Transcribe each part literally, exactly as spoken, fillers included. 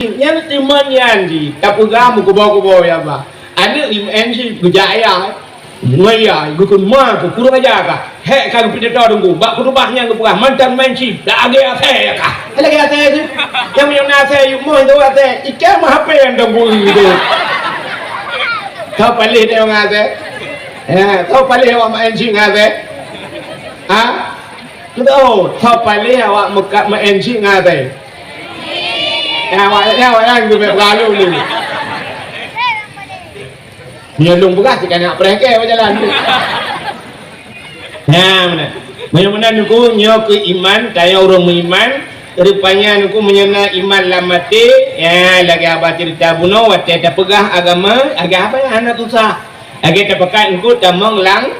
Nyan teuma nyan jih tapeugah meukubo-kubo ya bah. Aneuk M N C geujak ayah. Ngon ayah geukheun ma keu kurang aja kah. Hek ka geupidato Teungku. Bak khutubah nyan geupeugah mantong M N C dak lagèe asèe ya kah. Lagèe asèe tu. Nyang meunyoe na asèe yue moh tu asèe. Ikan mah H P nyang Teungku tu. Kau paléh tengok asèe. Ya, kau paléh awak M N C ngon asèe. Ha? Betul. Kau paléh awak meukat M N C ngon asèe. Ya, awak, ya, awak yang tu baik lalu ni. Meunyoe lôn peugah cit ka na preh kèe bak jalan. Nah, meunan. Meunyoe meunan Teungku, nyoe keu iman, tanyoe ureueng meuiman, rupanya Teungku meunyoe na iman lam até, ya, lagèe haba ceurita bunoe watèe tapeugah agama, agama hana susah. Lagèe tapeugah Teungku tamong lam,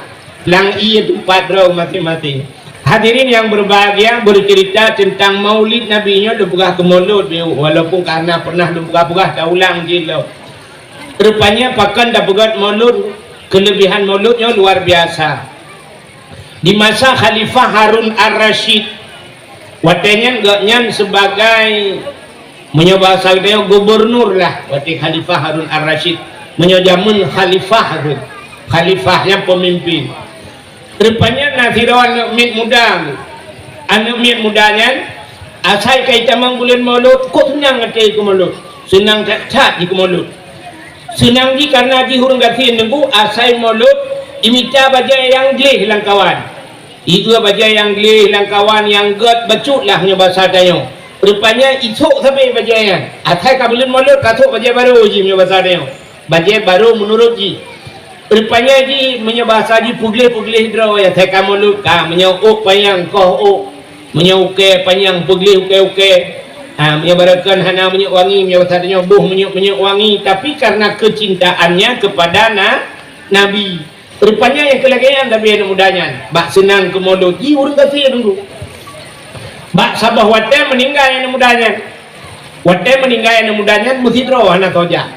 lam ié teumpat droe maséng-maséng. Hadirin yang berbahagia, bercerita tentang Maulid Nabi nyoe lôn peugah keu Maulud, walaupun ka hana pernah lôn peugah-peugah, taulang jih lom. Rupanya pakon tapeugöt Maulud, kelebihan Maulud nyoe luar biasa. Di masa Khalifah Harun Ar-Rasyid, watèe nyan gobnyan sebagai, meunyoe bahasa geutanyoe, gubernur lah, watèe Khalifah Harun Ar-Rasyid. Meunyoe jameun khalifah tu, khalifah nyan pemimpin. Rupanya na sidroe aneuk miet muda. Aneuk miet muda nyan, asai ka itamong buleuen Maulud, kok seunang até keu Maulud. Seunang that-that jih keu Maulud. Seunang jih karena jih ureueng gasien Teungku, asai Maulud, imita bajèe nyang gleh lam kawan. Ié bajèe nyang gleh lam kawan nyang göt bacut lah meunyoe basa tanyoe. Rupanya isok sabe bajèe nyan. Asai ka buleuen Maulud, ka sôk bajèe barô jih meunyoe basa tanyoe. Bajèe barô meunurot jih. Rupanya jih meunyoe basa jih peugleh-peugleh droe ya, asai ka Maulud ka, meunyoe ôk panyang koh ôk, meunyoe ukèe panyang peugleh ukèe-ukèe. Ha, meunyoe barokon hana minyeuk wangi, meunyoe basa tanyoe boh minyeuk-minyeuk wangi, tapi karena kecintaannya kepada na-, Nabi. Rupanya nyang keu lagèe nyan sabe aneuk muda nyan, bak seunang keu Maulud jih ureueng gasien Teungku. Bak saboh watèe meuninggai aneuk muda nyan. Watèe meuninggai aneuk muda nyan meusidroe hana soe jak.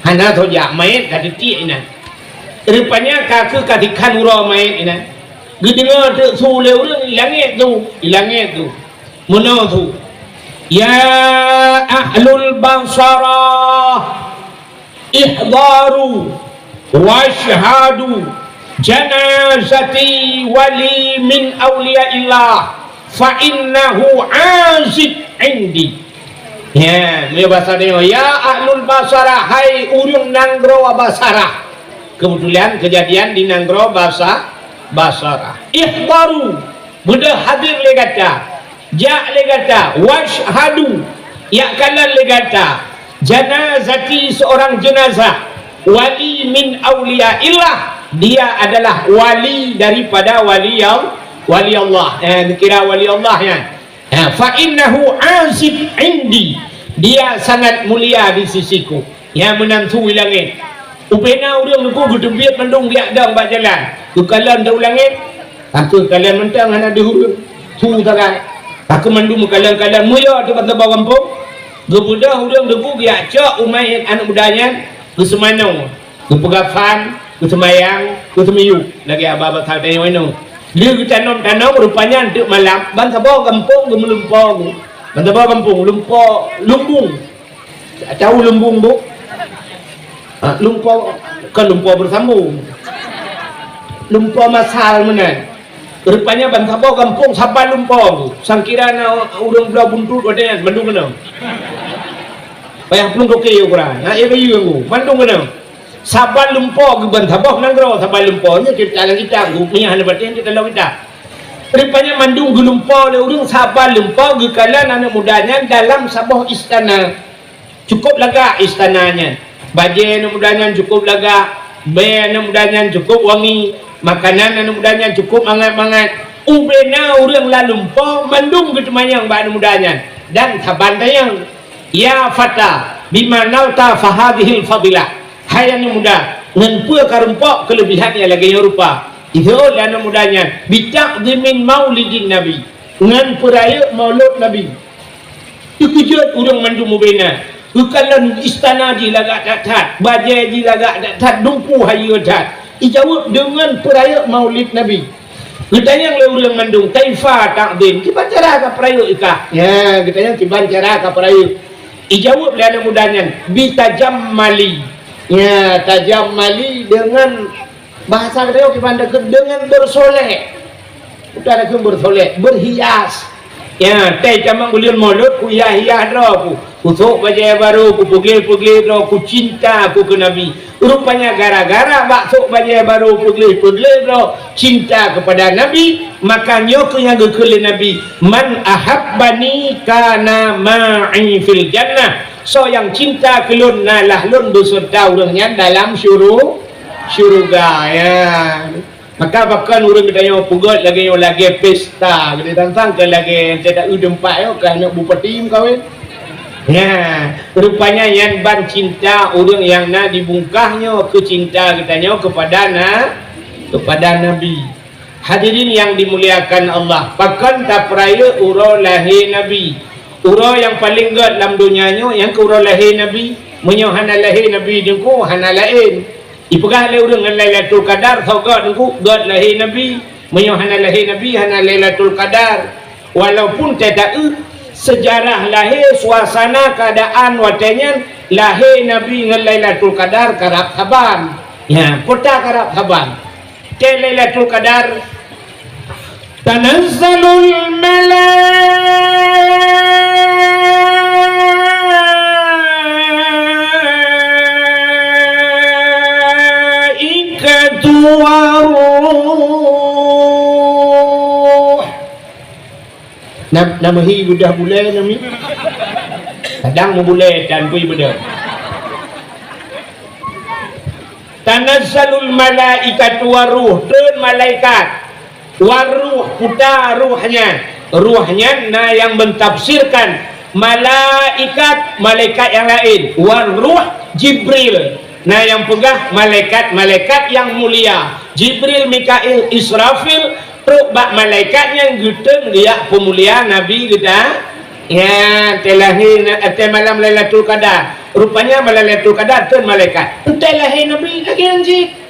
Hana soe jak, manyèt ka teutiek inan. Rupanya ka keuh ka tikhan uroe manyèt inan. Geudeungö teuk su lé ureueng i langèt tu, i langèt tu. Meunoe su, "Ya ahlul Basarah, ihdaru wasyhadu janazati wali min auliyaillah fa innahu aziz indi." Ya, meunyoe basa tanyoe, "Ya ahlul Basarah, hai ureueng nanggroe Basarah." Kebetulan kejadian di nanggroe Basa-, Basarah. "Ihdaru, beudôh hadir lé gata, jak lé gata, wasyhadu, jak kalon lé gata, janazati, seorang jenazah, wali min auliyaillah, dia adalah wali daripada wali Al-, wali Allah." Eh, dikira wali Allah nyan. Ha, "fa innahu aziz indi." Dia sangat mulia di sisiku. Nyang meunan su i langèt. Ubena ureueng Teungku geuteubiet mandum geujak dong bak jalan. Geukalon dong u langèt. Ka keuh kalon mantong hana deuh ureueng. Su sagai. Ka keuh mandum meukalon-kalon, meuyue teuk ban saboh gampông. Geubeudôh ureueng Teungku geujak cok u manyèt aneuk muda nyan, geuseumanoe. Geupeugah fan, geuseumayang, geuseumiyueb, lagèe haba basa tanyoe nyoe. Lheueh geutanom-tanom, rupanya teuk malam, ban saboh gampông geumeulumpo. Ban saboh gampông, lumpo, lumbung. Tahu lumbung, Bu? Ha, lumpo, kon lumpo beusambông. Lumpo masal meunan. Rupanya ban saboh gampông saban lumpo. Sangkira na ureueng bloe buntut watèe nyan, mandum keunoe. Payah plueng toke ukuran. Ha, iya bayeue, Bu. Mandum keunoe. Saban lumpo geuban saboh nanggroe, saban lumpo nyoe ceurita lam kitab, meunyo hana patéh ceurita lam kitab. Rupanya mandum geulumpo lé ureueng, saban lumpo geukalon aneuk muda nyan dalam saboh istana. Cukup lagak istana nyan. Bajèe aneuk muda nyan cukup lagak, bèe aneuk muda nyan cukup wangi, makanan aneuk muda nyan cukup mangat-mangat. Ubena ureueng lam lumpo mandum geuteumanyong bak aneuk muda nyan dan saban tanyong. "Ya fata, bima nalta fahadhil fadilah." Hai aneuk muda, ngon peue ka rumpok keuleubihan nyang lagèe nyoe rupa? Jaweueb lé aneuk muda nyan, "Bita'dhimin maulidin Nabi." Ngon peurayeuk maulud Nabi. Teukeujot ureueng mandum ubena. Geukalon istana jih lagak that-that, bajèe jih lagak that-that, dumpeue hayeue that. Jaweueb, "Deungon peurayeuk maulid Nabi." Geutanyong lé ureueng mandum, "Kaifa ta'dhim?" Kiban cara kapeurayeuk i kah? Nya, geutanyong kiban cara kapeurayeuk. Ijaweueb lé aneuk muda nyan, "Bitajammali." Ya, tajammali deungon bahasa geutanyoe kiban takheun deungon bersolek. Bukan takheun bersolek, berhias. Ya, teuh jameun buleuen Molot kuhias-hias droe ku. Kusôk bajèe barô, kupeugléh-peugléh droe, kucinta ku keu Nabi. Rupanya gara-gara bak sôk bajèe barô peugléh-peugléh droe cinta kepada Nabi, maka nyoe keuh nyang geukheun lé Nabi, "Man ahabbani kana ma'i fil jannah." Soe nyang cinta keu lôn, na lah lôn beuseurta ureueng nyan dalam syuru-, syuruga. Ya. Maka pakon ureueng geutanyoe peugöt lagèe nyoe, lagèe pesta, geutanyoe tantang keu lagèe nyang teuda eu teumpat nyoe keu aneuk bupati meukawen. Nah, rupanya nyan ban cinta ureueng nyang na di bungkah nyoe keu cinta geutanyoe keupada na-, keupada Nabi. Hadirin nyang dimuliakan Allah, pakon tapeurayeuk uroe lahé Nabi? Uroe nyang paleng gèt lam donya nyoe nyang keuh uroe lahé Nabi. Meunyoe hana lahé Nabi, teungku, hana laén. Ipeugah lé ureueng ngon Lailatul Qadar, soe gèt teungku, gèt lahé Nabi. Meunyoe hana lahé Nabi, hana Lailatul Qadar. Walaupun teuda eu seujarah lahé, suasana keuadaan watèe nyan lahé Nabi ngon Lailatul Qadar karab saban. Ya, peue ta karab saban. Teuh Lailatul Qadar, tanazzalul malaikatu waruh. Nam-, nama hi beudah bulèe nami? Kadang meubulèe dan bui beudah. Tanazzalul malaikatu waruh, treun malaikat. Waruh, peue ta ruh nyan. Ruh nyan na nyang mentafsirkan malaikat, malaikat nyang laén. Waruh, Jibril. Na nyang peugah malaikat-malaikat nyang mulia. Jibril, Mikail, Israfil, trok bak malaikat nyang geutreun geujak peumulia Nabi geuta. Nyan, teuh lahé na-, teuh malam Lailatul Qadar. Rupanya malam Lailatul Qadar treun malaikat. Teuh lahé Nabi lagèe nyan cit.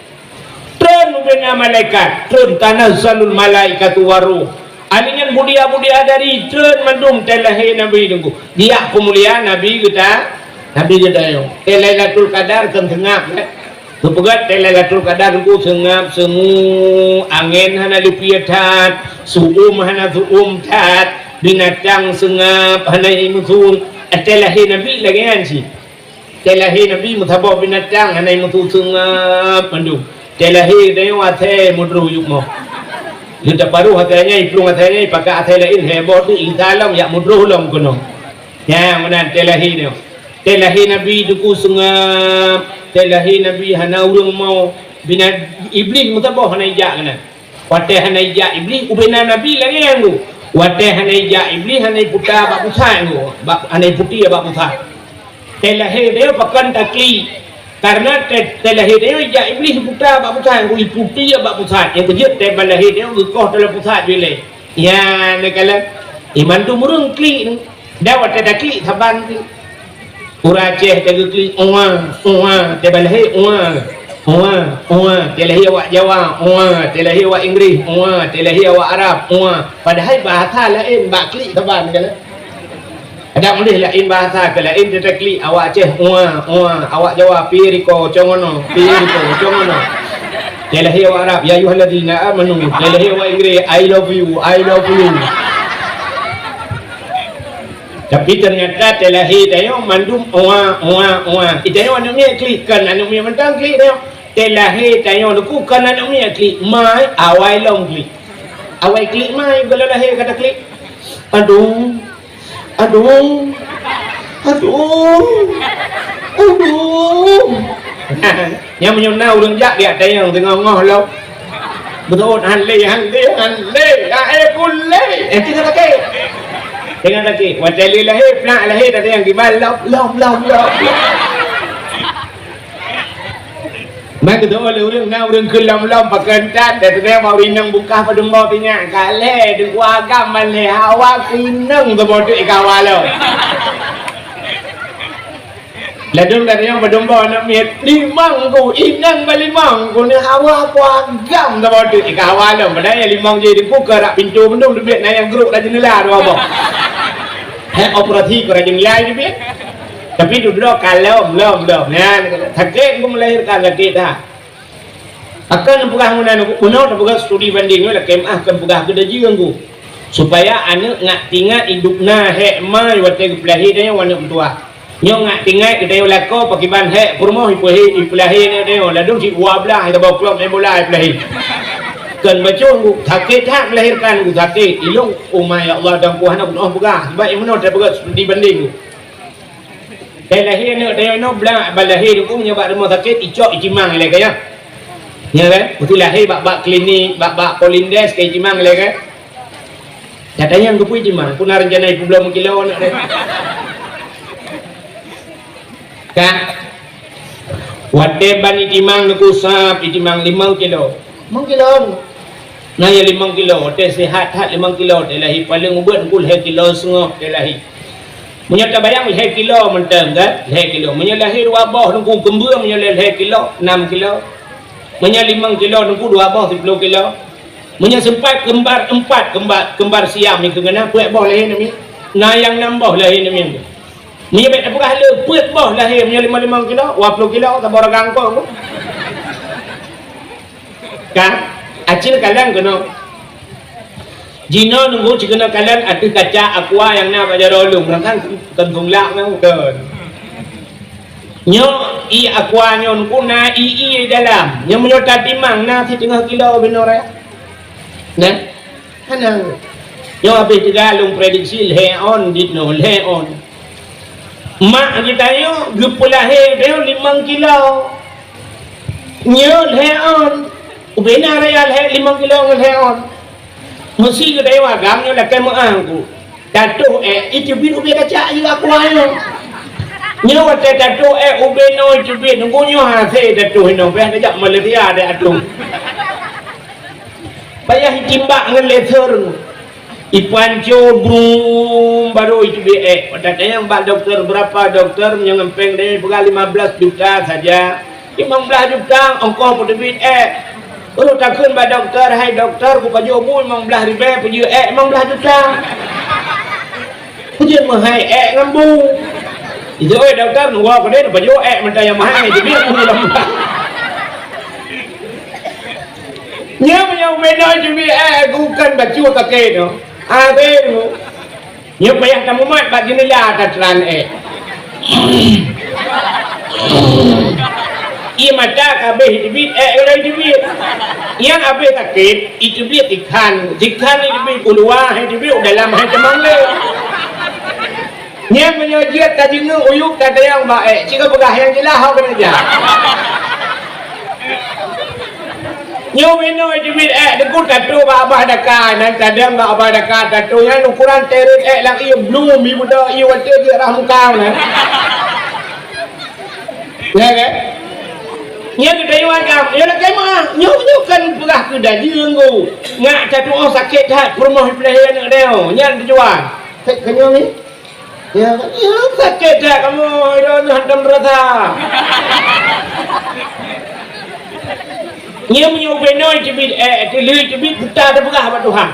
Treun ubena malaikat, treun, tanazzalul malaikatu waruh. Ahli nyan budia-budia dari treun mandum teuh lahé Nabi teungku. Geujak peumulia Nabi geuta, Nabi geutanyoe. Teuh Lailatul Qadar kan seungab, eh. Geupeugah teuh Lailatul Qadar teungku seungab, seungue, angén hana leupie that, su'um hana su'um that, binatang seungab hana imeusu'um. Teuh lahé Nabi lagèe nyan cit. Teuh lahé Nabi meusaboh binatang hana imeusu'um, seungab mandum. Teuh lahé geutanyoe asèe meudroh yup moh. Geutanyoe taparoh asèe nyan, iplueng asèe nyan, ipakat asèe laén, heboh tu, insya Allah, jak meudroh lom keunoe. Nyan meunan teuh lahé nyoe. Teuh lahé Nabi teungku seungab, teuh lahé Nabi hana ureueng mo, bina-, Iblih meusaboh hana ijak keunan. Watèe hana ijak Iblih, ubena Nabi lagèe nyan tu. Watèe hana ijak Iblih, hana iputa bak pusat tu. Bak, hana iputi bak pusat. Teuh lahé tanyoe pakon taklik. Karena teuh, teuh lahé tanyoe ijak Iblih iputa bak pusat tu, iputi bak pusat. Nyang keujeuet teuh bak lahé tanyoe geukoh dalam pusat bilèe. Ya, neukalon. Iman tu meureung klik tu. Dan watèe taklik saban tu. Ureueng Aceh teugeuklik, "Ua, ua," teuh bak lahé, "Ua, ua, ua," teuh lahé awak Jawa, "Ua," teuh lahé awak Inggris, "Ua," teuh lahé awak Arab, "Ua." Padahai bahasa laén bak klik saban kan. Adak meudeh laén bahasa keu laén teuh taklik, awak Aceh, "Ua, ua," awak Jawa, "Pi riko, congono, pi riko, congono." Teuh lahé awak Arab, "Ya ayyuhalladzina amanu," teuh lahé awak Inggris, "I love you, I love you." Tapi teunyata teuh lahé tanyoe mandum ua, ua, ua. Tanyoe aneuk miet klik, kon aneuk miet mantong klik tanyoe. Teuh lahé tanyoe teungku kon aneuk miet klik, mai awai lom klik. Awai klik mai, goh lom lahé ka taklik. Aduh. Aduh. Aduh. Aduh. Nyan meunyoe na ureueng jak, jak tanyong teungoh-ngoh lom. Beutôi, han lé, han lé, han lé. Ya, eh, pun lé. Eh, teungoh sakét. Teungoh sakét. Watèe lé lahé, plak lahé, tatanyong kiban lom, lom, lom, lom. Maka tu oleh ureueng na ureueng keu lom-lom pakon that, dan tu bak ureueng inong bungkah padum boh tinyak. Ka lhèe, deuh agam ban lhèe, hawa keu inong teuboh teuk ikawa lom. Ladôm dak nyoe padum boh aneuk miet, limong ku, inong balimong ku, ni hawa ku agam saboh teuk, ikawa lom. Padahai nyang limong jih di ku keurak pintoe mandum teubiet, na nyang grok lam jeundela dua boh. Hèk operasi keurak jeundela teubiet. Tapi dudoe ka lom, lom, lom. Nyan, sakét, Teungku, melahirkan sakét that. Akan peugah meunan, Teungku, bunoe tapeugah studi banding, lakèe meu'ah, akan peugah keu dajeueng, Teungku. Supaya aneuk ngat tingat idup na hék ma watèe geupeulahé tanyoe aneuk meutuah. Nyoe ngat tingat geutanyoe lakoe pakriban hék peurumoh ipeuhé, ipeulahé aneuk tanyoe, ladôm cit dua blaih, saboh klub main bola ipeulahé. Kon bacut, Teungku, sakét that melahirkan, Teungku, sakét. Ilôn, oh my, ya Allah, dan Tuhan, aku hana peugah. Sebab nyang meunoe tapeugah studi banding, Teungku. Watèe lahé aneuk tanyoe inoe, blah, ban lahé, Teungku, meunyoe bak rumoh sakét, icok, icimang ilèe keu nyan. Nyan kan? Beutôi lahé bak, bak klinik, bak, bak Polindes, ka icimang ilèe kan? Nyata nyan keupeue icimang, peue na reuncana ipeubloe meukilo aneuk tanyoe. Kan? Watèe ban itimang, Teungku, sab itimang limong kilo. Limong kilo. Na nyang limong kilo, watèe sihat that limong kilo, watèe lahé paleng ubit, Teungku, lhèe kilo seungoh watèe lahé. Meunyoe tabayang lhèe kilo mantong kan, lhèe kilo. Meunyoe lahé dua boh, Teungku, keumbeueng, meunyoe lhèe, lhèe kilo, nam kilo. Meunyoe limong kilo, Teungku, dua boh, siploh kilo. Meunyoe seumpat keumbar empat, keumbar, keumbar siam nyan keuh na, peuet boh lahé namiet. Na nyang nam boh lahé namiet. Meunyoe bèk tapeugah le, peuet boh lahé, meunyoe limong-limong kilo, dua ploh kilo, saboh ragang kong. Kan? Acil kalon keunoe. Jinoe, Teungku, cikeunoe kalon ateueh kaca aqua nyang na bak jaroe lôn, meunan kan kon sunglak nyan, kon. Nyoe ié aqua nyoe, Teungku, na ié-ié dalam. Nyoe meunyoe tatimang na siteungoh kilo binoe raya. Nah. Hana. Nyoe habéh teuga lôn prediksi lhèe on jinoe, lhèe on. Mak geutanyoe geupeulahé geutanyoe limong kilo. Nyoe lhèe on. Ubé na raya lhèe limong kilo ngon lhèe on. Meusi geutanyoe agam nyoe lakèe meu'ah, Teungku. Tatoh èk, iteubiet ubé kaca ié aqua nyoe. Nyoe watèe tatoh èk ubé noe iteubiet, Teungku, nyoe hasé tatoh inoe, payah tajak Malaysia deh ateuh. Payah itimbak ngon laser. Ipanco brum, baru iteubiet èk. Watèe tanyong bak dokto, berapa, Dokto? Nyang ngon péng deh, peugah lima belas juta saja. Limong blaih juta ongkoh peuteubiet èk. Ulôn takheun bak dokto, "Hai dokto, kupajoh bu limong blaih ribèe, peujeuet èk limong blaih juta." Peujeuet meuhai èk ngon bu. Ijak, "Oi dokto, nyoe keudéh pajoh èk mantong nyang meuhai, teubiet bu limong blaih." Nyan meunyoe ubé noe teubiet èk, bukon bacut sakét nyoe. Habéh nyoe. Nyoe payah tamumat bak jeundela tatran èk. Ié mata ka habéh iteubiet èk, lôn teubiet. Nyang habéh sakét, iteubiet ikhan. Ikhan iteubiet u luwa, hai teubiet u dalam, hai teumang lé. Nyan meunyoe jeuet tajeungeuk uyueb tatanyong bak èk, cit ka peugah nyang jeulaih ho keuneuk jak. Nyoe meunoe teubiet èk, Teungku, tatoh bak babah daka, nan tadong bak babah daka, tatoh nyan ukuran teuret èk lam ié blum, ié beudôk, ié watèe jeuet rhah muka nyan. Ya kan? Nyan geutanyoe agam, ya lakèe meu'ah. Nyoe, nyoe kan peugah keu dajeueng, Teungku. Ngat tatu'oh sakét that, peurumoh ipeulahé aneuk tanyoe. Nyan tujuan. Sakét keu nyoe ni. Ya, ya, sakét that kamoe, droeneuh hantom rasa. Nyoe meunyoe ubé noe teubiet, eh, teubiet, teubiet buta teupeugah bak Tuhan.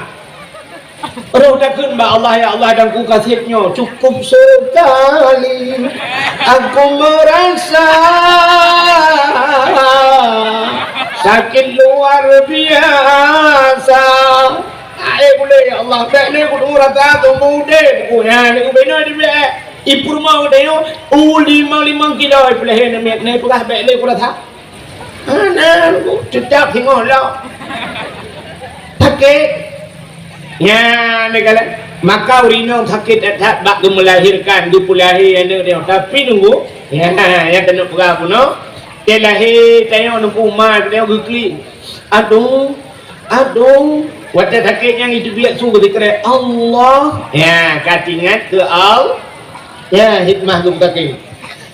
Roh takheun bak Allah, "Ya Allah, dan ku kasih nyoe cukup sekali. Aku merasa sakit luar biasa." Hai, ulèe, ya Allah, bèk lé kudeungoe rasa seumeu udép ku nyan, ubé noe teubiet. Ipeurumoh geutanyoe, u limong-limong kilo ipeulahé namiet, nyan ipeugah bèk lé kurasa. Hana, teutap singoh lom. Sakét. Nyan, neukalon. Maka ureueng inong sakét that-that bak geumeulahérkan, geupeulahé aneuk nyoe. Tapi nunggu, nyan, nyan keuneuk peugah bunoe. Teuh lahé tanyoe nunggu ma tanyoe geuklik. Aduh, aduh. Watèe sakét nyan iteubiet su geusikrek, "Allah." Ya, ka teuingat keu Al-, ya, hikmah geupeusakét.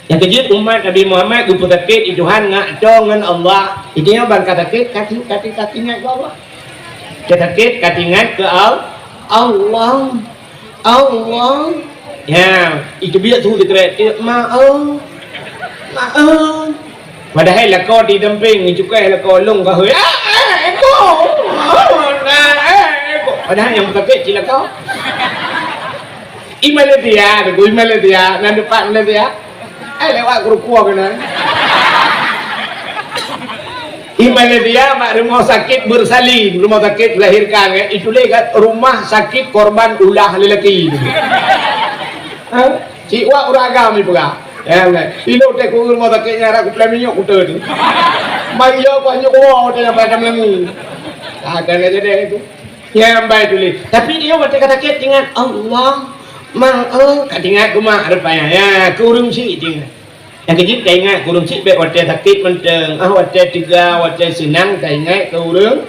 Nyang keujeuet umat Nabi Muhammad geupeusakét di Tuhan ngat toe ngon Allah. Di nyoe ban ka sakét, ka ti-, ka ti-, ka teuingat keu Allah. Ka sakét, ka teuingat keu Al-, Allah. Allah. Ya, iteubiet su sikrek, "Maaf. Maaf." Padahai lakoe di dampéng, cukai lakoe lôn ka hôi, "Ah, eh, eko! Oh, nah, eh, eko!" Padahai nyang sakét cit lakoe. Di Malaysia, di Malaysia, na teumpat Malaysia. Hai lewat keurukua keunan. Di Malaysia, mak rumah sakit bersalin, rumah sakit melahirkan, kan? Itu lé kan rumah sakit korban ulah lelaki. Ha? Cik wak uragam ni peugah. Ya, kan? Ilo teh ku rumah sakit nyan, aku pelan minyak kutu tu. Mai yo ku hanyut kuah, teh nyampai dah melemu. Ada lagi deh itu. Nyampai tulis. Tapi dia waktu kata sakit ingat Allah. Mang, oh, ka ingat ku mak rupanya. Ya, kurung si ingat. Nyang keujeuet taingat keu ureueng syiek bèk watèe sakét mantong, ah, watèe teuga, watèe seunang taingat keu ureueng,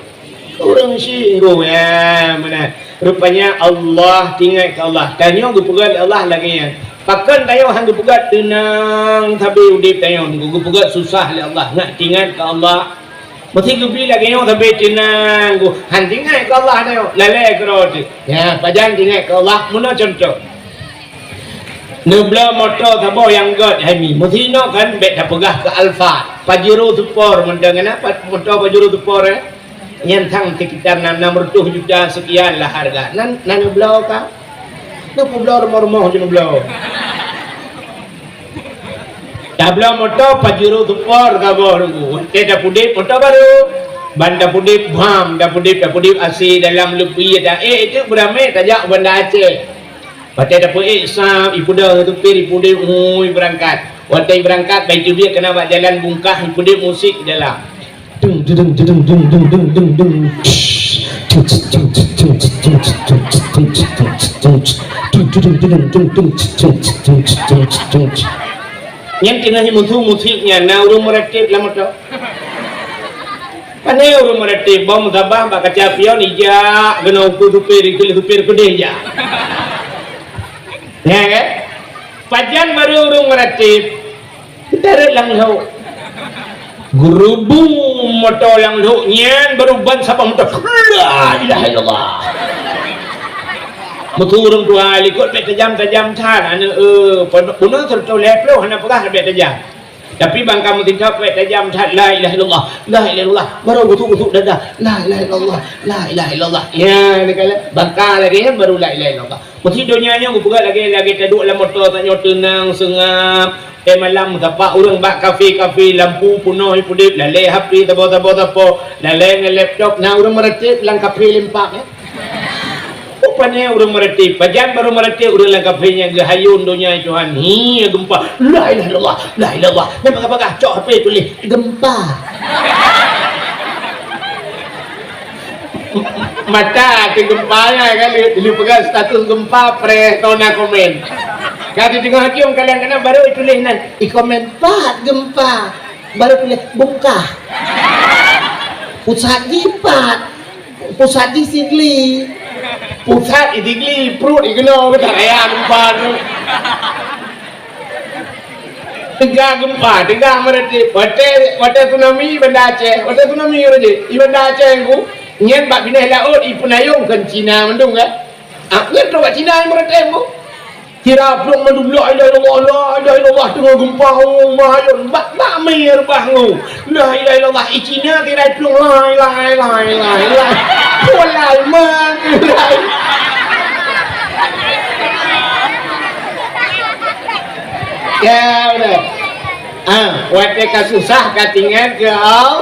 keu ureueng syiek, ya, meunan. Rupanya Allah, taingat keu Allah. Tanyoe geupeugah lé Allah lagèe nyan. Pakon tanyoe han geupeugah teunang sabe udép tanyoe, geupeugah susah lé Allah, ngat taingat keu Allah. Meusti geubi lagèe nyoe sabe teunang, han taingat keu Allah tanyoe, lalè keudroe teuh. Ya, pajan taingat keu Allah, meunoe cuntoh. Neubloe moto saboh nyang göt hai mi. Meusi inoe kan bèk tapeugah keu Alphard. Pajero Sport mantong na, pa-, moto Pajero Sport, eh. Nyan sang sekitar enam, enam ratus juta sekian lah harga. Nan, nan neubloe ka? Neubloe rumoh-rumoh je neubloe. Tabloe moto Pajero Sport saboh nunggu. Watèe tapudép moto barô. Ban tapudép bam, tapudép, tapudép A C dalam leubeh ata. Eh, itu beurami tajak u Banda Aceh. Watèe tapeuék sab, ipeudong supir, ipudép, ui, beurangkat. Watèe beurangkat, bak iteubiet keunan bak jalan bungkah, ipudép musik dalam. Dung, dung, dung. Nyan teungoh jimusu musik nyan, na ureueng meuratéb lam moto. Pane ureueng meuratéb, bom sabah bak kaca pion ijak, keunoe ukeue supir, dikeue lé supir keudeh jak. Nyan kan? Pajan barô ureueng meuratéb, geutarot lam lhok. Geurubung moto lam lhok nyan, barô ban sabah moto. La ilaha illallah. Meusu ureueng tuha likot bèk tajam-tajam that, aneuk, eh, peunoh, peunoh seratus lhèe ploh hana peugah bèk tajam. Tapi ban ka meutinta peuet tajam that, la ilaha illallah, la ilaha illallah. Baru gusuk-gusuk dada, la ilaha illallah, la ilaha illallah. Ya, ni kala baka lagèe nyan baru la ilaha illallah. Meusi donya nyoe geupeugah lagèe, lagèe taduek lam moto tanyoe teunang, seungab. Eh, malam meusapat ureueng bak kafe-kafe, lampu peunoh ipudép, lalè H P saboh-saboh sapo, lalè ngon laptop, na ureueng meuratéb lam kafe limpak, ya. Rupanya ureueng meuratéb, pajan barô meuratéb ureueng lam kafe nyan geuhayôn donya Tuhan. Hi, geumpa. La ilaha illallah, la ilaha illallah. Nyan bagah-bagah, cok H P tuléh, "Geumpa." Mata ati geumpa nyan kan, lé, lé peugah status geumpa, preh, tona komen. Ka di teungoh cium kadang-kadang barô ituléh nan, ikomen, "Pat geumpa." Barô tuléh, "Bungkah." Pusat jipat. Pusat di Sigli. Pusat di Sigli, pruet di keunoe, beutaraya geumpa tu. Teuga geumpa, teuga meuratéb. Watèe, watèe tsunami Banda Aceh, watèe tsunami ureueng jih. Di Banda Aceh ku, nyan bak binéh laôt, ipeunayong kon Cina mandum kan. Ah, nyan trok bak Cina meuratéb ku. Tirai plueng mandum, "La ilaha illallah, la ilaha illallah," teungoh geumpa, oh, mahayôn, bak, bak mi reubah ngon, "La ilaha illallah," i Cina tirai plueng, "La ilaha, la ilaha, la ilaha." Walai, man, walai. Ya, udah. Ah, watèe ka susah, ka taingat keu Allah.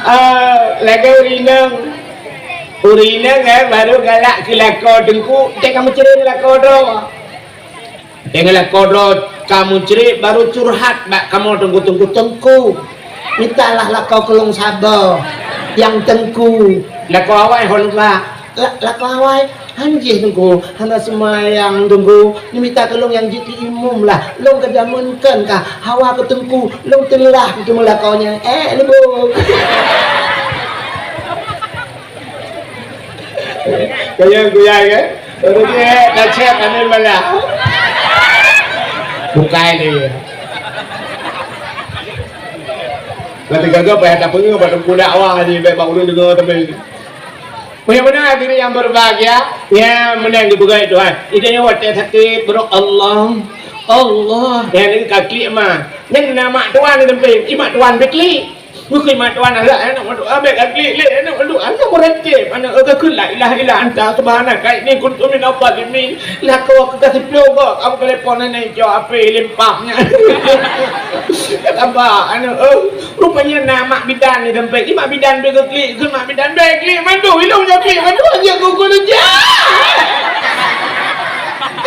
Ah, lagèe ureueng inong. Ureueng inong, eh, barô galak keu lakoe teungku, teuka meucré lakoe droe. Teuka lakoe droe ka meucré, barô curhat bak kamoe teungku, "Teungku, teungku, mitalah lakoe keu lôn saboh nyang teungku." Lakoe awai hôi lôn ba, "La-, lakoe awai, han jih teungku, hana seumayang teungku, neumita keu lôn nyang jeuet keu imum lah. Lôn ka jameun kon ka, hawa keu teungku, lôn teulah keu teumeu lakoe nyan." Eh, leubeh. Kayang guyai, eh? Ureueng nyan dak cèt aneuk malah. Bukai dia. Nanti gaga payah tapeungeuh bak teungku dakwah ni, bèk bak ureueng deungö teumé. Meunyoe beuna hadirin yang berbahagia, ya, meunan geupeugah Tuhan. Ida nyoe watèe sakét, beurok Allah, Allah. Ya, ni ka klik ma. Nyan na mak tuan di sampéng, i mak tuan pih klik. Bukon mak tuan alah, aneuk mak tuan, abéh ka klik lé, aneuk mak tuan, aneuk meureuteb, aneuk ka kheun la ilaha illa anta subhanaka inni kuntu minadh dhalimin. Lakoe ka siploh goe, kamoe telepon nenek cok H P lempah nyan. Kata bah, aneuk, eh, rupanya na mak bidan di dompet. Di mak bidan bèk klik, kheun mak bidan bèk klik, mandum ilong nyoe klik, mandum aja gugur aja.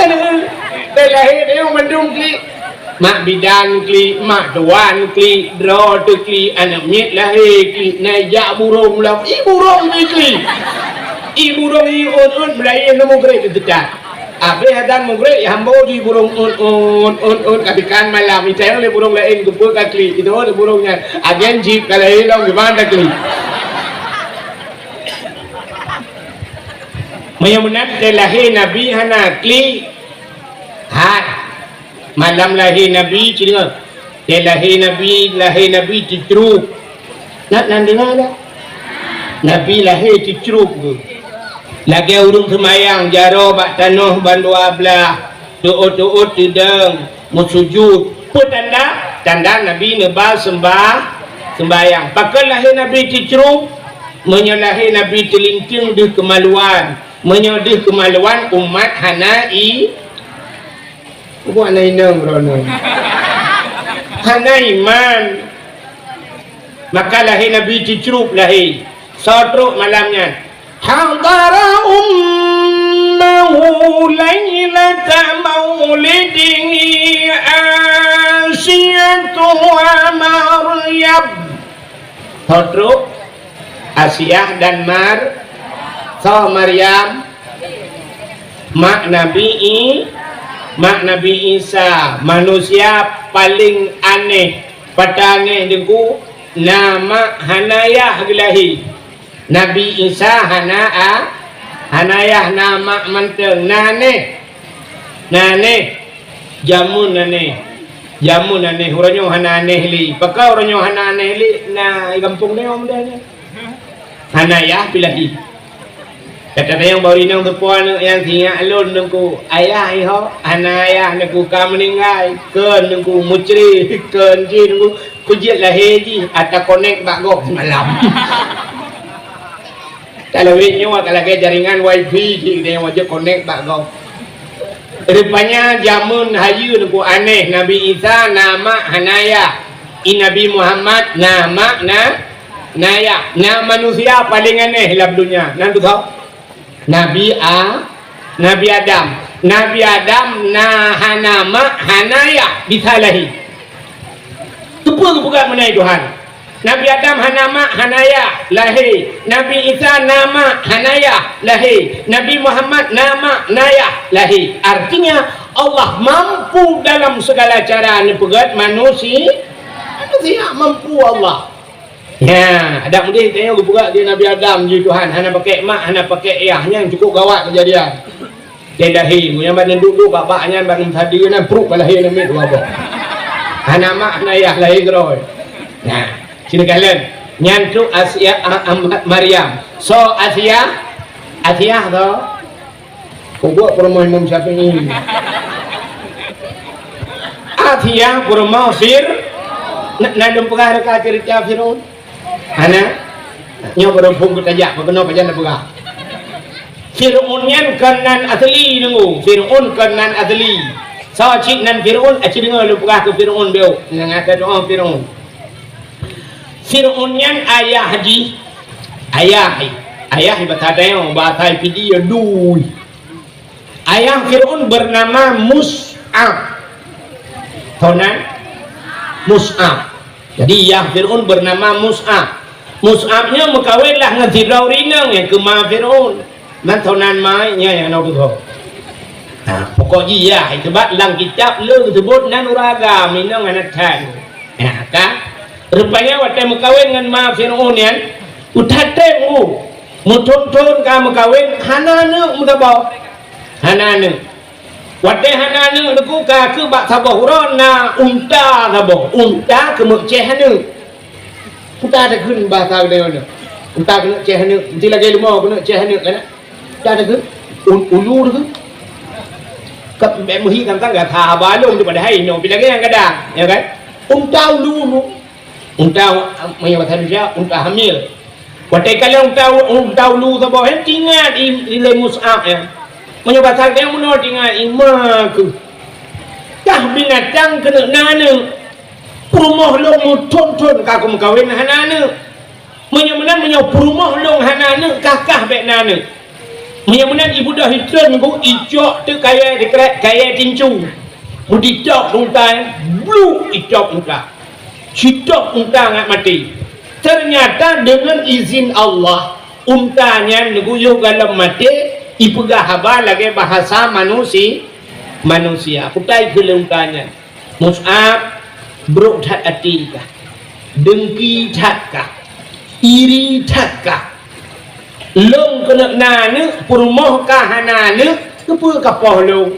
Aneuk, dari lahé dia mandum klik. Mak bidan klik, mak tuan klik, droe teuklik, aneuk miet lahé klik, na jak burông lam, i burông jiklik. I burông i ôn-ôn, meulayeue ngon mugreb teutat. Abéh azan mugreb, i hambo jih burông ôn-ôn, ôn-ôn, ka dikan malam, itayong lé burông laén, geupeu ka klik, itu lé burông nyan. Agen jih ka lahé lom, gimana klik? Meunyoe meunan, teuh lahé Nabi hana klik, hat. Malam lahé Nabi, ci deungoe. Teuh lahé Nabi, lahé Nabi teucruk. Na, na deungoe dak? Nabi lahé teucruk geuh. Lagèe ureueng seumayang jaroe bak tanoh bandua blah, teuôt-teuôt teudong, meusujut. Peue tanda? Tanda Nabi neuba seumbah-, seumbahyang. Pakon lahé Nabi teucruk? Meunyoe lahé Nabi teulinteung deuh keumaluan, meunyoe deuh keumaluan umat hana i-, Bukan hana inong droeneuh. Hana iman. Maka lahé Nabi teucruk lahé. Soe trok malam nyan? Hadara ummahu lailata maulidihi Asiyatu wa Maryam. Soe trok? Asiah dan Mar-, soe Maryam? Mak Nabi I-, mak Nabi Isa, manusia paléng aneh. Pat aneh Teungku, na mak hana yah geulahé. Nabi Isa hana a-, hana yah, na mak mantong, na aneh. Na aneh. Jameun aneh. Jameun aneh. Uroe nyoe hana aneh lé. Pakon uroe nyoe hana aneh lé? Na gampông nyoe mudah nyoe. Hana yah pih lahé. Kadang-kadang baru inong teupeue aneuk nyang sinyak lôn Teungku. Ayah iho, hana ayah Teungku ka meuninggai. Kheun Teungku mucri, kheun jih Teungku. Peue jeuet lahé jih, ata konek bak gob semalam. Ka lawét nyoe ka lagèe jaringan wifi jih, nyang wajéb konek bak gob. Rupanya jameun hayeue Teungku aneh, Nabi Isa na mak hana yah. I Nabi Muhammad na mak na, na yah. Na manusia paléng aneh lam donya. Na teuka? Nabi A-, Nabi Adam. Nabi Adam na hana mak hana yah, bisa lahé. Keupeue geupeugah meunan Tuhan? Nabi Adam hana mak, hana yah, lahé. Nabi Isa na mak, hana yah, lahé. Nabi Muhammad na mak, na yah, lahé. Artinya, Allah mampu dalam segala cara neupeugét manusi-, manusia, mampu Allah. Nya, adak meudeh tanyoe geupeugah di Nabi Adam jih Tuhan, hana pakai mak, hana pakai yah, nyan cukup gawat keujadian. Di lahé, meunyo ban duek-duek bak-bak nyan, ban sadeue nyan, pruet bak lahé namiet dua boh. Hana mak, hana yah, lahé keudroe. Nah, sinoe kalon. Nyan tu Asia, a, a, Maryam. Soe Asia? Asia soe? Peubuet peurumoh Imam Syafi'i. Asia peurumoh Fir-, na, na lôn peugah reka cerita Fir'aun? Hana? Nyoe baru phon geutajak, pakon pajan na peugah. Fir'aun nyan kon nan asli Teungku. Fir'aun kon nan asli. Soe cit nan Fir'aun, aci deungoe lôn peugah keu Fir'aun beuh. Nyang ada doa Fir'aun. Fir'aun nyan ayah jih, ayah, ayah bahasa tanyoe, bahasa Pidie, dui. Ayah Fir'aun bernama Mus'ab. Toh nan? Mus'ab. Jadi, yah Fir'aun bernama Mus'ab. Mus'ab nyan meukawen lah ngon sidroe ureueng inong nyang keu ma Fir'aun. Man toh nan ma nyan nyang na tutoe. Nah, pokok jih yah, sebab lam kitab le geuseubut nan ureueng agam, inong hana that. Nah, ka. Rupanya watèe meukawen ngon ma Fir'aun nyan, uthat teuh, meuthon-thon ka meukawen, hana aneuk meusaboh. Hana aneuk. Watèe hana aneuk Teungku, ka keuh bak saboh uroe na unta saboh. Unta keuneuk céh aneuk. Unta takheun bahasa geutanyoe nyoe. Unta keuneuk céh aneuk. Enti lagèe leumo keuneuk céh aneuk kan? Unta takheun. Un-, ulu takheun. Ka bèk meuhi kan, kan gata haba lom tu padahai nyoe. Pi lagèe nyang gadang, ya kan? Unta ulu-ulu. Unta, meunyoe basa Indonesia, unta hamil. Watèe kalon unta, unta ulu saboh, eh, tingat i, i lé Mus'ab, eh. Meunyoe basa geutanyoe meunoe tingat i ma kheueh. Kah binatang keuneuk na aneuk. Peurumoh lôn meuthon-thon ka kumeukawen hana aneuk. Meunyoe meunan, meunyoe peurumoh lôn hana aneuk, kah-kah bèk na aneuk. Meunyoe meunan, ibeudôh itreun ngon icok teuk kayèe dikrek, kayèe tincu. Meuditôb unta nyan, bluk itôb unta. Sitôb unta ngat maté. Teunyata deungon izin Allah, unta nyan neuguyôh gohlom maté, ipeugah haba lagèe bahasa manusi-, manusia. Kutai keu lé unta nyan. Mus'ab, brok that até kah, dengki that kah, iri that kah. Lôn keuneuk na aneuk, peurumoh kah hana aneuk, keupeue kapoh lôn?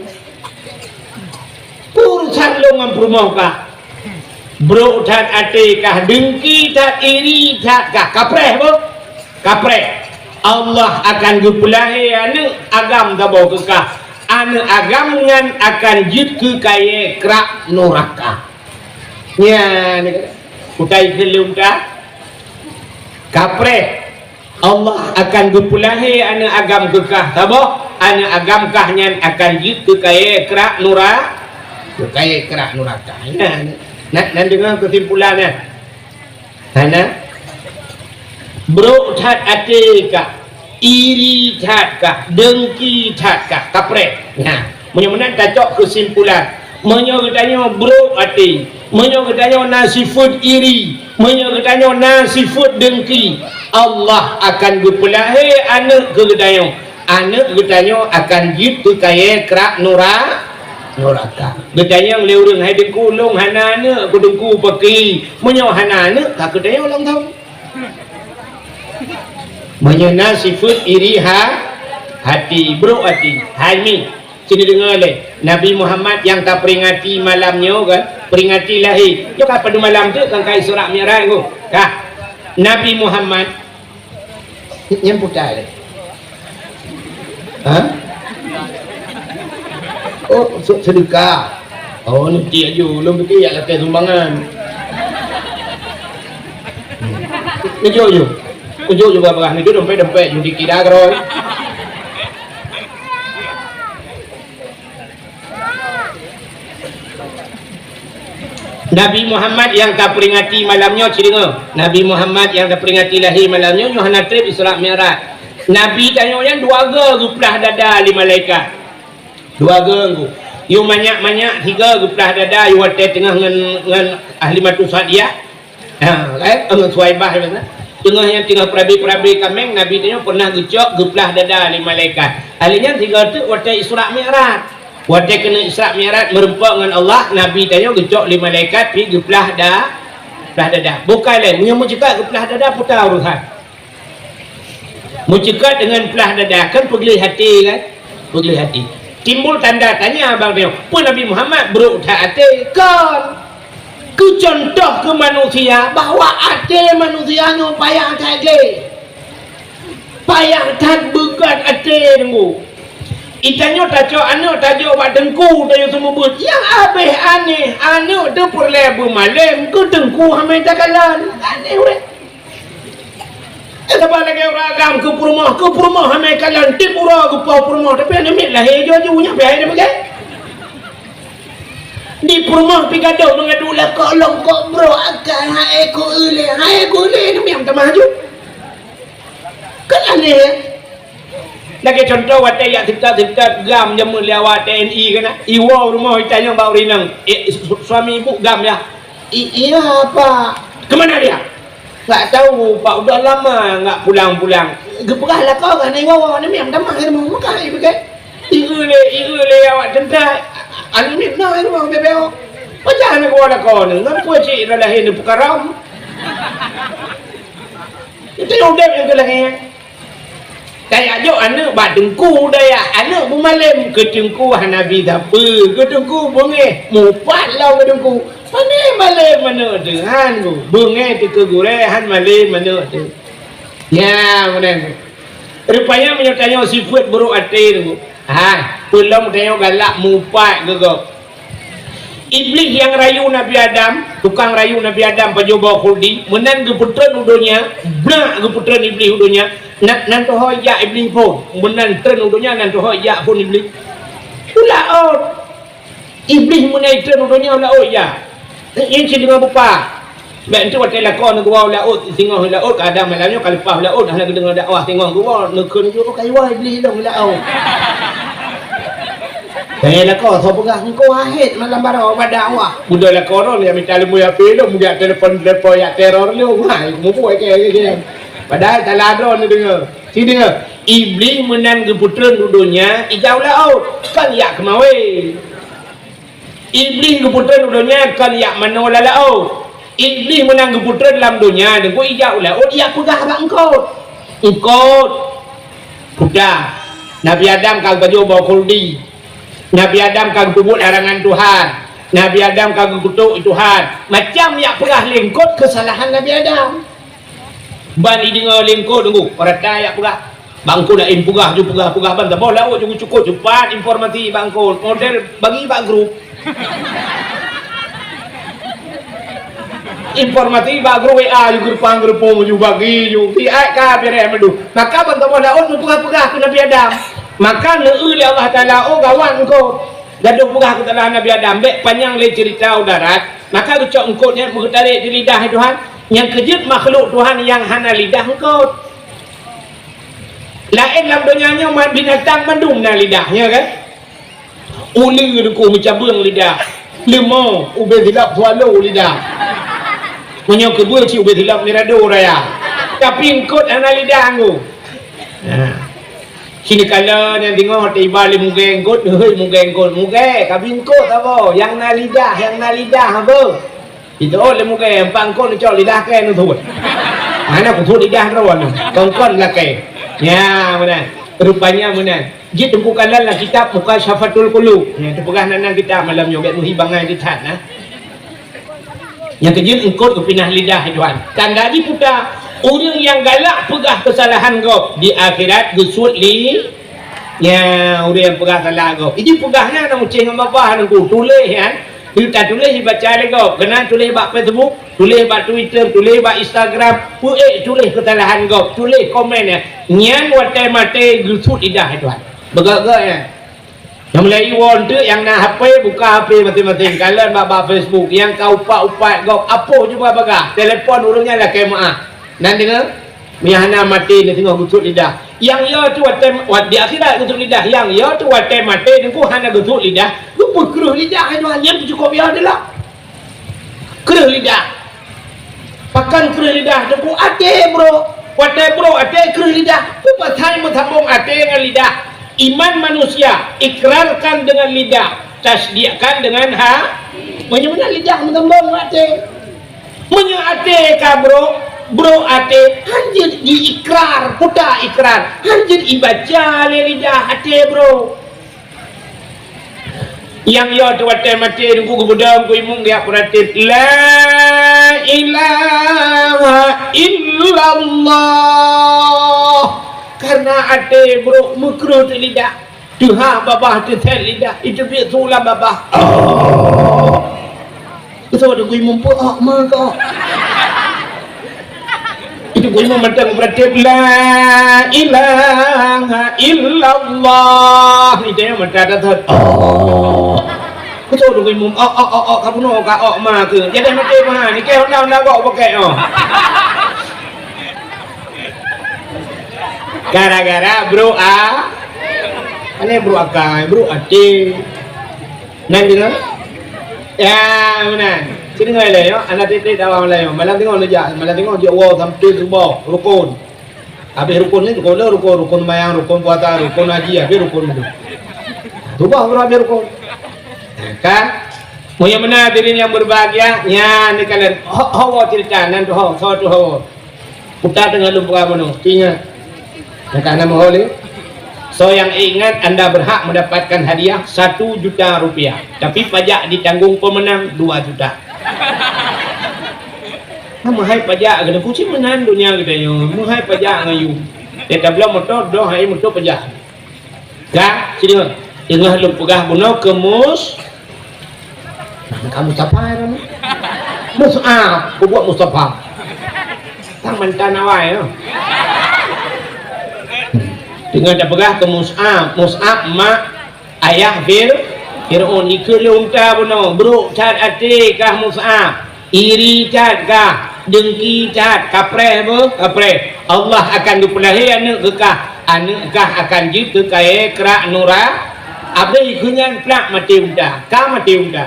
Peue urusan lôn ngon peurumoh kah? Brok that até kah, dengki that, iri that kah, kapreh boh. Kapreh, Allah akan geupeulahé aneuk agam saboh keu kah. Aneuk agam nyan akan jeuet keu kayèe krak nuraka. Nyan, kutai keu lé unta. Kapreh, Allah akan geupeulahé aneuk agam keu kah saboh, aneuk agam kah nyan akan jeuet keu kayèe krak nura-, keu kayèe krak nuraka. Nyan, na, na deungö keusimpulan nyan? Hana. Brok that até kah, iri that kah, dengki that kah, kapreh. Nah, meunyoe meunan tacok keusimpulan. Meunyoe geutanyoe brok até, meunyoe geutanyoe na sifeuet iri, meunyoe geutanyoe na sifeuet dengki, Allah akan geupeulahé aneuk keu geutanyoe. Aneuk geutanyoe akan jeuet keu kayèe krak nura-, nuraka. Geutanyong lé ureueng, "Hai Teungku, lôn hana aneuk," kheun Teungku, "pakri. Meunyoe hana aneuk, ka keuh tanyoe lôn thon." Meunyoe na sifeuet iri ha-, hati, brok hati, hai mi, sini deungö lé. Nabi Muhammad nyang taperingati malam nyoe kan, peringati lahé. Nyoe ka padum malam teuk kan ka Isra Mi'raj nyoe. Kah. Nabi Muhammad Nyan puta lé. Ha? Oh, se-, sedekah. Oh, nanti aju. Ulôn pikir jak lakèe sumbangan. Hmm. Neujok ju. Neujok ju beurah-beurah. Neujok dompet-dompet ju dikira keurôi. Nabi Muhammad nyang taperingati malam nyoe, ci deungö. Nabi Muhammad nyang taperingati lahé malam nyoe, nyoe hana trép Isra Mi'raj. Nabi tanyoe nyan dua goe geuplah dada lé malaikat. Dua goe ngon. Yôh manyak-manyak, tiga geuplah dada, yôh watèe teungoh ngon, ngon Halimatu Sa'diyah. Ha, kan? Teungoh Suwaibah, ya, kan? Teungoh nyang teungoh peurabe-peurabe kaméng, Nabi tanyoe pernah geucok, geuplah dada lé malaikat. Ahli nyan tiga teuk watèe Isra Mi'raj. Watèe keuneuk Isra Mi'raj meureumpok ngon Allah, Nabi tanyoe geucok lé malaikat pi geuplah da-, plah dada. Bukai lé, meunyoe meuceukat geuplah dada, puta urusan. Meuceukat deungon plah dada, kan peugleh até, kan? Peugleh até. Timbul tanda tanya bak tanyoe, peue Nabi Muhammad brok that até? Kon. Keu contoh keu manusia bahwa até manusia nyoe payah that gleh. Payah that beugat até teungku. Itanyoe tacok aneuk tajok bak teungku, tanyoe seumeubeuet. Nyang abéh aneh, aneuk teuh peureulèe beumalém, keu teungku hana takalon. Aneh ureueng. Eh, saban lagèe ureueng agam keu peurumoh, keu peurumoh hana kalon, tiep uroe geupoh peurumoh, tapi aneuk miet lahé ju-ju nyan pih hai nyan peugah. Di peurumoh pih gadôh meungadôh lakoe lôn kok brok akai, hai kok eu lé, hai kok eu lé, nyan nyang tamah ju. Kan aneh, ya? Lagèe contoh, watèe jak seutat-seutat gam jameun lé awak T N I keunan, iwoe rumoh itanyong bak ureueng inong, "Eh, su-, suami ibu gam, ya?" "I-, iya, Pak." "Kemana dia?" "Nggak tahu, Pak, udah lama nggak pulang-pulang." Geupeugah lakoe keunan iwoe, nyan meutamah rumoh Mekah, ipeugah. Ieu lé, ieu lé awak teuntèe. Aneuk miet na rumoh bèe-bèe. Pajan aneuk woe lakoe nyoe, ngon peue cit dah lahé neupeukarom. Itu udép nyang keu lahé. Tajak jok aneuk bak teungku dayah, aneuk beumalém, keu teungku hana bi sapeue, keu teungku beungéh, mupat lom keu teungku. Pané malém aneuk teuh, han ku, beungéh teuh keu gurèe, han malém aneuk teuh. Nyan meunan. Rupanya meunyoe tanyoe sifeuet buruk até teungku, ha, peulom tanyoe galak mupat keu gob. Iblih nyang rayu Nabi Adam, tukang rayu Nabi Adam pajoh boh khuldi, meunan geupeutreun u donya, brak geupeutreun Iblih u donya, nan, nan teuhôi jak Iblih phon, meunan treun u donya nan teuhôi jak phon Iblih. U laôt. Iblih meunan treun u donya u laôt jak. Nyan cit deungon beupa. Bèk enteuk watèe lakoe neuh geuwoe u laôt, singoh u laôt, kadang malam nyoe ka leupah u laôt, hana geudeungoe dakwah singoh geuwoe, neukheun ju, "Oh, ka iwoe Iblih lôn u laôt." Tanyong lakoe, "Soe peugah?" "Engkau ahét malam baroe bak dakwah." Beudôh lakoe droe, jak mita leumui api lôn, jak telepon-telepon, jak teror lôn. Hai, mubuet kèe, kèe, kèe. Padahai salah droe neudeungoe. Ci deungoe, Iblih meunan geupeutreun u donya, ijak u laôt, kon jak keumawé. Iblih geupeutreun u donya kon jak manoe lam laôt. Iblih meunan geupeutreun lam donya, Teungku, ijak u laôt, ijak peugah bak eungkôt. Eungkôt, peugah, Nabi Adam ka geupajoh boh khuldi. Nabi Adam ka geupeubuet larangan Tuhan. Nabi Adam ka geukutôk Tuhan. Macam jak peugah lé eungkôt keusalahan Nabi Adam. Ban jideungoe lé eungkôt, Teungku, peurata jak peugah. Bak eungkôt laén peugah ju, peugah, peugah ban saboh laôt ju geucukôp, ju pat informasi bak eungkôt. Model bagi bak grup. Informasi bak grup W A ju geureupang-geureupông ju bagi ju. Siat ka beureh meudôh. Maka ban saboh laôt neupeugah-peugah keu Nabi Adam. Maka neueu lé Allah Taala, "Oh, gawat eungkôt. Gadôh peugah keusalahan Nabi Adam. Bèk panyang lé ceurita u darat." Maka geucok eungkôt nyan geutarek di lidah Tuhan. Nyang keujeuet makhluk Tuhan nyang hana lidah eungkôt. Laén lam donya nyoe ma-, binatang mandum na lidah, nya kan? Uleue Teungku meucabeueng lidah. Leumô ubé silop swallow lidah. Meunyoe keubeue cit ubé silop mirado raya. Tapi eungkôt hana lidah, Teungku. Nah. Sini kala nyang deungoe teuiba lé mugée eungkôt, hei mugée eungkôt, mugée, ka bi eungkôt saboh, nyang na lidah, nyang na lidah, apa? Itu, oh, lé mugée, empat eungkôt neucok lidah kèe neuthôt. Hana kuthôt lidah droe nyoe. Kon-kon lakèe. Nya, meunan. Rupanya meunan. Jeuet Teungku kalon lam kitab Mukasyafatul Qulub. Nya, teupeugah nan, nan kitab malam nyoe, bèk meuhi bangai di that, nah. Nyang keujeuet eungkôt geupinah lidah, hai Tuhan. Tanda jiputa, ureueng nyang galak peugah keusalahan gob di akhirat geusuet li-, nya, ureueng nyang peugah salah gob. Jadi peugah nyan, na mucéh ngon babah, Teungku. Tuléh nyan. Tatuléh jibaca lé gob, keunan tuléh bak Facebook, tuléh bak Twitter, tuléh bak Instagram, peuék tuléh keusalahan gob, tuléh komen nyan. Nyan watèe maté geusuet lidah, hai Tuhan. Beugöt-göt nyan. Nyang mulai iwoe teuk nyang na H P, buka H P maséng-maséng, kalon bak, bak Facebook, nyang ka upat-upat gob, apoh cuba bagah, telepon ureueng nyan lakèe meu'ah. Nan deungoe? Meunyo hana maté, na singoh geusuet lidah. Nyang yo teuh watèe, wat-, di akhirat geusuet lidah. Nyang yo teuh watèe maté, Teungku, hana geusuet lidah, geupeukreueh lidah, hai Tuhan, nyan teuh cukôp yo teuh lah. Kreueh lidah. Pakon kreueh lidah, Teungku? Até brôk. Watèe brôk até, kreueh lidah. Peue pasai meusambông até ngon lidah? Iman manusia, ikrarkan dengan lidah, tasdikkan dengan ha-, meunyo meunan lidah meusambông ngon até. Meunyoe até ka brôk, brôk até, hanjeuet jiikrar, peue ta ikrar, hanjeuet ibaca lé lidah até brôk. Nyang yo teuh watèe maté, Teungku, geubeudôh keu imum geujak peuratéb, "La ilaha illallah." Karena até brôk meukreueh teuh lidah. Teuhah babah, teusét lidah, iteubiet su lam babah. Oh. Soe teugui muphom, oh, ma keuh. Iteuguimum mantong beuratéb, "La ilaha illallah." Itanyong mata tathot. Oh. Soe teugui muphom, oh, oh, oh, oh, ka bunoe ka, oh, ma keuh. Jadi maté meuhan, ikei honda-honda gok bukét, oh. Gara-gara brôk a-, aneh brôk akai, brôk até. Nan deungoe? Ya, meunan. Ci deungoe lé, yo, aneuk tieb-tieb dakwah malam nyoe. Malam singoh neujak, malam singoh jeuet woe sampoe suboh, rukon. Habéh rukon nyan, rukon le, rukon, rukon seumayang, rukon puasa, rukon haji, habéh rukon nyan. Suboh baru habéh rukon. Kan? Meunyoe meunan hadirin yang berbahagia, nyan neukalon ho, ho cerita nan tu ho, so tu ho. Utak teungoh lôn peugah bunoe, ingat. Nyang ka na meuhôi lé. Soe nyang ingat, anda berhak mendapatkan hadiah satu juta rupiah. Tapi pajak ditanggung pemenang dua juta. Nah, meuhai pajak keunan, kucing meunan donya geutanyoe. Meuhai pajak ngon yum. Ya tabloe moto, doh hai moto pajak. Ka, sini. Teungoh lôn peugah bunoe keu mus-, Kamu siapa ya kamu? Mus'ab, peubuet Mustafa. Tang mantan awai tu. Teungoh tapeugah keu Mus'ab, Mus'ab mak ayah Fir, Fir'aun. Ikeu lé unta bunoe, brok that até kah Mus'ab. Iri that kah, dengki that, kapreh beuh, kapreh. Allah akan geupeulahé aneuk keu kah, aneuk kah akan jeuet keu kayée krak nura. Abéh keu nyan plak maté unta, ka maté unta.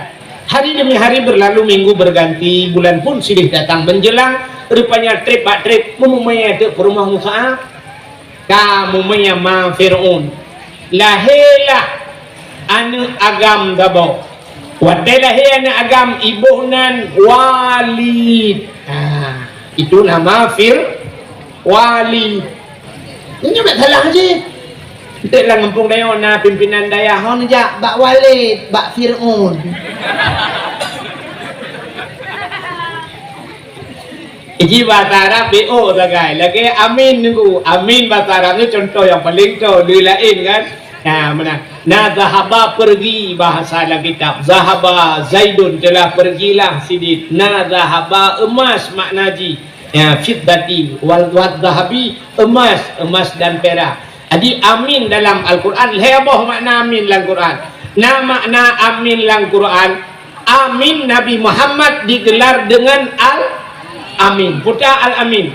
Hari demi hari berlalu, minggu berganti, bulan pun silih datang menjelang. Rupanya treb bak treb meumumé ateueh peurumoh Mus'ab. Ka meumé ma Fir'aun. Lahé lah aneuk agam saboh. Watée lahé aneuk agam, iboh nan Walid. Ha, itu nama Fir-, Walid. Nyoe bèk salah jih. Enteuk lam gampông tanyoe na pimpinan dayah, ho neujak bak Walid, bak Fir'aun. Iji bahasa Arab B O sagai. Lagée amin nunggu. Amin bahasa Arab nyoe contoh nyang paleng toe, le laén kan? Nah, meunan. Na zahaba pergi, bahasa lam kitab. Zahaba Zaidun, telah pergilah Sidin. Na zahaba emas makna jih. Ya, fiddati wal, wal zahabi, emas, emas dan perak. Jadi amin dalam Al-Quran, lhée boh makna amin lam Quran. Na makna amin lam Quran, amin Nabi Muhammad digelar dengan Al-Amin. Peue ta Al-Amin?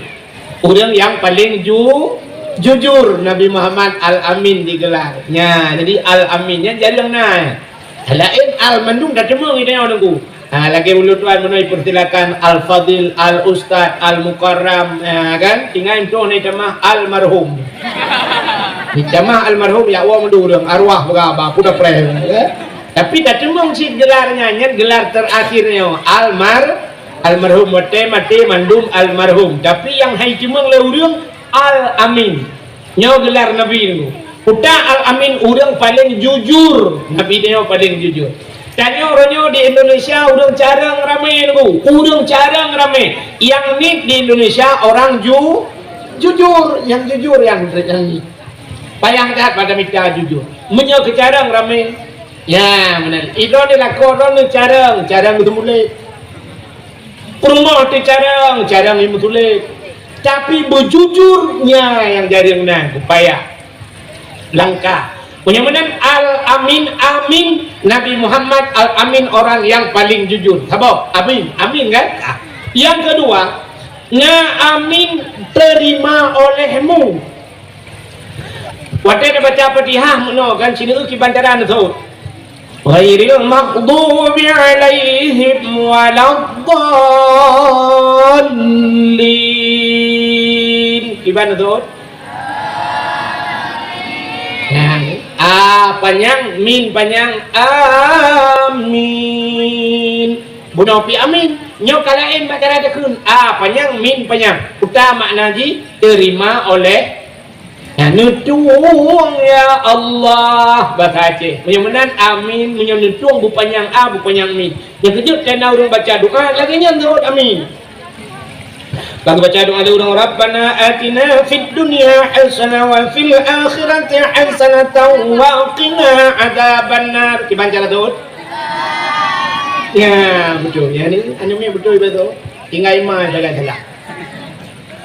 Ureuëng nyang paleng ju-, jujur, Nabi Muhammad Al-Amin digelar. Nya, jadi Al-Amin nyan jareueng na. Laén al mandum dah teumong di tanyoe Teungku. Ha, lagée ulôn tuan meunoe ipersilakan Al-Fadil, Al-Ustaz, Al-Mukarram, ha, kan? Tinggai entoh na itamah Almarhum. Itamah Almarhum, ya Allah, meudureueng, arwah beuraba, kuda preh, ya. Tapi dah teumong cit gelar nyan, nyan gelar terakhir nyoe, Almar-, Almarhum, watée maté mandum Almarhum. Tapi nyang hai teumong lé ureuëng, Al-Amin. Nyoe gelar Nabi nyoe. Peue ta Al-Amin, ureuëng paleng jujur. Nabi nyoe paleng jujur. Tanyoe uroe nyoe di Indonesia ureuëng carông ramé nyoe. Ureuëng carông ramé. Nyang nit di Indonesia orang ju-, jujur. Nyang jujur nyang, nyang nit. Payah that bak mita jujur. Meunyoe keu carông ramé, ya, meunan. Idong di lakoe droeneuh carông, carông geuteumeulét. Peurumoh teucarông, carông nyang meusulet. Tapi beujujur nyan nyang jareueng na geupaya langkah. Meunyoe meunan Al-Amin, amin, Nabi Muhammad Al-Amin orang yang paling jujur. Saboh, amin, amin kan? Ah. Yang kedua, na amin terima olehmu. Watée neubaca Fatihah meunoe kan sineuk kiban cara neuseuôt. Ghairil maghdubi 'alaihim waladdallin. Kiban neuseuôt? Nah, a panyang, min panyang, amin. Bunoe pi amin. Nyoe ka laén bak cara takheun. A panyang, min panyang. Peue ta makna jih, terima oleh Nah, neutueng ya Allah, bahasa Aceh. Meunyoe meunan amin, meunyoe neutueng beupanyang a, beupanyang min. Nyang keujeuet kana ureuëng baca doa, lagée nyan seuôt amin. Ka geubaca doa lé ureuëng, "Rabbana atina fid dunya hasanah wa fil akhirati hasanatan wa qina adzabannar." Kiban cara seuôt? Ya, beutôi. Ya ni, anu ni beutôi, beutôi. Tinggai ma salah-salah.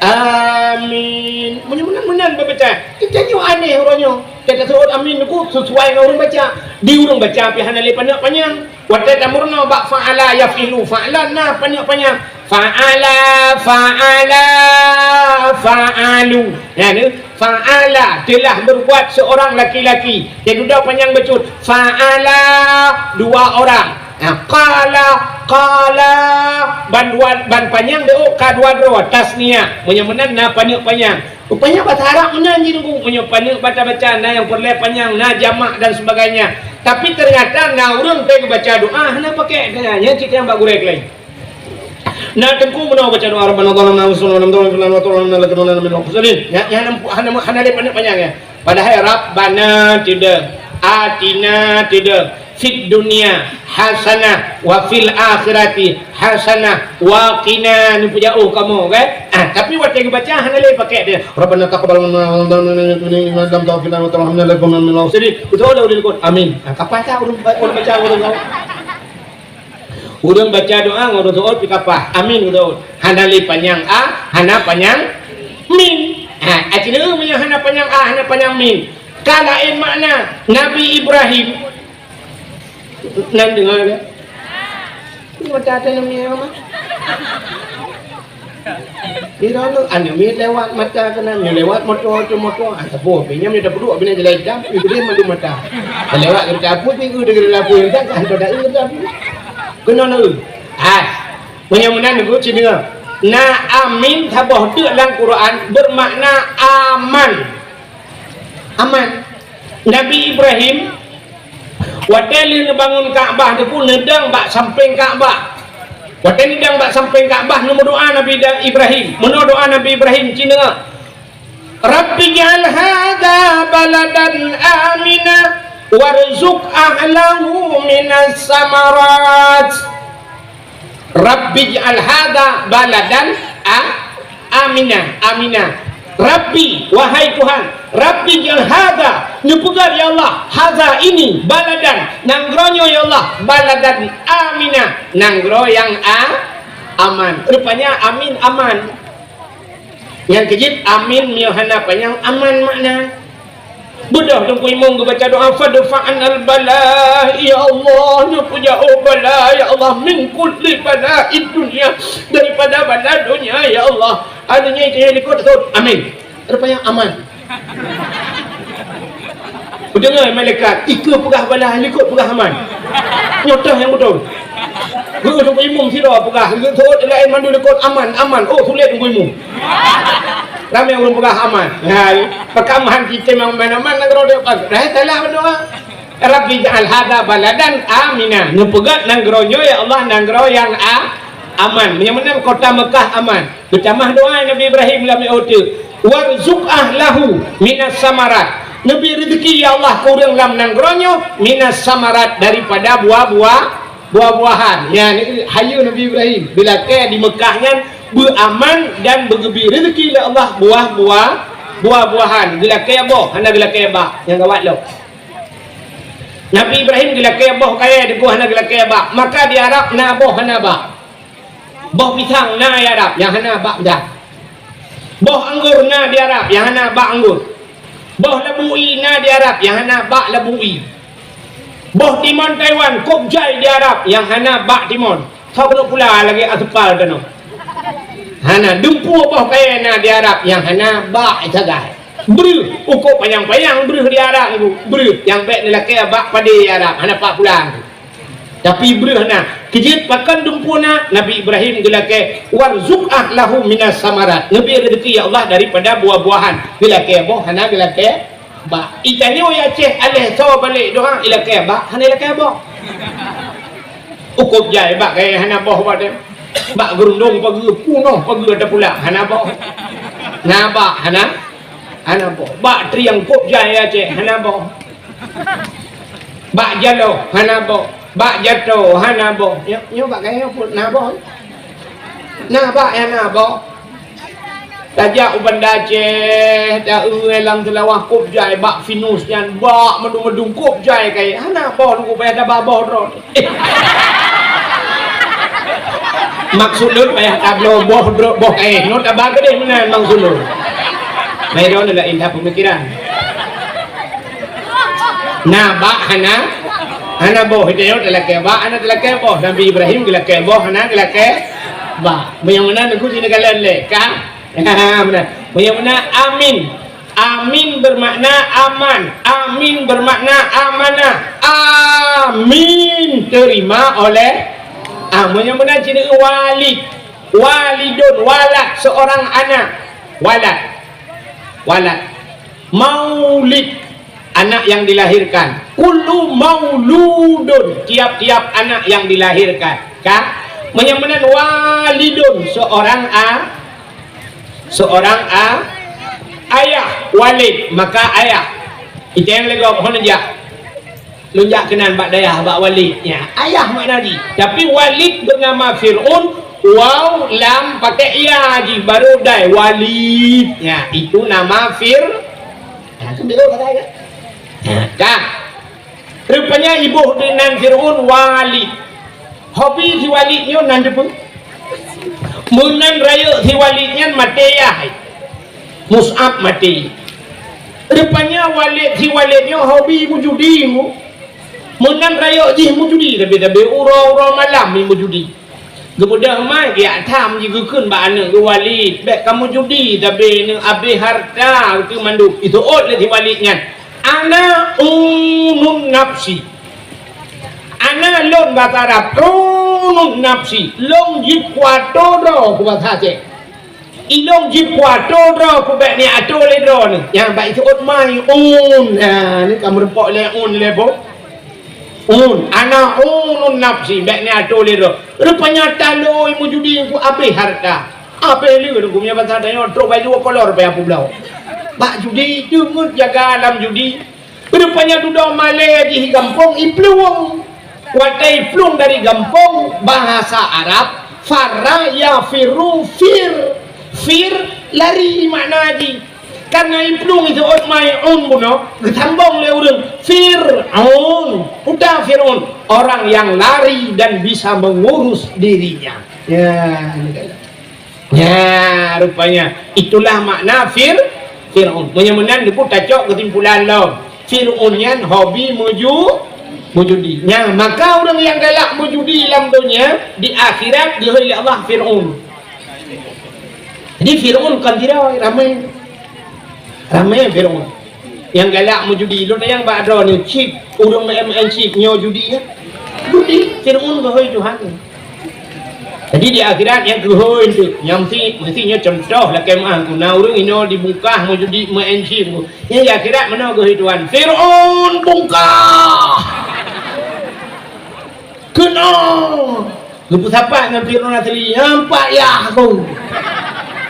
Amin. Meunyoe meunan-meunan babaca. Kita nyoe aneh uroe nyoe. Kita seuôt amin nyoe sesuai ngon ureuëng baca. Di ureuëng baca pih hana lé paneuk panyang. Watée tameurunoe bak fa'ala yaf'ilu, fa'lan na paneuk panyang. Fa'ala, fa'ala, fa'alu. Ya, ni. Fa'ala, telah berbuat seorang laki-laki. Nyang dudoe panyang bacut. Fa'ala, dua orang. Ha, qala, qala, ban dua, ban panyang di ôk ka dua droe, tasniah. Meunyoe meunan na paneuk panyang. Rupanya bahasa Arab meunan jih Teungku. Meunyoe paneuk baca-baca, na nyang peureulée panyang, na jamak dan sebagainya. Tapi ternyata na ureuëng teubaca doa hana pakai, nyan cit nyang bak gurée keulayi. Na Teungku meunoe baca doa, "Rabbana zalamna anfusana wa lam taghfir lana wa tarhamna lanakunanna minal khasirin." Nyan, nyan hana, hana, hana lé paneuk panyang nyan. Padahai Rabbana teudong, atina teudong, fid dunya hasanah wa fil akhirati hasanah wa qina, neupeujauh kamoe kan? Ah, tapi watée geubaca hana lé pakai dia. "Rabbana taqabbal minna innaka antal samiul alim wa tub alaina innaka antal tawwabur rahim." Beutôi lah ulil kot. Amin. Ah, kapan ka ureuëng ba-, ureuëng baca ureuëng kau? Ureuëng baca doa ngon ureuëng seuôt pih ka paih. Amin ureuëng seuôt. Hana lé panyang a, hana panyang min. Ha, artinya meunyoe hana panyang a, hana panyang min, ka laén makna. Nabi Ibrahim, nan deungoe ka? Mata teuh namiet mah. Droeneuh aneuk miet lewat mata keunan, nyoe lewat moto, tu moto. Ah, saboh pih nyan, nyoe tapeuduek bina jalan hitam, Ibrahim mandum mata. Lewat kereta api, pih eu deungon lampu hitam, kan tu dah eu dah. Keunoe na eu. Ah, meunyoe meunan Teungku, ci deungoe. Na amin saboh teuk lam Quran bermakna aman. Aman. Nabi Ibrahim, watée lheueh neubangun Ka'bah Teungku, neudong bak sampéng Ka'bah. Watée neudong bak sampéng Ka'bah, neumeudoa Nabi Da-, Ibrahim. Meunoe doa Nabi Ibrahim, ci deungoe, "Rabbi ij'al hadza baladan amina warzuq ahlahu minas samarat." Rabbi ij'al hadza baladan a-, amina, amina. Rabbi, wahai Tuhan, Rabbi ij'al hadza, neupeugah ya Allah, hadza ini, baladan, nanggroe nyoe ya Allah, baladan amina, nanggroe nyang a-, aman. Rupanya amin aman. Nyang keujeuet amin meunyoe hana panyang aman makna. Beudôh Teungku Imum geubaca doa, "Fadfa'nal bala, ya Allah, neupeujauh bala, ya Allah, min kulli bala'id dunya, daripada bala donya, ya Allah." Adonya itu yang likot, amin. Rupanya aman. Peudeungoe malaikat, ikeue peugah bala, likot peugah aman. Nyoe toh nyang beutôi. Geuh Teungku Imum sidroe peugah, geuh thot laén mandum likot aman, aman. Oh, sulet Teungku Imum. Ramé ureuëng peugah aman. Ha, pakam han kitem aman-aman nanggroe dia pas. Dah salah berdoa. Rabbi ja'al hadza baladan amina. Neupeugah nanggroe nyoe ya Allah nanggroe nyang a-, aman. Meunyoe meunan kota Mekah aman. Geutamah doa Nabi Ibrahim lam mi'od teuk, "Warzuq ahlahu minas samarat." Neubi rezeki ya Allah keu ureuëng lam nanggroe nyoe minas samarat daripada buah-buah, buah-buahan. Nyan hayeue Nabi Ibrahim bilakée di Mekah nyan beuaman dan beugeubri rezeki lé Allah buah-buah, buah-buahan. Geulakée boh, hana geulakée bak. Nyang gawat lom. Nabi Ibrahim geulakée boh kayée Teungku, hana geulakée bak. Maka di Arab na boh hana bak. Boh pisang na di Arab nyang hana bak pisang. Boh anggô na di Arab nyang hana bak anggô. Boh labu ie na di Arab nyang hana bak labu ie. Boh timon Taiwan kôb jai di Arab nyang hana bak timon. Soe keuneuk pula lagée aspal tanoh. Hana dumpeue boh kayée na di Arab nyang hana bak sagai. Breuh, ukoe panyang-panyang breuh di Arab Teungku. Breuh nyang bék neulakée bak padé di Arab, hana pat pula Teungku. Tapi breuh na, keujeuet pakon dumpeue na, Nabi Ibrahim geulakée, "Warzuq ahlahu minas samarat." Neubi rezeki ya Allah daripada buah-buahan. Geulakée boh, hana geulakée bak. Itanyoe ya Aceh, aléh soe balek doa, ilakée bak, hana ilakée boh. Ukôb jai bak kayée hana boh bak tem. Bak geurundong pageue, punoh pageue tapula, hana boh. Na bak, hana, hana boh. Bak triang kôb jai ya Aceh, hana boh. Bak jaloh hana boh, bak jato hana boh. Nyoe, nyoe bak kayée pun na boh. Na bak nyang na boh. Tajak u Banda Aceh, ta-eu lam Seulawah kôb jai bak pinus nyan, bak meudung-meudung kôb jai kayée. Hana boh Teungku, payah taba boh droe. Maksud lôn payah tabloe boh droe, boh kayée. Nyoe taba keudeh meunan maksud lôn. Baik droe laén that peumikiran. Na bak hana, hana boh. Itanyoe talakée bak, hana talakée boh. Nabi Ibrahim geulakée boh, hana geulakée bak. Meunyoe meunan Teungku sineukala lé, ka? Meunan. Meunyoe meunan amin. Amin bermakna aman. Amin bermakna amanah. Amin, terima oleh. Ah, meunyoe meunan ci deungon walid. Walidun, walad, seorang anak. Walad. Walad. Maulid, anak yang dilahirkan. Kullu mauludun, tiap-tiap anak yang dilahirkan. Ka? Meunyoe meunan walidun, seorang a-, seorang a-, ayah, walid, maka ayah. Item lé gob, hon jak. Lôn jak keunan bak dayah, bak Walid. Ya, ayah makna jih. Tapi Walid bernama Fir'aun, waw, lam, pakai ya jih, baru dai, Walid. Ya, itu nama Fir-, ha, kan betul kata kan? Ha, kan? Rupanya iboh nan Fir'aun Walid. Hobi si Walid nyoe nan teupeue? Meunan rayeuk si Walid nyan maté yah. Mus'ab maté. Rupanya Walid, si Walid nyoe hobi meujudi mu. Meunan rayeuk jih meujudi, tapi-tapi uroe-uroe malam jih meujudi. Geubeudôh mai geujak tham jih geukheun bak aneuk geuh, "Walid, bèk kamoe judi, tapi neuk abéh hareuta keu mandum." Jiseuôt lé si Walid nyan, "Ana unun nafsi." Ana lôn basa Arab, unun nafsi, lôn jikuato droe keu basa Aceh. Ilôn jikuato droe keu bèk neuato lé droeneuh. Nyang bak jiseuôt mai un. Ha, nyoe ka meurumpok lé un lé boh. Un, ana unun nafsi, bèk neuato lé droe. Rupanya talo meujudi keu abéh hareuta. Abéh lé droe, meunyoe basa tanyoe trok bak jih dua kolor payah peubloe. Bak judi, teungeut jaga lam judi. Rupanya dudoe malèe jih di gampông, iplueng. Watèe iplueng dari gampông, bahasa Arab, farra yafirru, fir. Fir, lari makna jih. Karena iplueng jiseuôt mai un bunoe, geusambong lé ureueng, Fir'aun. Uta Fir'aun, orang yang lari dan bisa mengurus dirinya. Ya, ini dia. Nya, rupanya itulah makna Fir-, Fir'aun. Meunyoe meunan, Teungku, tacok keusimpulan lom. Fir'aun nyan hobi meuju-, meujudi. Nya, maka ureueng nyang galak meujudi lam donya, di akhirat geuhôi lé Allah Fir'aun. Jadi Fir'aun kon sidroe, ramé. Ramé Fir'aun. Nyang galak meujudi, lôn tanyong bak droeneuh, chip, ureueng meu'en-meu'en chip, nyoe judi nyan? Judi, Fir'aun geuhôi Tuhan. Jadi di akhirat nyang geuhôi eunteuk, nyang meusti, meusti nyoe cuntoh lakèe meu'ah, na ureueng inoe dibungkah meujudi, meu'en chip. Nyan di akhirat meunoe geuhôi Tuhan, "Fir'aun bungkah! Keunoe!" Geupeusapat ngon Fir'aun asli, "Nyan pat yah ku."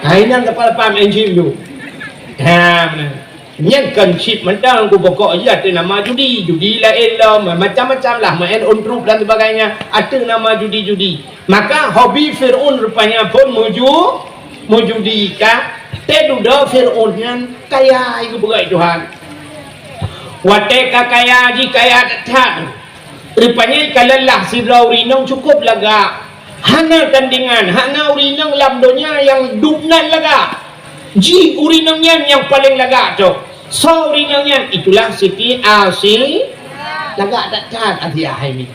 Ha, inan teupeu-teupeu meu'en chip tu. Ha, meunan. Nyan kon chip mantong, ku pokok jih ateueh nama judi. Judi laén lom, macam-macam lah, main on trup dan sebagainya, ateueh nama judi-judi. Maka hobi Fir'aun rupanya pun meuju-, meujudi ka. Teududoe Fir'aun nyan kaya, geupeugah Tuhan. Watèe ka kaya jih, kaya that-that. Rupanya ka lelah sidroe ureueng inong cukup lagak. Hana tandingan, hana ureueng inong lam donya nyang dubnan lagak. Jih ureueng inong nyan nyang paleng lagak toh. Soe ureueng inong nyan? Itulah Siti Asi-, lagak that-that Asiah hai mi.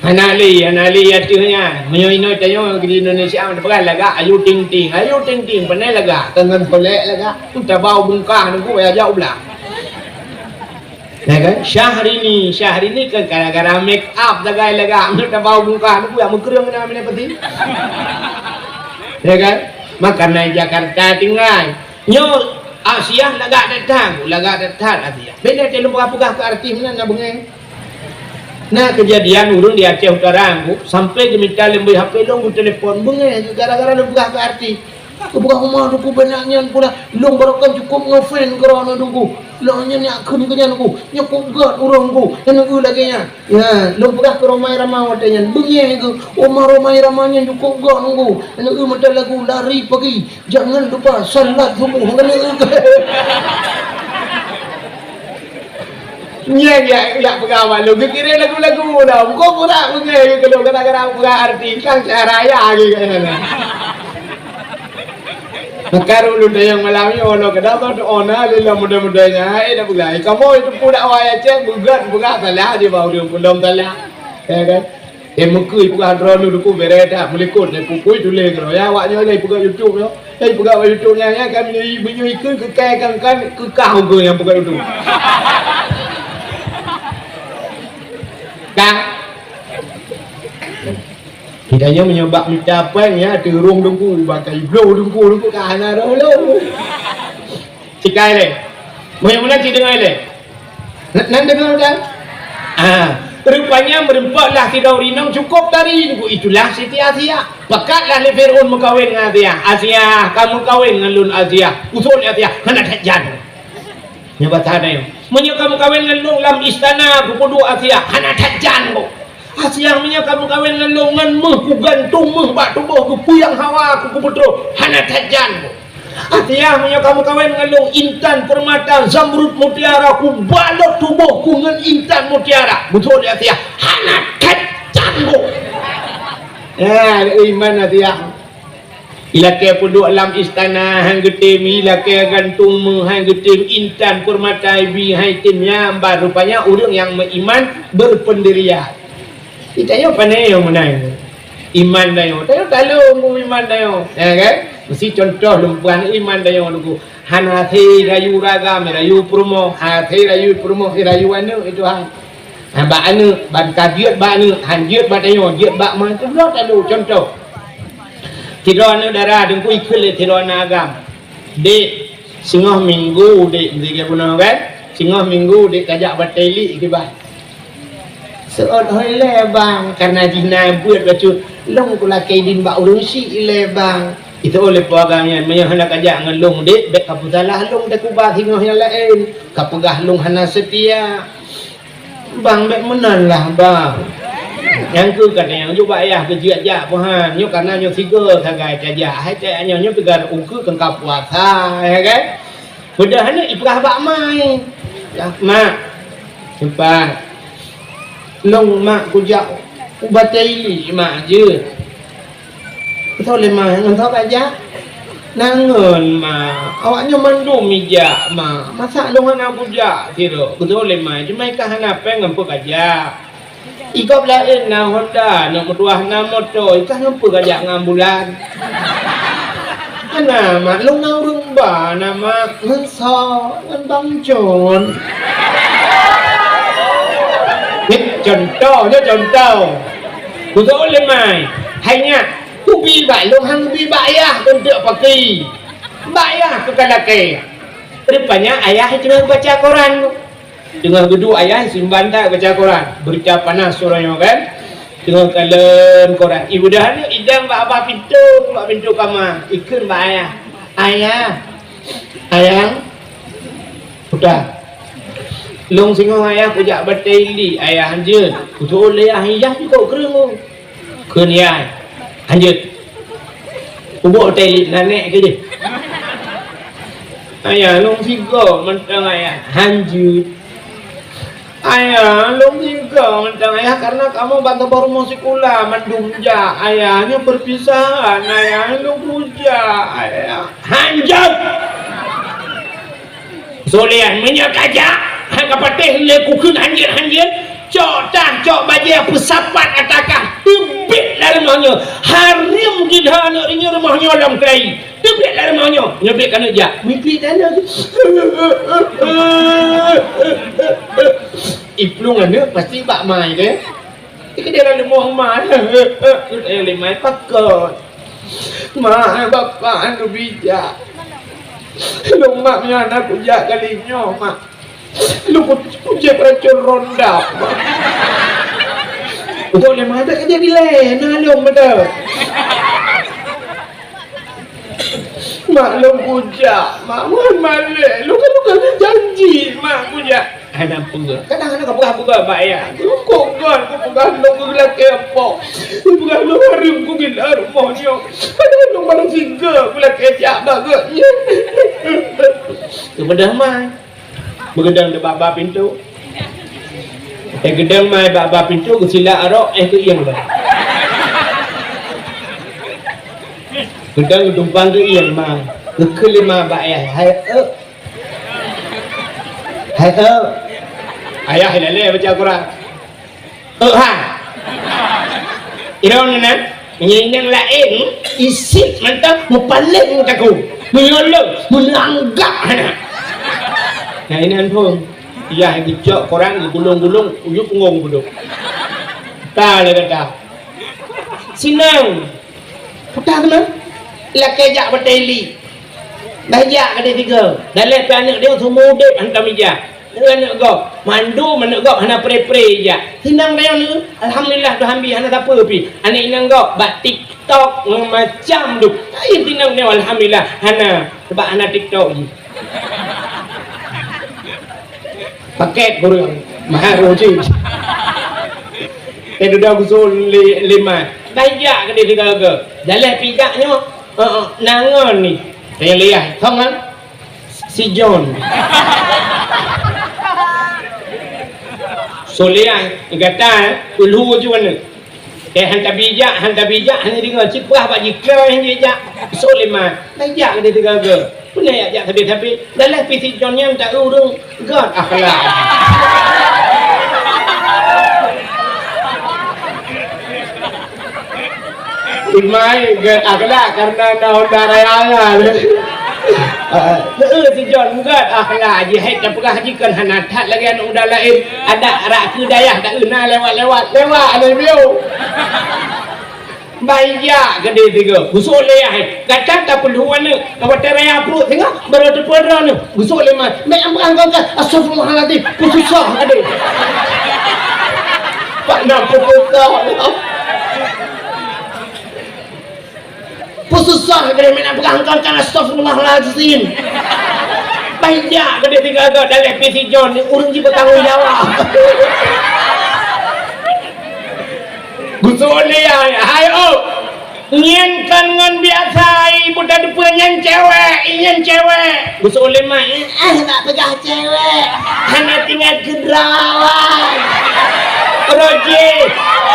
Hana lé, hana lé ateueh nyan. Meunyoe inoe tanyoe di Indonesia, meunan peugah lagak Ayu Ting Ting. Ayu Ting Ting pandai lagak, kon ngon solek lagak. Tabau bungkah nunggu ya jauh blah. Ya kan? Syahrini, Syahrini kan gara-gara make up sagai lagak, meutabau bungkah, nunggu ya meukeureueng na mina peti. Ya kan? Maka na Jakarta tinggai. Nyoe Asiah lagak that-that, lagak that-that Asiah. Beda teu lôn peugah-peugah keu artis meunan na beungèh. Na keujadian ureueng di Aceh Utara, Bu, sampai geumita leumbôi H P lôn, geutelepon beungèh gara-gara lôn peugah keu artis. Geupeugah, "Uma, Teungku, beunak nyan pula, lôn baroekon cukôp ngefan keu droeneuh, Teungku. Lôn nyan nyak kheun keu nyan, Teungku. Nyoe kok gèt ureueng, Teungku. Nyan neu lagèe nyan." Ya, lôn peugah keu Rhoma Irama watèe nyan, beungèh geuh, "Uma, Rhoma Irama nyan cukôp gèt, Teungku. Neu mantong lagu Lari Pagi, Jangan Lupa Salat Subuh." Nyan neu. Nyan jak, jak peugah bak lôn, geukirém lagu-lagu dah. Bukan pura beungèh geuh keu lôn, kadang-kadang peugah artis, kan cara raya geuh kat sana. Maka ulôn tanyong malam nyoe, lôn keudroe tu ona lé lôn muda-muda nyan, hai dak peugah. Kamoe teupeu dakwah Aceh, beugat peugah salah di bawah ureueng peulom salah. Ya kan? Eh, meukeue peugah droeneuh Teungku, bèrèh that, meulikot nyan pukui tuléh keudroe. Ya, awak nyoe lé peugah YouTube nyoe. Lé peugah YouTube nyan, ya, kan meunyoe, meunyoe ikeu keukai kan, kan keukah ukeue nyang peugah YouTube. Kan? Kita nyoe meunyoe bak mita pèng, ya, teurông Teungku, bak kai bloh Teungku, Teungku ka hana roh lom. Sikai lé. Meunyoe meunan cit deungoe lé. Nan, nan deungoe kan? Ah, rupanya meureumpok lah sidroe ureueng inong cukôp tari, Teungku, itulah Siti Asiah. Peugah lah lé Fir'aun meukawen ngon Asiah. "Asiah, ka meukawen ngon lôn, Asiah." Usul Asiah, "Hana that jan." Nyoe basa nyoe. "Meunyoe ka meukawen ngon lôn lam istana, ku peuduek Asiah, hana that jan, Teungku." "Asiah, meunyoe ka meukawen ngon lôn, ngon méuh ku gantong méuh bak tuboh, geupeuyang hawa ku, ku peutrôh, hana that jan, Teungku." "Asiah, meunyoe ka meukawen ngon lôn, intan, peurmata, zamrud, mutiara, ku balot tuboh ku ngon intan mutiara." Beutôi, Asiah, "Hana that jan, Teungku." Ha, iman nasiah. Ilakée peuduek lam istana han geutem, ilakée gantung meu han geutem, intan peurmata ibi han item, nyang ba rupanya ureuëng nyang meuiman berpendirian. Di tanyoe pane nyang meunan. Iman tanyoe, tanyoe taleueng iman tanyoe. Ya kan? Meusi contoh lôn peugah iman tanyoe nunggu. Hana hase rayu ragam, rayu peurumoh, hase rayu peurumoh, rayu aneuëk itu han. Ha, bak aneuëk, ban ka jeuet bak aneuëk, han jeuet bak tanyoe, jeuet bak ma, itu bloe tanyoe contoh. Sidroe aneuëk dara teungku ikheun lé sidroe aneuëk agam. Dek, singoh minggu dek, meusigai bunoe kan? Singoh minggu dek kajak batée lik kiban. Seuôt hôi lé bang, karena jih na buet bacut, lông kulakée idin bak ureuëng syiek ilée bang. Itu oleh peue agam nyan, meunyoe hana kajak ngon lông dek, bék kapeusalah lông teukuba singoh nyang laén, kapeugah lông hana seutia. Bang, bék meunan lah bang. Nyang keu katanyang jubak yah keu jijak-jak peuhan. Nyoe kana nyoe sigoe sagai tajak. Hai cak nyoe, nyoe teuga ukeue keu ka puasa, ya kan? Padahai nyoe ipeugah bak mai. Yah, mak. Sempat. Lông mak kujak u batée lik mak jeuet. Beutôi lé ma, ngon soe kajak? Ngon ma. Awak nyoe mandum ijak ma. Masa lôn hana kujak sidroe? Beutôi lé ma, cuma ikah hana péng ngon peue kajak. Ikop laén na Honda, na meutuah na moto, ikah ngon peue kajak ngon ambulan? Hana mak, lôn na ureuëng ba na mak, ngon soe, ngon Bang Jon. Nyoe contoh, nyoe contoh. Beutôi lé ma, hai nyak. Kubi bak lôn han kubi bak ayah keuneuk paki. Bak ayah keu ka lakée. Rupanya ayah teungoh baca koran. Teungoh geuduek ayah simban that baca koran. Berita panas uroe nyoe kan. Teungoh kalon koran. Ibudah ni idang bak babah pintoe, bak pintoe kama. Ikheun bak ayah. Ayah. Ayah. Udah. Lôn singoh ayah kujak batée lik ayah hanjeuet. Kutoh lé ayah, ayah jukok kreueng. Kheun yai, hanjeuet. Ubok teli nanek keu jih. Ayah, lôn sigoe mantong ayah, hanjeuet. Ayah, lôn sigoe mantong ayah, karena kamoe ban saboh rumoh sikula mandum jak ayah, nyoe perpisahan ayah, lôn kujak ayah, hanjeuet. Solehan, meunyoe kajak, han kapatéh lé kukheun hanjeuet-hanjeuet, cok tah, cok bajée peusapat ata kah, teubiet lam rumoh nyoe. Hareuem jih aneuk rinyeuk rumoh nyoe lom keulayi. Teubiet lam rumoh nyoe, nyoe biet keuneuk jak. Meukeue tanoh. Iplueng aneuk pasti bak ma teuh. Di keudeh lam rumoh ma, lé ma pakon. Ma, bapak anu bijak. Lôn mak meunyoe hana kujak kali nyoe, mak. Lôn ku-, kujép racun rondap, mak. Untuk lé ma, tak jadi lé, na lôn beutôi. Mak, lôn kujak, mak, mohon malèe. Lôn kan, lôn kan janji, mak, kujak. Hai, na peue? Kadang-kadang ka peugah-peugah bak ayah. Kok kon kupeugah lôn geulakèe po? Kupeugah lôn hareuem kugila rumoh nyoe. Padahai lôn barô sigoe kulakèe jak bak geuh nyan. Keupeugah mai. Meugeudong di bak-bak pintoe. Eh, geudong mai bak-bak pintoe, geusilak arok, eh, geuieng bak. Geudong geudumpang geuieng mai. Geukheun lé ma bak ayah, "Hai, eu." "Hai, eu." Ayah ilalèe baca Quran. "Eu, ha." Irong nyan, meunyoe inong laén, isit mantong meupaléng meutakue. Meunyoe lôn, meuneuk anggap hana. Nah, inan phôn. Yah geucok koran, geugulong-gulong, uyup punggong beudôh. Ka lé gata. Sinong. Peugah teuma. Lakèe jak batèe li. Bah jak keu tiga. Daleh pih aneuk dia seumeu udép hantom ija. Aneuk gob, mandum aneuk gob hana pre-pre ija. Sinong dia ni, alhamdulillah, Tuhan bi hana sapeue pih. Aneuk inong gob bak TikTok macam tu. Ai sinong dia alhamdulillah hana, sebab hana TikTok ji. Pakèt kureueng, mahar uji. Eh, dudoe gusôn li-, lima. Bah jak keu dia tiga-tiga. Daleh pih jak nyoe. Heeh, nangon ni. Tanya liah, thong kan? Si John. Solehan, gata, eh, ulhu ju mana? Eh, han tabijak, han tabijak, han deungoe, cit peugah bak jikeu han jijak. Suléman, tajak keudeh tiga-tiga. Peue na jak sabe-sabe? Dalam pih si Jon nyan ta ureueng göt akhlak. Imai göt akhlak karena na Honda raya nyan. Heeh, si Jon göt akhlak jih, hai tapeugah jih kon hana that lagèe aneuk muda laén. Adak rak keu dayah ta na lewat-lewat, lewat aneuk bieu. Baijak keudeh tiga. Gusok lé yah, eh. Gata tapeulhue aneuk. Ka watèe raya pruet singoh, barô teupeu droeneuh. Gusok lé ma. Mek ambrang kau ka. Astagfirullahalazim. Peususah keudeh. Pak na peususah. Peususah keudeh mek ambrang kau ka. Astagfirullahalazim. Baijak keudeh tiga-tiga dalam pih si Jon ni ureueng jih bertanggung jawab. Gusok lé hai, hai oh. Nyan kon ngon biasa, ibu tateupeue nyan cewek, nyan cewek. Gusok lé ma, eh, eh, tak peugah cewek. Hana teuingat keu droe. Roji,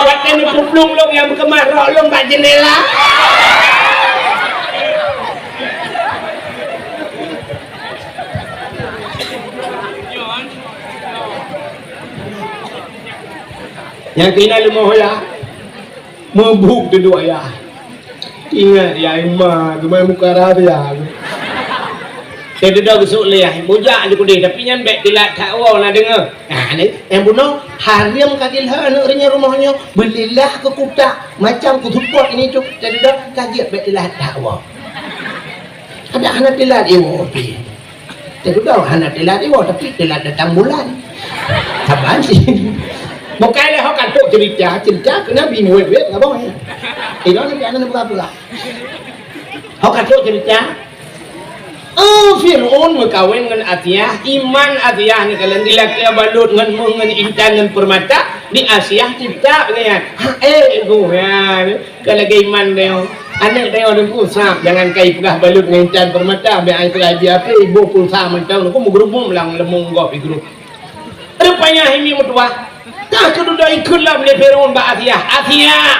watèe neupeuplong lôn nyang beukeumah rok lôn bak jeundela. Nyang keunan leumoh ya. Meubuet dudoe ayah. Ingat ya, ima geumai muka raya. Teududoe geusok lé ayah, bujak di keudeh, tapi nyan bèk teulat that woe na deungoe. Nah, ni, nyang bunoe, hareuem ka gilhö aneuk rinyeuk rumoh nyoe, beulilah keu kutak, macam keu seupôt ini tu, teududoe ka jeuet bèk teulat that woe. Adak hana teulat iwoe pih. Teududoe hana teulat iwoe, tapi teulat datang bulan. Saban sih. Bukai lé ho ka trok cerita, cerita keu Nabi muwet-wet ngabong. Inoe ni aneuk pura-pura. Ho ka trok cerita. Oh, Fir'aun meukawen ngon Asiah, iman Asiah ni kalon dilakèe balot ngon meuh ngon intan ngon peurmata, di Asiah cit that nyan. Ha, eh, ego, ya. Ka lagèe iman tanyoe. Aneuk tanyoe teungku sab, jangan kai peugah balot ngon intan peurmata, bèk ai peugah bie api, iboh pulsa mantong, teungku meugeurubum lam leumong gob igrub. Rupanya hai mi meutuah, ka keududoe ikheun lom lé Fir'aun bak Asiah, "Asiah,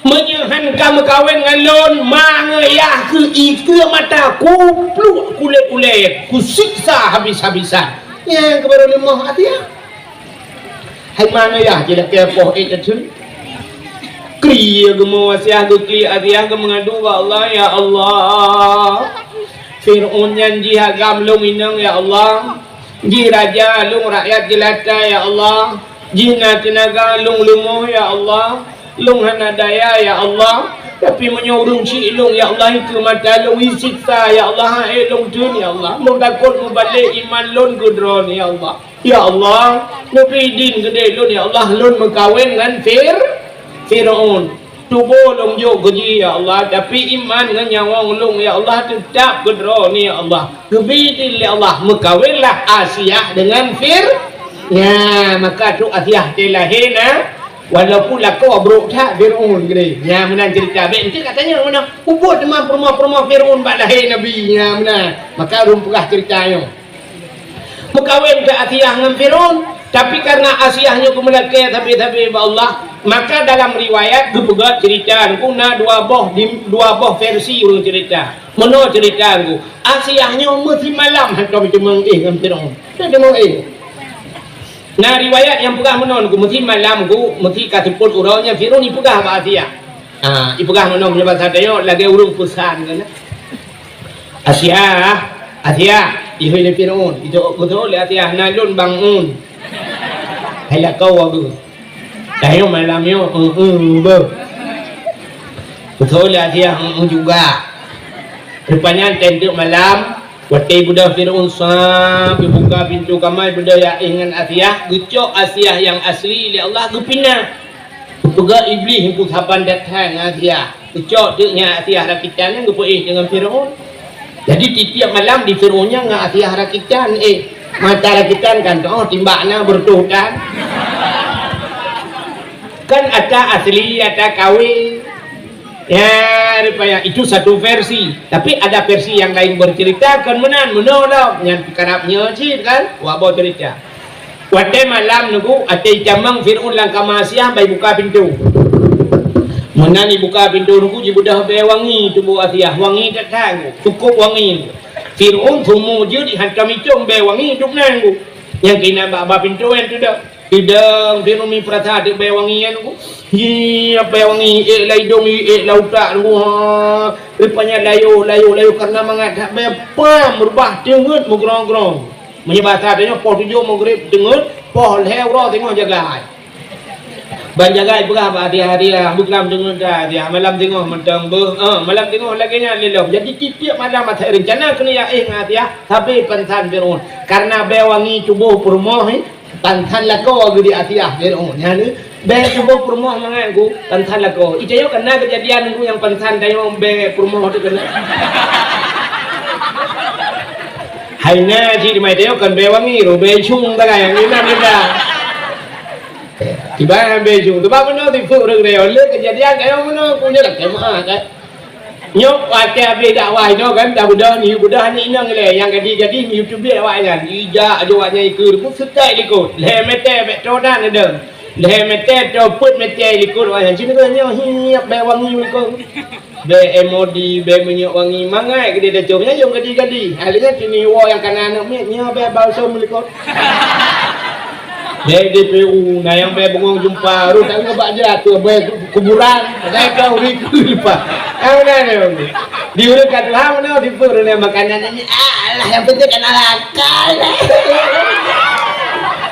meunyoe han ka meukawen ngon lôn, ma ngon yah keu ikeue mata kupluek kulét ulèe, kusiksa habis-habisan." Nyan keuh barô leumoh Asiah. Hai ma ngon yah jilakèe poh ék teuteuek. Krie geumo Asiah, geuklik Asiah, geumeungadu bak Allah, "Ya Allah, Fir'aun nyan jih agam lôn inong, ya Allah. Jih raja, lôn rakyat jeulata, ya Allah. Jih na teunaga, lôn leumoh, ya Allah. Lôn hana daya, ya Allah. Tapi meunyoe ureueng chik lôn, ya Allah, ikeue mata lôn, isiksa, ya Allah, han ék lôn theun, ya Allah. Lôn takot meubalek iman lôn keu Droeneuh, ya Allah." Ya Allah, neubri idin keudéh lôn, ya Allah, lôn meukawen ngon Fir-, Fir'aun. Tuboh lôn jok keu jih, ya Allah, tapi iman ngon nyawöng lôn, ya Allah, teutab keu Droeneuh, ya Allah. Geubri idin lé Allah, meukawenlah Asiah deungon Fir-, nya, maka trok Asiah teuh lahé na, walaupun lakoe brok that Fir'aun keudéh. Nya, meunan ceurita. Bèk enteuk ka tanyong meunan. Ubot teuma peurumoh-peurumoh Fir'aun bak lahé Nabi. Nya, meunan. Maka ulôn peugah ceurita nyoe. Meukawen keu Asiah ngon Fir'aun, tapi karena Asiah nyoe geumeulakèe sabe-sabe bak Allah, maka dalam riwayat geupeugah ceurita nyoe na dua boh di, dua boh versi ureueng ceurita. Meunoe ceurita nyoe, Asiah nyoe meusimalam hantom teumeung éh ngon Fir'aun. Teumeung éh. Na riwayat nyang peugah meunoe nyoe, meusimalam nyoe, meusi ka seupôt uroe nyan Fir'aun ipeugah bak Asiah. Ha, ipeugah meunoe, meunyoe basa tanyoe lagèe ureueng peusan keunan. Asiah, Asiah, ihôi lé Fir'aun, ijok beutôi lé Asiah, na lôn bang un. Hai lakoe wageue. Tanyoe malam nyoe, eu, eu, beuh. Beutôi lé Asiah, eu, eu juga. Rupanya teuntèe malam, watèe beudôh Fir'aun sa, geubuka pintoe kamar, beudôh ya ingat Asiah, geucok Asiah nyang asli lé Allah, geupinah. Geupeugah Iblih, "Engku saban that hai ngon Asiah." Geucok teuk nyan Asiah rakitan nyan geupeuéh deungon Fir'aun. Jadi, tiep-tiep malam di Fir'aun nyan ngon Asiah rakitan, éh, mata rakitan kan, oh, timbak na beureutoh tan. Kan ata asli, ata kawé. Ya, rupanya itu satu versi. Tapi ada versi yang lain bercerita, kon meunan, meunoe lom. Nyan karab nyoe cit kan, wak boh cerita. Watèe malam nyoe, watèe itamong Fir'aun lam kama Asiah, bai buka pintoe. Meunan ibuka pintoe Teungku, jibeudôh bèe wangi tuboh Asiah, wangi that-that, cukôp wangi. Fir'aun seumu jeuet hantom icôm bèe wangi dum nan Teungku. Nyang keunan bak ba pintoe nyan teudong. Teudong Fir'aun mi peurasa teuk bèe wangi nyan Teungku. Hi, bèe wangi, ék lam idông, ék lam utak Teungku. Ha, rupanya layoh, layoh, layoh kareuna mangat that bèe pam reubah teungeut meugrong-grong. Meunyoe basa tanyoe poh tujoh Maghrib teungeut, poh lhèe uroe teungoh jagai. Ban jagai peugah bak hadiah-hadiah, beuklam teungeut hadiah, malam teungoh mantong beuh, eh, malam teungoh lagèe nyan lé lom. Jadi tiep-tiep malam asai reuncana keuneuk jak éh ngon hadiah, sabe pansan Fir'aun. Kareuna bèe wangi tuboh peurumoh, eh, pansan lakoe geuh di Asiah Fir'aun. Nyan, eh, bèe tuboh peurumoh mangat Teungku, pansan lakoe. Itanyoe ka na keujadian Teungku nyang pansan tanyoe bèe peurumoh teuh keunan. Hai na cit di mai tanyoe kon bèe wangi, roh bèe cung sagai nyang inan beda. Tiba nyang bèe cung, teuma meunoe sifeuet ureueng reon lé keujadian kayong meunoe, punya dah kemah kan. Nyoe watèe abéh dakwah inoe kan, dah beudôh, ni beudôh aneuk inong ilèe, nyang gadih-gadih ni YouTube awaknyan. Ijak aja awaknyan ikeu, pun seutôt likot. Lhèe meter bèk toe dan adeueng. Lhèe meter toe peuet meter likot awaknyan. Cit nyoe hiep bèe wangi likot. Bèe M O D, bèe minyeuk wangi, mangat keudéh tacôm. Nyan nyang gadih-gadih. Hai lheueh nyan tini woe nyang kana aneuk miet, nyoe bèe balsam likot. Bèe D P U, na nyang bèe bungong jeumpa, rhot tanyoe bak jih ateueh bèe ku-, kuburan, bèe ka uri ku lupa. Ah, beuna ni. Di ureueng ka tuha meunoe, di peureulèe makanan nyan, alah, nyang penting kana lakèe.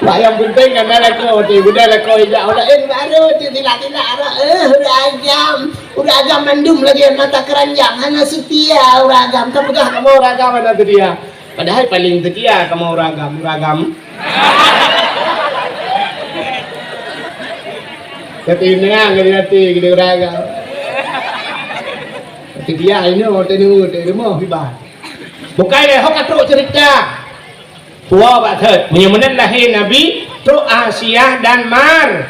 Wah, nyang penting kana lakoe, ti, udah lakoe ijak orang laén baru ti tilak-tilak, eh, ureueng agam. Ureueng agam mandum lagèe mata keranjang, hana seutia ureueng agam. Tapeugah kamoe ureueng agam hana seutia. Padahai paleng seutia kamoe ureueng agam, ureueng agam. Tapi menang dari hati kita ureueng agam. Seutia inoe tenu, tenu rumoh hibat. Bukai lé ho ka trok cerita. Puwoe bak thot, meunyoe meunan lahé Nabi, trok Asiah dan Mar-,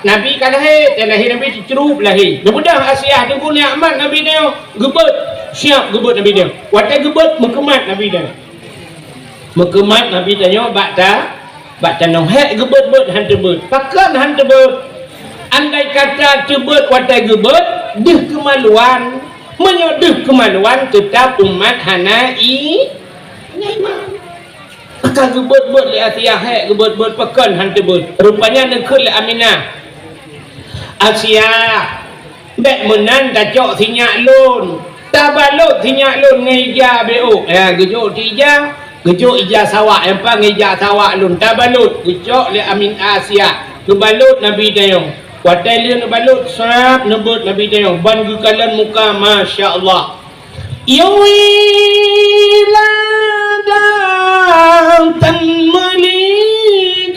Nabi ka lahé, dan lahé Nabi teucrueb lahé. Neubeudôh Asiah teungku nyan mat Nabi nyoe geubeuet, siap geubeuet Nabi nyoe. Watèe geubeuet, meukeumat Nabi nyoe. Meukeumat Nabi tanyoe bak ta-, bak tanoh. Hék geubeuet-beuet han teubeuet. Pakon han teubeuet? Andai kata teubeuet watèe geubeuet, deuh keumaluan. Meunyoe deuh keumaluan, teutab umat hana i-, hana iman. Ka geubeuet-beuet lé Asiah, hék geubeuet-beuet, pakon han teubeuet. Rupanya neukheun lé Aminah, "Asiah, bèk meunan tacok sinyak lôn. Tabalot sinyak lôn ngon ija beuôk." Ya, geujok di ija, geujok ija sawak, nyang pan ngon ija sawak lôn. Tabalot, geucok lé Amin Asiah. Geubalot Nabi tanyoe. Watèe lheueh neubalot, sab, neubeuet Nabi tanyoe. Ban geukalon muka, masya Allah. Yui ladang tan meuligan,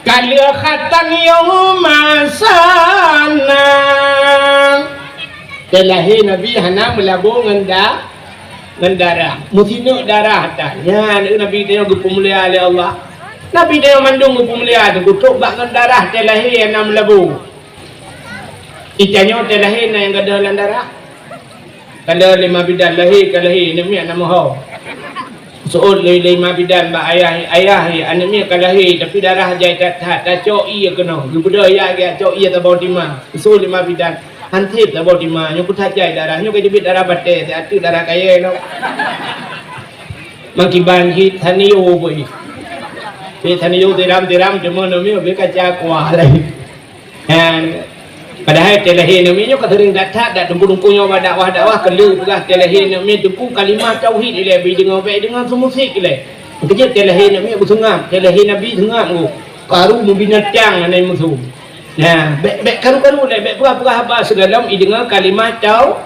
ka lheueh khatan yoh masa na. Teulahé Nabi hana meulabô ngon da-, ngon darah. Meusineuk darah tan. Nyan Nabi tanyoe geupeumulia lé Allah. Nabi tanyoe mandum geupeumulia teukutok bak ngon darah teulahé hana meulabô. Itanyoe teulahé na nyang gadôh lam darah. Ka lheueh lima bidan lahé, ka lahé, aneuk miet na meuho. Seuôt lé lima bidan bak ayah, "Ayah, aneuk miet ka lahé, tapi darah jai that-that, tacok ié keunoe." Geubeudôh ya, geujak cok ié saboh tima. Seuôt lima bidan, "Han sép saboh tima, nyoe kuthat jai darah, nyoe ka jeuet darah batèe, siat teuk darah kayèe nyoe." Meukiban cit, thanio bui. Pih thanio tiram-tiram, teuma aneuk miet beu kaca kuah lé. Nyan, padahai teulahé aneuk miet nyoe ka seuring that-that, dak teungku-teungku nyoe bak dakwah-dakwah keu lheueh peugah teulahé aneuk miet teungku kalimah tauhid ilèe, beu deungoe bèk deungoe seumusik ilèe. Keujeuet teulahé aneuk miet beuseungab, teulahé Nabi seungab ngon karu meubinatang anai musoh. Nah, bèk, bèk karu-karu lé, bèk peugah-peugah haba sigohlom ideungoe kalimah tau-,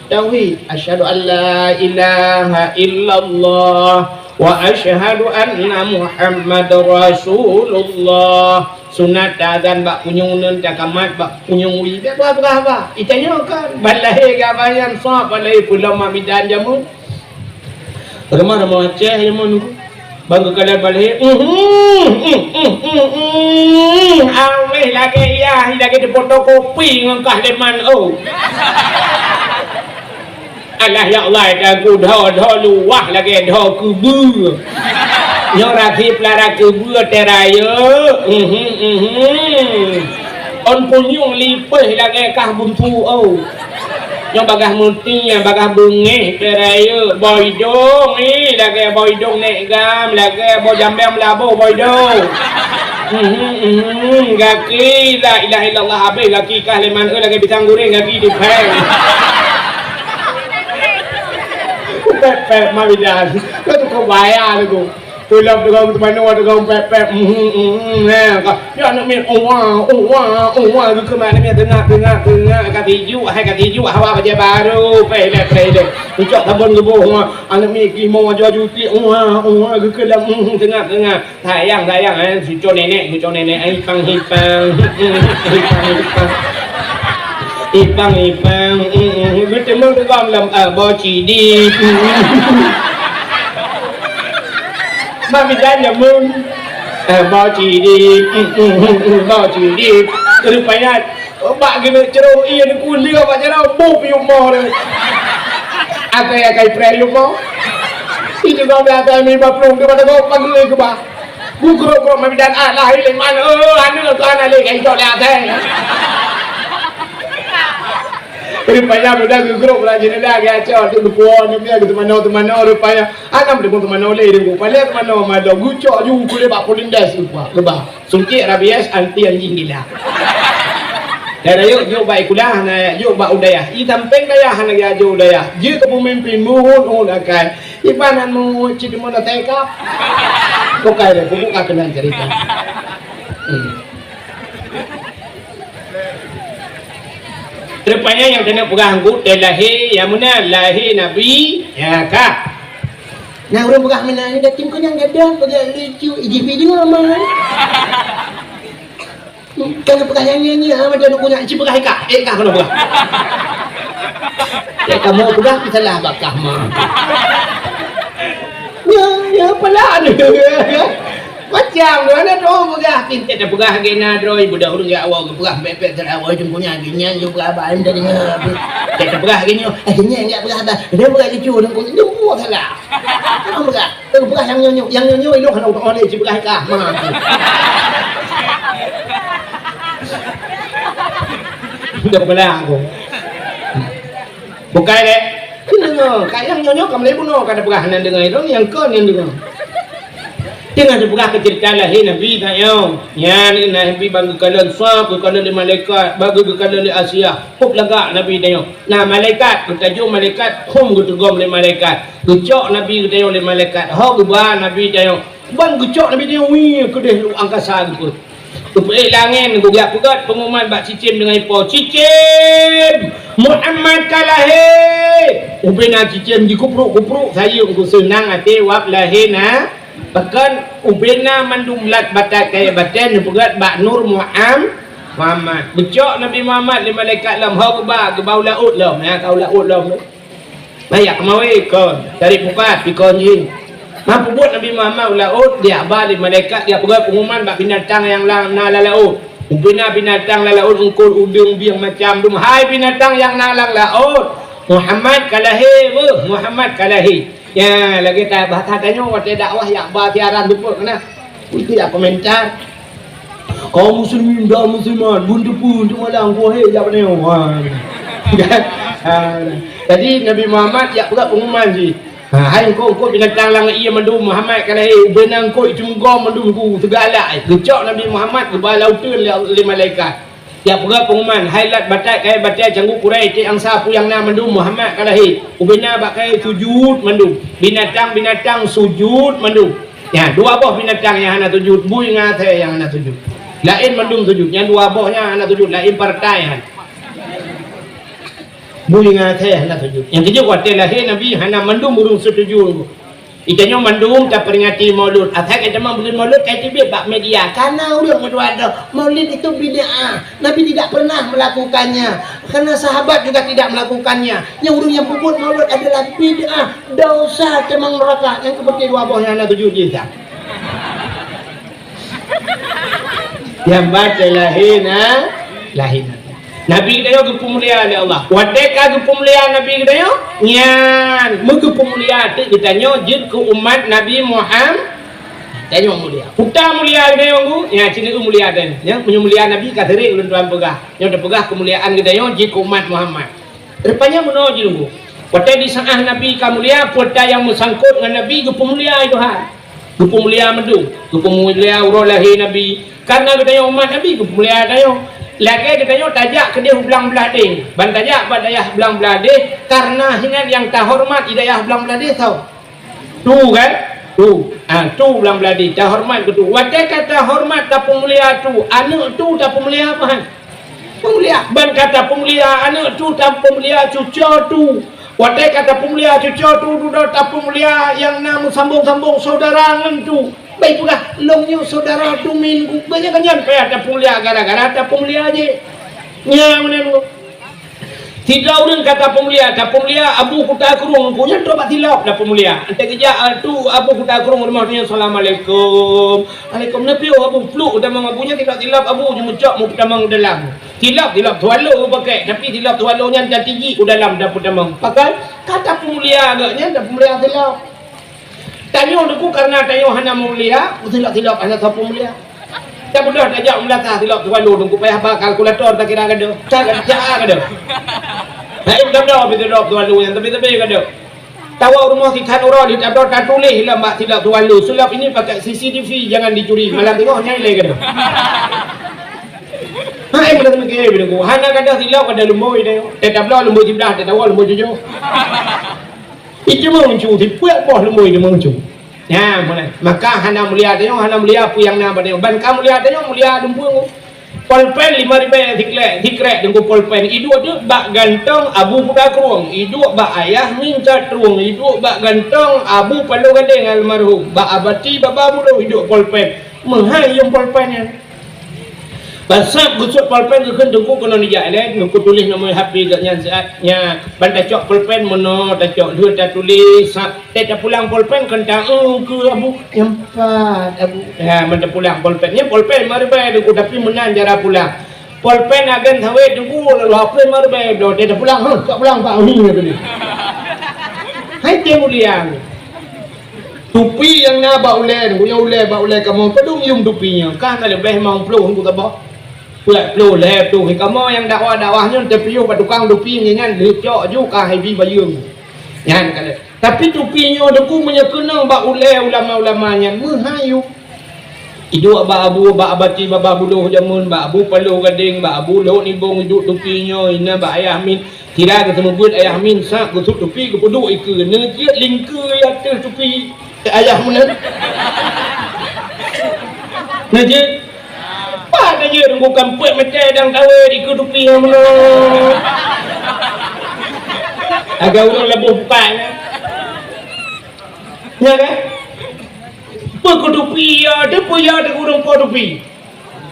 tauhid. Asyhadu an la ilaha illallah wa asyhadu anna Muhammadar Rasulullah. Sunat taazan bak punyueng uneuen, takamat bak punyueng wie. Bèk peugah-peugah haba. Itanyoe kan, ban lahé geuh haba nyan, soe ban lahé peulom mak bidan jameun. Rumoh-rumoh Aceh jameun. Ban geukalon ban lahé. Awéh lagèe yah, lagèe teufotokopi ngon kah leman, oh. Alah, ya Allah, dah gudho-dho luwah lagèe dho keubeue. Nyoe rafi pelara keubeue teuh rayeuk. Mhm, mhm. Ôn punyueng lipéh lagèe kah buntu, oh. Nyoe bagaih meuti, bagaih beungéh, perayeuk, bak idông, eh, lagèe bak idông nèk gam, lagèe bak jambèe meulaboh bak idông. Mhm, mhm, gaki, la ilaha illallah, habéh gaki kah lé man, eh, lagèe pisang goreng gaki dipèng. Pèp-pèp, ma bidan. Kau tu kau bayar tu. Peulom teugong teumanoe, teugong pèp-pèp, mhm, mhm, eh, ka, ya aneuk miet, uwa, uwa, uwa, geukheun aneuk miet, teungak, teungak, teungak, ka tijuk, hai ka tijuk, hawa bajèe barô, pèh lé, pèh lé. Geucok sabon geuboh, uwa, aneuk miet, kimoe, aju, aju, tik, uwa, uwa, geukheun lam, mhm, teungak, teungak. Sayang, sayang, eh, cuco nenek, cuco nenek, eh, ipang, ipang, ipang, ipang. Ipang, ipang, mm, mm, geuteumeung teugom lam, eh, boh cidip. Mak bidan jameun. Eh, boh cidip, mm, mm, mm, mm, boh cidip. Rupanya, bak geuneuk ceurong ie di kulit bak jalan, boh piup moh dia. Akai, akai preh yup moh. Itu kau biasa lima puluh, dia pada kau panggil ke bah. Geugrok-grok meubidan, ah, lahé lé man, oh, aneuk keu aneuk lé, ka icok lé asèe. Rupanya muda geugrok bak jendela, geucok, tu geupuwoe, nyan geuteumanoe-teumanoe, rupanya, ah, nam deungon teumanoe lé, deungon paleng teumanoe, madong, geucok ju kulét bak polindes, lupa, geuba. Suntik rabies anti anjing gila. Dan rayeuk jok bak sikulah, na jok bak u dayah. I sampéng dayah, hana geujok u dayah. Jeuet keu peumimpin, muhun-uhun akai. Iban aneuk cit deungon asai kap. Bukai deh, bubuka keunan cerita. Hmm. Rupanya nyang keuneuk peugah anggota lahé, nyang meunan lahé Nabi, ya ka. Nah, ureueng peugah meunan, dah tim keu nyang gadang, peugah lucu, ijih pi deungoe, man. Kan peugah nyang nyan, nyan, ah, macam nak kunyah, ci peugah ikah. Eh, ikah kena peugah. Eh, kamu peugah, kita lah bakah mah. Ya, ya, pelan. Macam tu, ada tu peugah. Kita dah peugah lagi na droe, budak urang ya awak peugah bek-bek tadi awak cuma kunyah, gini, you peugah abang, dah dengar. Kita peugah gini, eh, gini, enggak peugah abang. Dia peugah lucu, dia peugah, dia peugah salah. Kamu peugah. Teupeugah nyang nyoe-nyoe, nyang nyoe-nyoe ilong hana utok oleh, sipeugah kah, ma. Dah peugah aku. Bukai lé. Deungoe, ka nyang nyoe-nyoe ka mulai bunoe, ka teupeugah hana deungoe ilong, nyang kon nyang deungoe. Teungoh teupeugah keu ceurita lahé Nabi tanyoe. Nyan Nabi ban geukalon sab, geukalon lé malaikat, ban geukalon lé Asia. Hop lagak Nabi tanyoe. Na malaikat, geutajong malaikat, hom geuteugom lé malaikat. Geucok Nabi geutanyoe lé malaikat, ho geuba Nabi tanyoe. Ban geucok Nabi tanyoe, wih, keudeh lueng angkasa geupeu. Geupeuék lé angén, geujak peugöt peunguman bak cicém deungon ipo, "Cicém, Muhammad ka lahé!" Ubena cicém jikupruk-kupruk sayeueng, geuseunang até wab lahé na. Pakon ubena mandum lat batat kayèe batèe neupeugöt bak Nur Muham-, Muhammad. Geucok Nabi Muhammad lé malaikat lom, ho geuba, geuba u laôt lom, ya, ka u laôt lom. Nah, jak keumawé kon, cari pukat, pikon jih. Meupubuet Nabi Muhammad u laôt, geujak ba lé malaikat, geujak peugöt peunguman bak binatang nyang la-, na lam laôt. Ubena binatang lam laôt, eungkôt, udeueng, bieng, macam dum. Hai binatang nyang na lam laôt, Muhammad ka lahé, weueh, Muhammad ka lahé. Ya, lagèe ta-, bahasa tanyoe watèe dakwah jak ba siaran teupeu keunan. Itu jak komentar. Kaum muslimin dan muslimat, beuneuteupeue, untuk malam, kuah hé, jak beuneue. Ha. Ha. Jadi, Nabi Muhammad jak peugah pengumuman jih. Ha, hai eungkôt-eungkôt binatang lam ie mandum, Muhammad ka lahé, ubena eungkôt icunggoe mandum ku, teugalak, eh. Geucok Nabi Muhammad geuba lam uteuen lé, lé malaikat. Jak peugah pengumuman, hai lat batat kayèe batèe canggu Quraisy, tiek angsa peue nyang na mandum, Muhammad ka lahé. Ubena bak kayèe sujut mandum. Binatang-binatang sujut mandum. Nyan, dua boh binatang nyang hana sujut, bui ngon asèe nyang hana sujut. Laén mandum sujut, nyan dua boh nyan hana sujut, laén partai nyan. Bui ngon asèe hana sujut. Nyang keujeuet watèe lahé Nabi hana mandum ureueng seutuju. Geutanyoe mandum taperingati Maulud. Asai geutanyoe buleuen Maulud ka teubiet bak media. Kana ureueng meutuah droe, Maulid itu bid'ah. Nabi tidak pernah melakukannya. Karena sahabat juga tidak melakukannya. Nyang ureueng nyang peubuet Maulud adalah bid'ah, dosa, teumang neuraka. Nyang keupeuteng dua boh nyang hana tuju jih. Nyang baca lahé na, lahé na. Nabi geutanyoe geupeumulia lé Allah. Watèe ka geupeumulia Nabi geutanyoe, nyan meugeupeumulia teuk geutanyoe jeuet keu umat Nabi Muham-, Tanyoe mulia. Peue ta mulia geutanyoe, Teungku? Ya, ci neueu mulia tanyoe. Ya, meunyoe mulia Nabi ka sering ulôn tuan peugah. Nyoe tapeugah keumuliaan geutanyoe jih keu umat Muhammad. Rupanya meunoe jih, Teungku. Watée di saát Nabi ka mulia, peue ta nyang meusangkot ngon Nabi geupeumulia lé Tuhan. Geupeumulia mandum, geupeumulia uroe lahé Nabi. Karena geutanyoe umat Nabi, geupeumulia tanyoe. Lagée geutanyoe tajak keudeh u Blang Blahdeh. Ban tajak bak dayah Blang Blahdeh, karena hinan nyang tahoreumat di dayah Blang Blahdeh soe? Tu kan? Tu. Ha, tu Blang Blahdeh, tahoreumat keu tu. Watée ka tahoreumat, tapeumulia tu, aneuëk tu tapeumulia apa han? Peumulia. Ban ka tapeumulia aneuëk tu, tapeumulia cucoe tu. Watée ka tapeumulia cucoe tu, dudoe tapeumulia nyang na meusambong-sambong syedara ngon tu. Bah ipeugah, lôn nyoe syedara tu min, banyak nyan payah tapeumulia gara-gara tapeumulia jih. Nyan meunan. Sidroe ureuëng ka tapeumulia, tapeumulia Abu Kuta Krueng, Teungku, nyan trok bak silop tapeumulia. Watée geujak, ah, tu Abu Kuta Krueng rumoh nyan, "Assalamualaikum." "Alaikum." "Neupiyôh Abu?" "Pluek tamong Abu." Nyan silop-silop Abu jimeucok meupeutamong u dalam. Silop, silop swallow geupakèk, tapi silop swallow nyan tatijik u dalam tapeutamong. Pakon? Ka tapeumulia geuh nyan, tapeumulia silop. Tanyoe Teungku, karena tanyoe hana mulia, silop-silop hana sapeue mulia. Tabeudôh tajak u meulasah silop swallow, Teungku, payah ba kalkulator takira gadôh. Ca, ca gadôh. Hai, tabeudôh silop swallow nyan, tapi-tapi gadôh. Tawoe rumoh sikhan uroe jih, tabeudôh tatuléh lam bak silop swallow. Silop ini pakai C C T V, jangan dicuri. Malam teungoh nyan ilée gadôh. Hai, beuna mikir, Teungku. Hana gadôh silop, gadôh lumbôi deh. Teutabloe lumbôi siblah, teutawoe lumbôi tujoh. Iteumong cu, sipuet boh lumbôi iteumong cu. Nyan, meunan. Maka hana mulia tanyoe, hana mulia peue nyang na bak tanyoe. Ban ka mulia tanyoe, mulia dumpeue. Polpen lima ribèe sikrek, sikrek Teungku polpen. Iduek teuk bak gantong Abu Kuta Krueng, iduek bak Ayah Min Cat Trueng, iduek bak gantong Abu Paloh Gadeng almarhum, bak Abati Baba Buloh iduek polpen. Meuhai yum polpen nyan. Ban sab geusuet polpen geukheun Teungku keunoe nijak ilée, Teungku tuléh nomor H P geuh nyan siat. Nyan, ban tacok polpen meunoe, tacok lheueh tatuléh, sab, teuh tapulang polpen kheun ta, "Oh, keu Abu, nyan pat, Abu." Ha, ban tapulang polpen. Nyan polpen lima ribèe Teungku, tapi meunan cara pulang. Polpen agen sawét Teungku, lalu H P lima ribèe, bloe teuh tapulang, "Huh, ka pulang, Pak." Hai, teuh mulia. Tupi nyang na bak ulée, Teungku, nyang ulée bak ulée kamoe, padum yum tupi nyoe? Ka na leubeh limong ploh Teungku saboh. Peuet ploh, lhèe ploh. Kamoe nyang dakwah-dakwah nyoe teupiôh bak tukang tupi nyan, lheueh cok ju ka hai bi bayeueng. Nyan ka lheueh. Tapi tupi nyoe Teungku meunyoe keunong bak ulée ulama-ulama nyan, meuhai yum. Iduek bak Abu, bak Abati Baba Buloh jameun, bak Abu Paloh Gadeng, bak Abu Lhok Nibong, iduek tupi nyoe, inan bak Ayah Min. Sira geuseumeubeuet Ayah Min, sab geusuet tupi, geupeuduek ikeue, neujeuet lingkeue ateueh tupi Ayah meunan. Neujeuet. Pat neujeuet, Teungku, kampeuet meutai dang tawé dikeue tupi nyan meunan. Agak ureuëng laboh bukai nyan. Nya kan? Peue keu tupi ya, teupeue ya, teupeue ureuëng po tupi.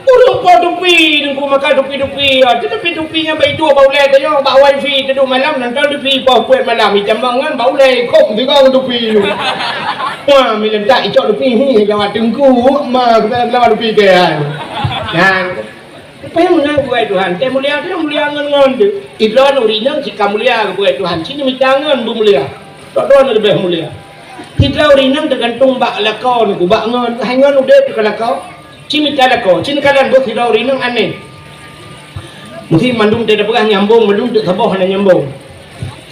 Ureuëng po tupi, Teungku, maka tupi-tupi, ya. Teutupi tupi nyan bak iduek bak ulée tanyoe, bak wifi, teuduek malam nonton tupi, poh peuet malam, itamong ngon bak ulée, khop sigoe ngon tupi tu. Wah, milentak icok tupi, hi, lawat Teungku, ma, lawat tupi ke, ya. Nyan. Tapi meunan, bukai Tuhan, teuh mulia, teuh mulia ngon-ngon tu. Idroe ureuëng inong cit ka mulia, bukai Tuhan, cit neumita ngon beumulia. Tok droe leubeh mulia. Sidroe ureuëng inong teugantung bak lakoe Teungku, bak ngon, hai ngon udeb teuka lakoe. Ci mita lakoe, ci neukalon beuh sidroe ureuëng inong aneh. Meusti mandum teupeugah nyambong, mandum teusaboh hana nyambong.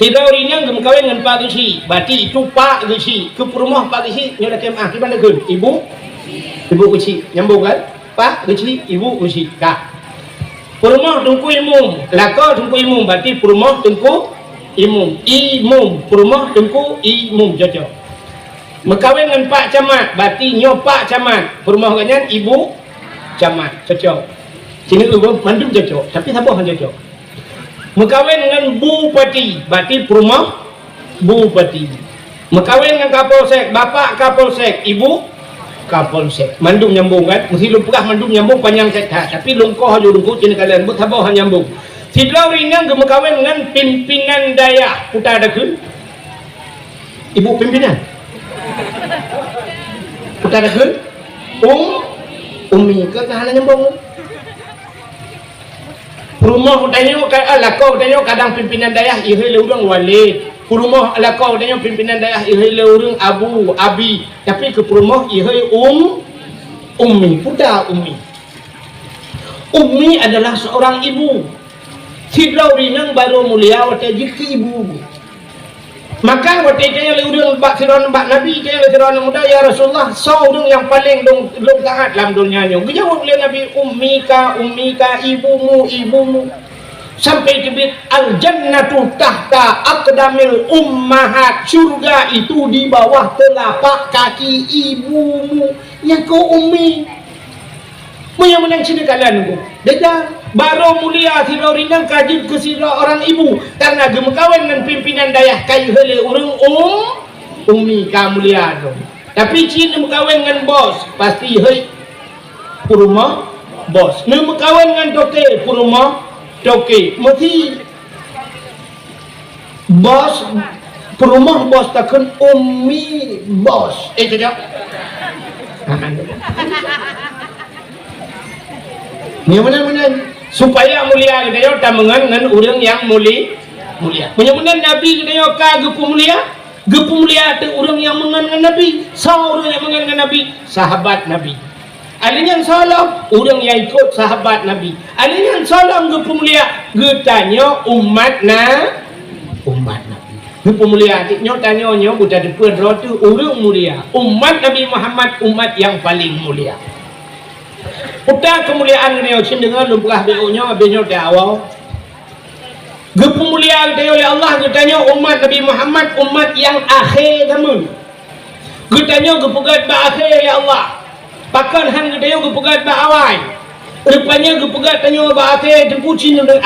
Sidroe ureuëng inong geumeukawen ngon Pak Geuchik, berarti itu Pak Geuchik, keu peurumoh Pak Geuchik nyoe lakée meu'ah, kiban takheun, Ibu? Ibu Geuchik, nyambong kan? Pak Geuchik, Ibu Geuchik, ka. Peurumoh Teungku Imum, lakoe Teungku Imum, berarti peurumoh Teungku Imum. Imum, peurumoh Teungku Imum, cocok. Meukawen ngon Pak Camat, berarti nyoe Pak Camat, peurumoh gobnyan Ibu Camat, cocok. Sini ureuëng mandum cocok, tapi saboh hana cocok. Meukawen ngon Bupati, berarti peurumoh Bupati. Meukawen ngon Kapolsek, Bapak Kapolsek, Ibu Kapolsek. Mandum nyambong kan? Meusti lôn peugah mandum nyambong panyang that-that. Tapi lôn koh aju Teungku, ci neukalon, beusaboh hana nyambong. Sidroe ureuëng inong geumeukawen ngon pimpinan dayah, peue ta takheun? Ibu pimpinan. Peue ta takheun? Um, Umi, keu hana nyambong. Peurumoh tanyoe ka, ah, lakoe tanyoe kadang pimpinan dayah, ihé lé ureuëng walét. Peurumoh lakoe tanyoe pimpinan dayah ihôi lé ureuëng abu, abi, tapi keu peurumoh ihôi um, ummi, peue ta ummi. Ummi adalah seorang ibu. Sidroe ureuëng barô mulia watée jeuet keu ibu. Maka watée itanyong lé ureuëng bak sidroe bak Nabi, itanyong lé sidroe aneuk muda, "Ya Rasulullah, soe ureuëng nyang paleng lôn, lôn taát lam donya nyoe?" Geujaweueb lé Nabi, "Ummika, ummika, ibumu, ibumu." Sampai teubiet, "Al-jannatu tahta aqdamil ummahat." Syurga itu di bawah telapak kaki ibumu. Nyang keu ummi. Meunyoe meunan cit kalon ku, beda. Barô mulia sidroe ureuëng ka jeuet keu sidroe orang ibu, karena geumeukawen ngon pimpinan dayah ka ihôi lé ureuëng um, ummi ka mulia tu. Tapi cit neumeukawen ngon bos, pasti hôi peurumoh bos. Neumeukawen ngon toke, peurumoh toke. Meusti bos, peurumoh bos takheun ummi bos. Eh, cocok? Nyoe meunan-meunan. Supaya mulia geutanyoe tameungon ngon ureuëng nyang muli-, mulia. Meunyoe meunan Nabi geutanyoe ka geupeumulia, geupeumulia teuk ureuëng nyang meungon ngon Nabi. Soe ureuëng nyang meungon ngon Nabi? Sahabat Nabi. Alèh nyan soe lom, ureuëng nyang ikot sahabat Nabi. Alèh nyan soe lom geupeumulia, geutanyoe umat na-, umat Nabi. Geupeumulia teuk nyoe tanyoe nyoe buta teupeu droe teuh ureuëng mulia. Umat Nabi Muhammad, umat nyang paleng mulia. Peue ta keumuliaan geutanyoe, cit deungoe lôn peugah beu nyoe, habéh nyoe teuh awai. Geupeumulia geutanyoe lé Allah, geutanyoe umat Nabi Muhammad, umat nyang akhé zaman. Geutanyoe geupeugét bak akhé lé Allah. Pakon han geutanyoe geupeugét bak awai? Rupanya geupeugét tanyoe bak akhé teungku cit deungoe.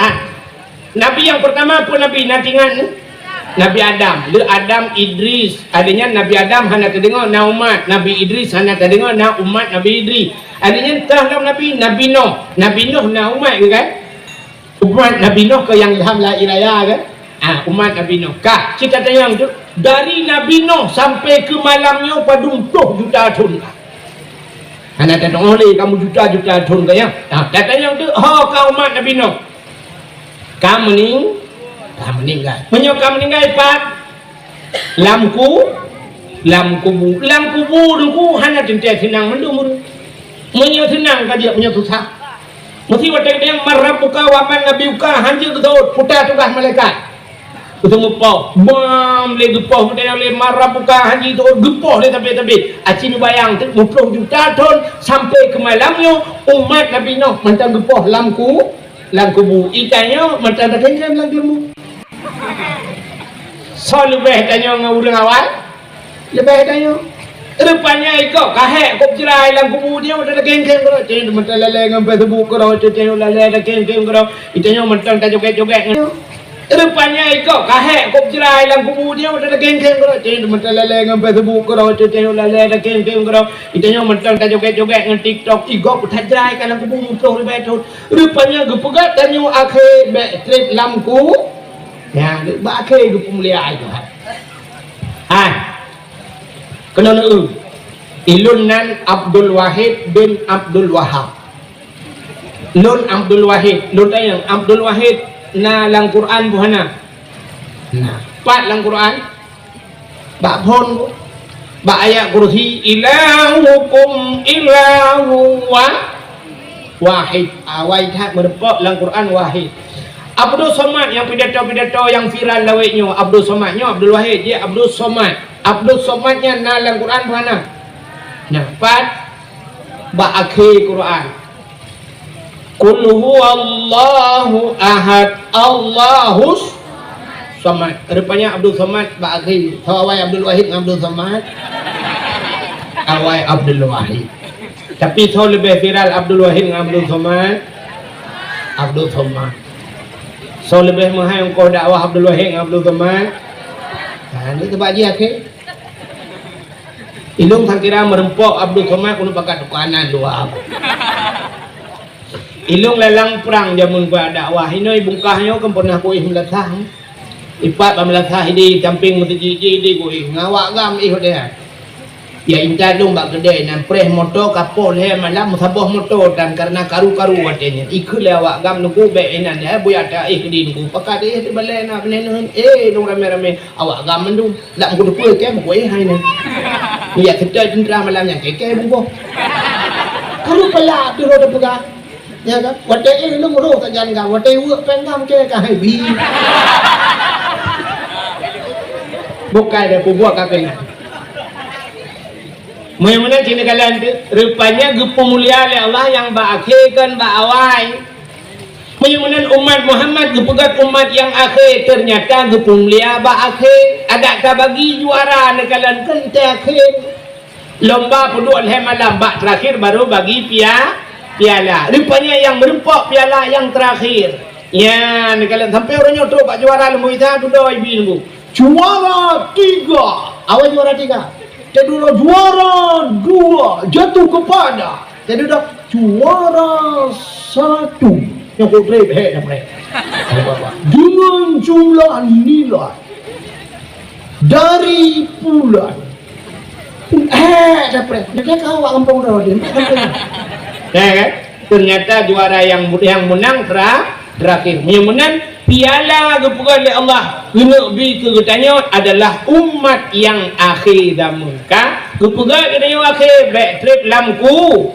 Nabi nyang peurtama peue nabi na teuingat? Nabi Adam. Lé Adam, Idris. Alèh nyan Nabi Adam hana teudeungoe na umat. Nabi Idris hana teudeungoe na umat Nabi Idris. Alèh nyan teuh lom nabi, Nabi Nuh. Nabi Nuh na umat, kan? Umat Nabi Nuh keu nyang ilham la ilaya kan? Ah, umat Nabi Nuh. Ka, cit tatanyong teuk, dari Nabi Nuh sampai keu malam nyoe padum ploh juta thon ka? Hana tateu'oh lé kamoe juta-juta thon ka nyan. Ah, tatanyong teuk, ho ka umat Nabi Nuh? Ka meuning-, ka meuninggai. Meunyoe ka meuninggai pat? Lam ku-, lam kubu. Lam kubu teungku hana teuntèe seunang mandum ureueng. Meunyoe seunang ka jeuet, meunyoe susah. Meusti watèe geutanyong, "Man rabbuka wa man nabiyuka?" Hanjeuet geuseuôt, peue ta tugaih malaikat. Geuteupeue poh. Bam lé geupoh, geutanyong lé, "Man rabbuka?" Hanjeuet geuseuôt, geupoh lé tabé-tabé. Aci neubayang, teuk meuploh juta thon sampai keu malam nyoe, umat Nabi Nuh mantong geupoh lam ku-, lam kubu. Itanyoe mantong takhém-khém lam kubu. Soe leubeh tanyoe ngon ureueng awai? Leubeh tanyoe. Rupanya ikôt ka hék kôb jrai lam kubu, tanyoe mantong takhém-khém keudroe, tanyoe mantong lalè ngon Facebook keudroe, tanyoe lalè takhém-khém keudroe, tanyoe mantong tajogét-jogét ngon. Rupanya ikôt ka hék kôb jrai lam kubu, tanyoe mantong takhém-khém keudroe, tanyoe mantong lalè ngon Facebook keudroe, tanyoe lalè takhém-khém keudroe, tanyoe mantong tajogét-jogét ngon TikTok, ikôt that jrai ka lam kubu meuploh ribèe thon. Rupanya geupeugah tanyoe akhé bèk trép lam ku-, nyan, bak akhé geupeumulia Tuhan. Hai, keunoe neueu, ulôn nan Abdul Wahid bin Abdul Wahab. Lôn Abdul Wahid, lôn tanyong, Abdul Wahid na lam Quran peue hana? Na. Pat lam Quran? Bak phon, bak ayat kursi, "Ilahukum ilahu wa-, wahid." Awai that meurumpok lam Quran wahid. Abdul Somad nyang pidato-pidato nyang viral lawét nyoe, Abdul Somad nyoe, Abdul Wahid, jih Abdul Somad. Abdul Somad nyan na lam Quran peue hana? Na, pat? Bak akhé Quran. "Qul huwallahu ahad, Allahus samad." Rupanya Abdul Somad bak akhé. Soe awai Abdul Wahid ngon Abdul Somad? Awai Abdul Wahid. Tapi soe leubeh viral, Abdul Wahid ngon Abdul Somad? Abdul Somad. Soe leubeh meuhai ongkoh dakwah, Abdul Wahid ngon Abdul Somad? Ha, nyoe teubak jih akhé. Ilôn sangkira meurumpok Abdul Somad keuneuk pakat tukanan dua. Ilôn lalang prang jameun bak dakwah. Inoe bungkah nyoe kan pernah kuéh meulasah. Ipat bak meulasah idéh sampéng meuseujid jih idéh kuéh. Ngawak gam éh udeh. Ya intat lôn bak keudè nan preh moto ka poh lhèe malam meusaboh moto tan kareuna karu-karu watèe nyan. Ikheun lé awak GAM Teungku bèk inan, eh, buya ta éh keudéh Teungku. Pakat éh di balèe na beuneuneuh, éh, lôn ramè-ramè. Awak GAM mandum. Lam kuteupeu kèe meukuéh hai nyan. Ya seutôt teuntra malam nyan kèe-kèe bungkôh. Karu pala tu lôn teupeugah. Ya kan? Watèe éh lôn roh sajan GAM, watèe weuek pèng GAM kèe ka hai bi. Bukai deh peubuet ka keunan. Meunyoe meunan cit neukalon teuh, rupanya geupeumulia lé Allah nyang bak akhé kon bak awai. Meunyoe meunan umat Muhammad geupeugöt umat nyang akhé, teunyata geupeumulia bak akhé. Adak tabagi juara neukalon kon teuh akhé. Lomba peuduek lhèe malam, bak teurakhir baru bagi pia-, piala. Rupanya nyang meureumpok piala nyang teurakhir. Nyan, neukalon sampoe uroe nyoe trok bak juara leumo isa dudoe ibi nunggu. Juara tiga. Awai juara tiga. Kedudukan juara dua jatuh kepada. Kedudukan juara satu. Nyang kok trép hek dah mulai. Dengan jumlah nilai dari bulan. Eh, dah preh. Dah kau awak kampung dah, dia. Ya kan? Ternyata juara yang yang menang tera-, terakhir. Yang menang piala geupeugah lé Allah keuneuk bi keu geutanyoe adalah umat yang akhé zaman. Ka geupeugah geutanyoe akhé bèk trép lam ku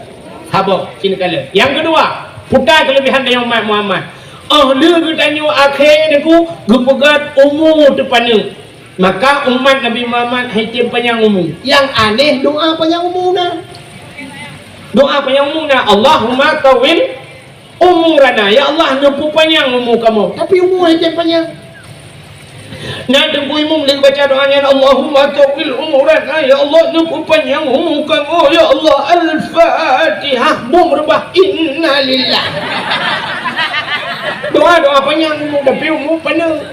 saboh. Sini kala. Yang kedua, puta kelebihan dari umat Muhammad. Oh, lé geutanyoe akhé niku geupeugah umu teupaneuk. Maka umat Nabi Muhammad hai tem panyang umu. Yang aneh doa panyang umu na. Doa panyang umu na, "Allahumma tawil umurana." Ya Allah, neupeupanyang umu kamoe. Tapi umu hai tem panyang. Na teungku imum lagi baca doa nyan, "Allahumma tawil umurana." Ya Allah, neupeupanyang umu kamoe. Ya Allah, Al-Fatihah. Bom reubah. Innalillah. Doa-doa panyang umu, tapi umu paneuk.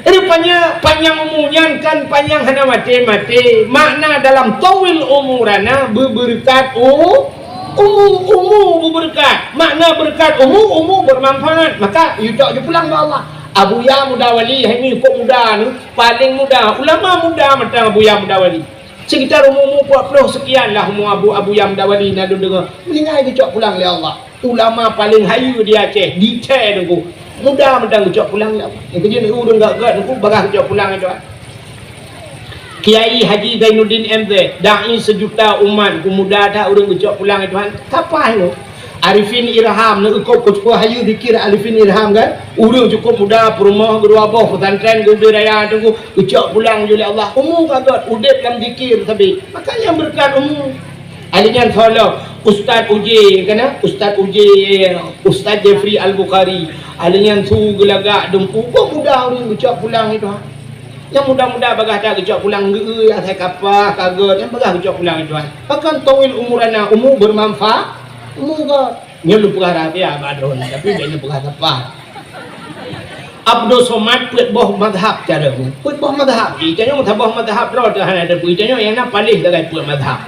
Rupanya panyang umu nyan kan panyang hana maté-maté. Makna dalam tawil umurana beubeureukat u-, umu, umu beubeureukat. Makna beureukat umu, umu bermanfaat. Maka yue cok jeupulang bak Allah. Abuya Muda Wali, hai nyoe kok muda ni, paling muda. Ulama muda mantong Abuya Muda Wali. Sekitar umu-umu empat puluh sekian lah umu Abu, Abuya Muda Wali na lôn deungoe. Meuninggai geucok pulang lé Allah. Ulama paling hayeue di Aceh, di Aceh teungku. Muda mantong geucok pulang lé Allah. Nyang keujeuet ureueng gét-gét teungku bagah geucok pulang lé Tuhan. Kiai Haji Zainuddin M Z, dai sejuta umat, ku muda that ureueng geucok pulang lé Tuhan. Kapai nyoe? Arifin Irham, neukeukop keuceue hayeue zikir Arifin Irham kan? Ureueng cukup muda, peurumoh geuruwoe boh, pesantren geubi raya teungku, geucok pulang ju lé Allah. Umu ka gét, udép lam zikir sabe. Maka nyan beureukat umu. Ahli nyan soe lom, Ustaz Uje, kan? Ustaz Uje, Ustaz Jeffrey Al-Bukhari. Ahli nyan su geulagak dumpu, kok muda ureueng geucok pulang itu, ha? Nyang muda-muda bagah that geucok pulang geu-eu asai kapah, ka gét, nyang bagah geucok pulang itu, ha? Bahkan tawil umurana, umu bermanfaat, umu gét. Nyoe lôn peugah rahsia bak droeneuh, tapi bèk lôn peugah sapa. Abdul Somad peuet boh mazhab cara. Peuet boh mazhab. Itanyoe saboh mazhab droe teuh hana teupeue. Itanyoe nyang na paléh sagai peuet mazhab.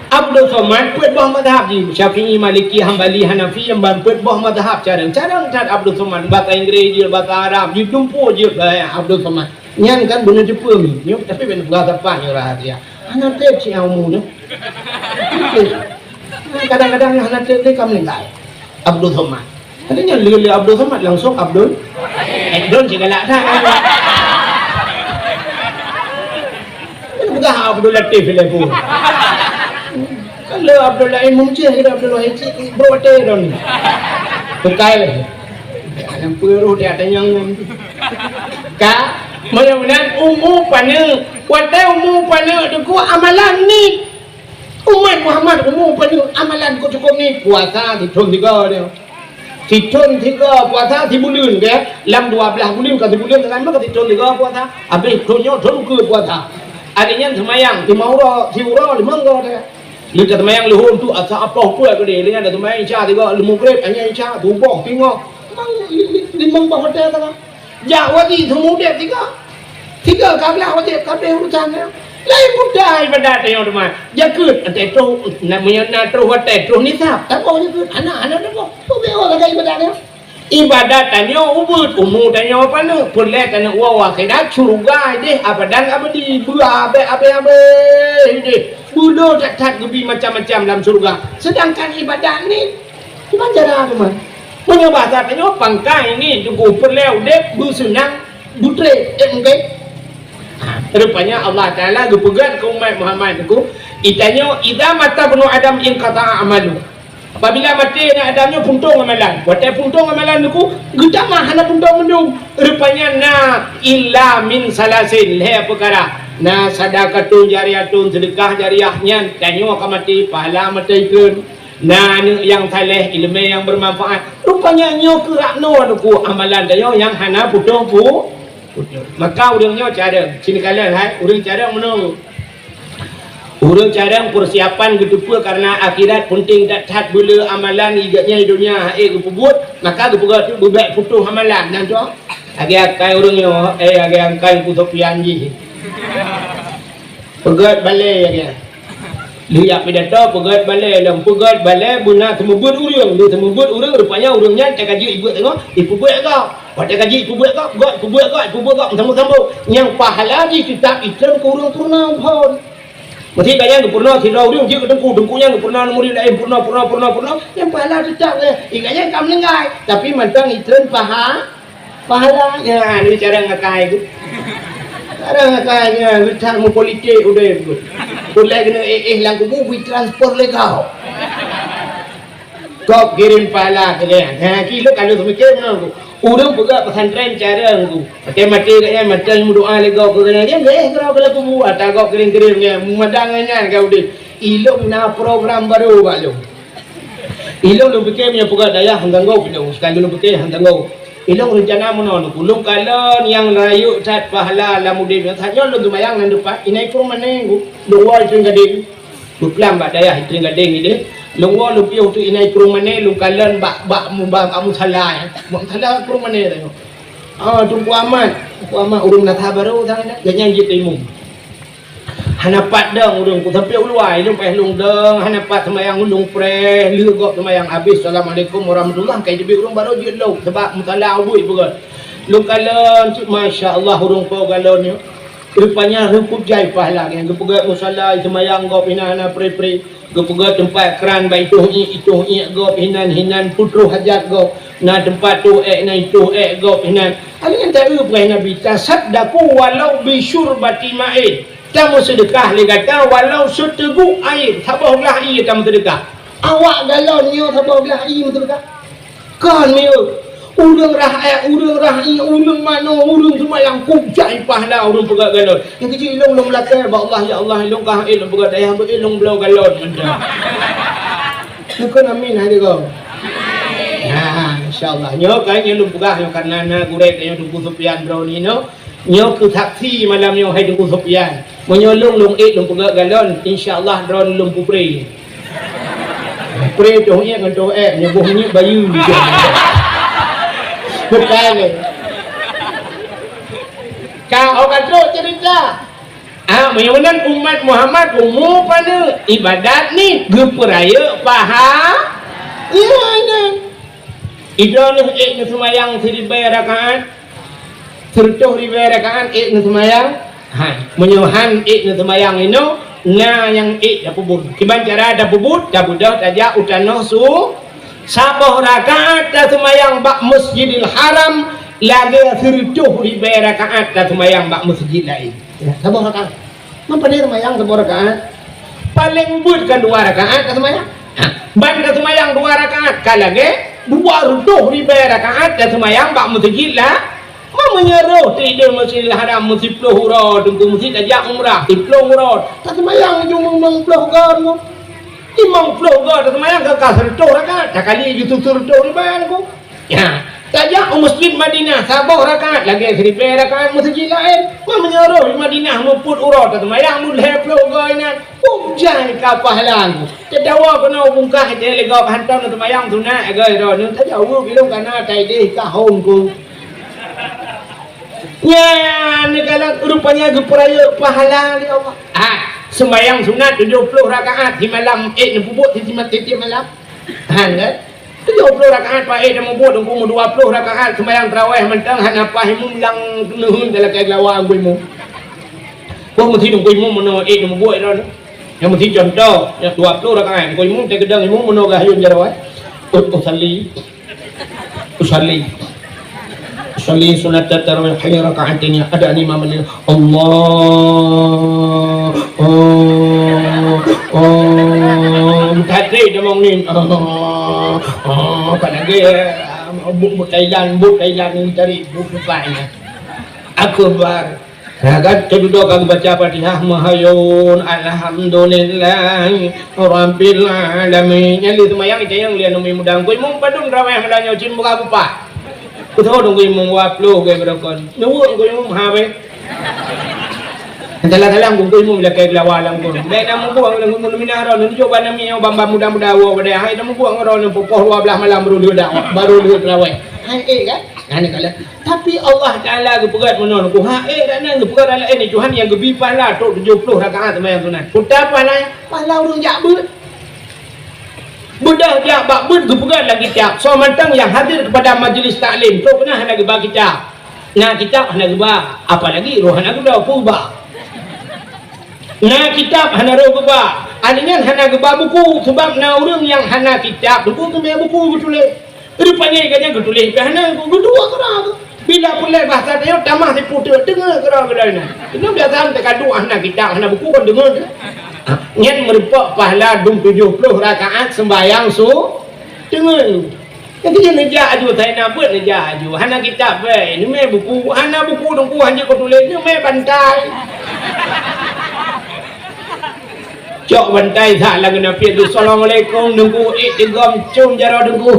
Abdul Somad peuet boh mazhab jih. Syafi'i, Maliki, Hambali, Hanafi, nyang ban peuet boh mazhab cara. Cara that Abdul Somad. Bahasa Inggris jeuet, bahasa Arab jeuet, dumpeue jeuet, eh, Abdul Somad. Nyan kan beuneuteupeu mi. Nyoe, tapi bèk lôn peugah sapa nyoe rahsia. Hana trép cit umu nyoe. Kadang-kadang nyang hana trép lé ka meuninggai. Abdul Somad. Kadang nyan lé, lé Abdul Somad langsung Abdul. Eh, Abdul cit galak that. Kan peugah Abdul Latif lé pun. Kan lé Abdul Latif Mumcih, kira Abdul Wahid cit, bro, watèe don. Bukai lé. Nyang peureuh dia tanyong. Ka, mudah-mudahan umu paneuk. Watèe umu paneuk teungku amalan ni. Umat Muhammad umu paneuk amalan kok cukup ni, puasa sithon tiga dia. Sithon tiga puasa sibuleuen ke, lam dua belas buleuen ka sibuleuen, kan maka sithon tiga puasa. Habéh thon nyoe thon keue puasa. Adak nyan seumayang lima uroe, siuroe limong go dia. Leuka seumayang leuhô tu asa apoh pue keudeh, leuka seumayang isya tiga, leumo greb, hanya isya, suboh, singoh. Memang li-, li-, limong boh hotel tu kan. Jak wajib seumudeb tiga. Tiga ka blah wajib, ka blah urusan nyan. Lain mudah ibadat nyoe teuma. Jakeuet, watèe troh, na meunyoe na troh watèe, troh nisab. Taboh jakeuet, hana, hana taboh. Tu beuh lagèe ibadat nyoe. Ibadat tanyoe ubit, umu tanyoe paneuk, peureulée tanyoe woe akhirat, syeuruga ideh abadan abadi, beurabée abée-abée ideh, bunoe that-that geubi macam-macam lam syeuruga. Seudangkan ibadat ni, kiban cara teuma? Meunyoe basa tanyoe pangkai ni, teungku, peureulée udeb beuseunang, butré, eh, mungken. Ha, rupanya Allah Taala geupeugah keu umat Muhammad teungku, itanyoe, "Idza mata ibnu Adam inqata'a amalu." Apabila maté aneuk Adam nyoe, puntông amalan. Watée puntông amalan teungku, geutamah hana puntông mandum. Rupanya na illa min salasin, lhée peukara. Na sadaqatun jariyatun, seudeukah jariah nyan, tanyoe ka maté, pahala maté ikheun. Na aneuk nyang saleh, ileumé nyang beumanfaat. Rupanya nyoe keuh rot noe teungku amalan tanyoe nyang hana putôh pu-, putôh. Maka ureuëng nyoe carông, sinikalon hai, ureuëng carông meunoe. Ureuëng carông peusiapan geuteupeue kareuna akhirat peunteng that-that, beuleu amalan igeuhnyan i donya hase geupeubuet, maka geupeugah teuk beubek putôh amalan nyan tu. Lagée akai ureuëng nyoe, eh, lagée akai Teungku Sofyan jih. Peugét balée lagée. Lheueh jak pidato, peugét balée lom, peugét balée beuna seumeubeuet ureuëng, lheueh seumeubeuet ureuëng, rupanya ureuëng nyan teuka jeuet ibuet teungoh, ipeubuet gob. Watée ka jeuet ipeubeuet gob, gob ipeubeuet gob, ipeubeuet gob, sambông-sambông. Nyang pahala jih teutab item keu ureuëng peurunoe phon. Meusti ka nyang geupeurunoe sidroe ureuëng jeuet keu teungku, teungku nyang geupeurunoe murit laén, peurunoe, peurunoe, peurunoe, peurunoe, nyang pahala teutab, eh, i ka nyang ka meuninggai, tapi mantong item paha-, pahala. Nyan, ni cara ngakai tu. Cara ngakai nyan, geutak meupolitik udeb. Ulée keuneuk éh-éh lam kubu, bui transfer lé gob. Gob kirém pahala keu gobnyan. Ha, kilo kalau seumike meunan tu. Ureuëng peugah pesantren carông tu. Maté-maté gobnyan, maté meudoa lé gob keu gobnyan. Dia geh keu gob keu kubu, ata gob kirém-kirém nyan. Meumadang nyan ka udeb. Ilong na program baru bak lôn. Ilong lôn pike meunyoe peugah dayah hang ganggu ilong. Sekarang lôn pike hang ganggu. Ilong rencana meunan tu. Lôn kalon nyang rayeuk that pahala lam udeb nyoe. Saat nyoe lôn seumayang lam depan. Inai pun mané tu. Lôn wai tu gading. Beuklam bak dayah i Trienggadeng ideh. Lôn woe lôn piôh teuk inan i Krueng Mané, lôn kalon bak, bak mu-, bak, bak musala, eh. Bak musala Krueng Mané tanyoe. Ah, Teungku Ahmad. Teungku Ahmad ureueng meunasah barô sang nyan. Gobnyan jeuet keu imum. Hana pat dong ureueng, ku sampoe u luwa, ilôn paih lôn dong, hana pat seumayang, lôn preh, lheueh gob seumayang habéh, "Assalamualaikum warahmatullah," kai teubiet ureueng barô jeuet lom, sabab musala ubit beugöt. Lôn kalon cit, masya Allah, ureueng po galon nyoe. Rupanya hukujai pahala nyan, geupeugöt musala, seumayang gob inan hana pre-pre. Geupeugöt teumpat kran bak itoh iék, itoh iék gob inan, hinan peutroh hajat gob. Na teumpat toh ék, na itoh ék gob inan. Hal nyan taeu peugah Nabi, "Tasaddaqu walau bisyurbati ma'in." Tameuseudeukah lé gata walau seuteugok aé, saboh glah ié tameuseudeukah. Awak galon nyoe saboh glah ié meuseudeukah. Kon miyueb. Ureueng rakyat, ureueng rakyat, ureueng manoe, ureueng seumayang kujai pahala ureueng peugöt galon. Nyang keuji ilôn lôn meulakée bak Allah, "Ya Allah, ilôn ka hait lôn peugöt dayah, beuet ilôn bloe galon mantong." Neukheun amin hai lé gob. Nah, insya Allah. Nyoe kan nyang lôn peugah nyoe karena na gurée tanyoe Teungku Sufyan droeneuh nyoe. Nyoe keuh saksi malam nyoe hai Teungku Sufyan. Meunyoe lôn, lôn ék lôn peugöt galon, insya Allah droeneuh lôn peupré. Pré toh iék ngon toh ék, nyoe boh minyéuk bayeue. Bukan lé. Ka, oh, ka trok cerita. Ah, meunyoe meunan umat Muhammad umu paneuk ibadat ni geupeurayeuk paha-, iya, iya. Idroeneuh ék neuseumayang siribée rakaat, sireutoh ribée rakaat ék neuseumayang. Hai, meunyoe han ék neuseumayang inoe, na nyang ék tapeubuet. Kiban cara tapeubuet, tabeudôh tajak u tanoh su-, saboh rakaat taseumayang bak Masjidil Haram lagée sireutoh ribée rakaat taseumayang bak meuseujid laén. Ya, saboh rakaat. Man pane seumayang saboh rakaat? Paleng beuet kan dua rakaat taseumayang. Ha, ban taseumayang dua rakaat ka lagée dua reutôh ribée rakaat taseumayang bak meuseujid la-, ma meunyoe roh teudong Masjidil Haram meusiploh uroe, teungku meuseujid tajak umrah, siploh uroe, taseumayang ujong limong ploh uroe. Limong ploh uroe taseumayang ka, ka sireutoh rakaat, takali ju sireutoh ribée ku. Ya, tajak u Masjid Madinah saboh rakaat lagée siribée rakaat meuseujid laén. Ma meunyoe roh di Madinah muphom uroe taseumayang lhée ploh uroe inan, kujai ka pahala ku. Teudawa keunoe bungkah teuh lé gob hantom neuseumayang sunat lagée droeneuh, tajaweueb ilôn kana taideh ka hom ku. Nyan neukalon rupanya geupeurayeuk pahala lé Allah. Ah, seumayang sunat tujoh ploh rakaat simalam ék neupeubuet si-, tieb-tieb malam. Han kan? Tujoh ploh rakaat paih teumeubuet, Teungku, meudua ploh rakaat seumbahyang tarawih mantong hana paih imum nyang neuheun talakée geulawa Teungku Imum. Boh meusi Teungku Imum meunoe ék teumeubuet droe. Nyang meusi contoh, nyang dua ploh rakaat Teungku Imum teukeudang imum meunoe geuhayun jaroe. Usalli. Usalli. Usalli sunnatat tarawih raka'ataini ada imam. Allah. Oh. Oh. Tadi dia bangun. Oh. Oh. Kat lagi. Buk, buk Thailand, buk Thailand ni cari buk depannya. Akbar. Nah, kan, teududoe ka geubaca Fatihah, meuhayun, alhamdulillah, rabbil alamin. Nyan lé seumayang, itanyong lé aneuk muda, "Teungku Imum padum tarawih malam nyoe?" "Cit muka bupa." Kutho Teungku Imum dua ploh gaya beurokon. Neuweuek Teungku Imum, ha, weh. Salah-salah Teungku Imum lakée geulawa lam gon. Bèk na mubuang lam gon, minah droe, nunjuk bak namiet, bak muda-muda woe, bak hai na mubuang droe, poh dua belas malam baru lheueh dak, baru lheueh tarawih. Hai, eh, kan? Nah, ni kalau Tapi Allah Taala geupeugah meunoe, geupeugah, eh, dan geupeugah dalam ini Tuhan nyang geubi pahala trok tujoh ploh rakaat seumayang sunat. Peue pahala? Pahala ureueng jak beuet. Beudôh jak bak beuet geupeugah lam kitab. Soe mantong nyang hadir kepada majlis taklim, trok keunan hana geuba kitab. Na kitab hana geuba, apalagi roh hana geuba, peue ba? Na kitab hana roh geuba. Alinyan hana geuba buku, sebab na ureueng nyang hana kitab, buku keumbang buku geutuléh. Rupanya gobnyan geutuléh pih hana, geuduek keudroe. Bila peureulèe bahasa tanyoe tamah siputeuk, deungö keudroe geutanyoe. Inoe biasa teuka duek hana kitab, hana buku kon deungö. Nyan meurumpok pahala dum tujoh ploh rakaat seumbahyang su-, deungö. Jadi neujak aju, saya na beuet neujak aju. Hana kitab bèe, neumè buku, hana buku Teungku, hana jeuet keu tuléh, neumè bantai. Cok bantai that lam geunapiet tu. "Assalamualaikum, Teungku." Eh, teugom com jaroe Teungku.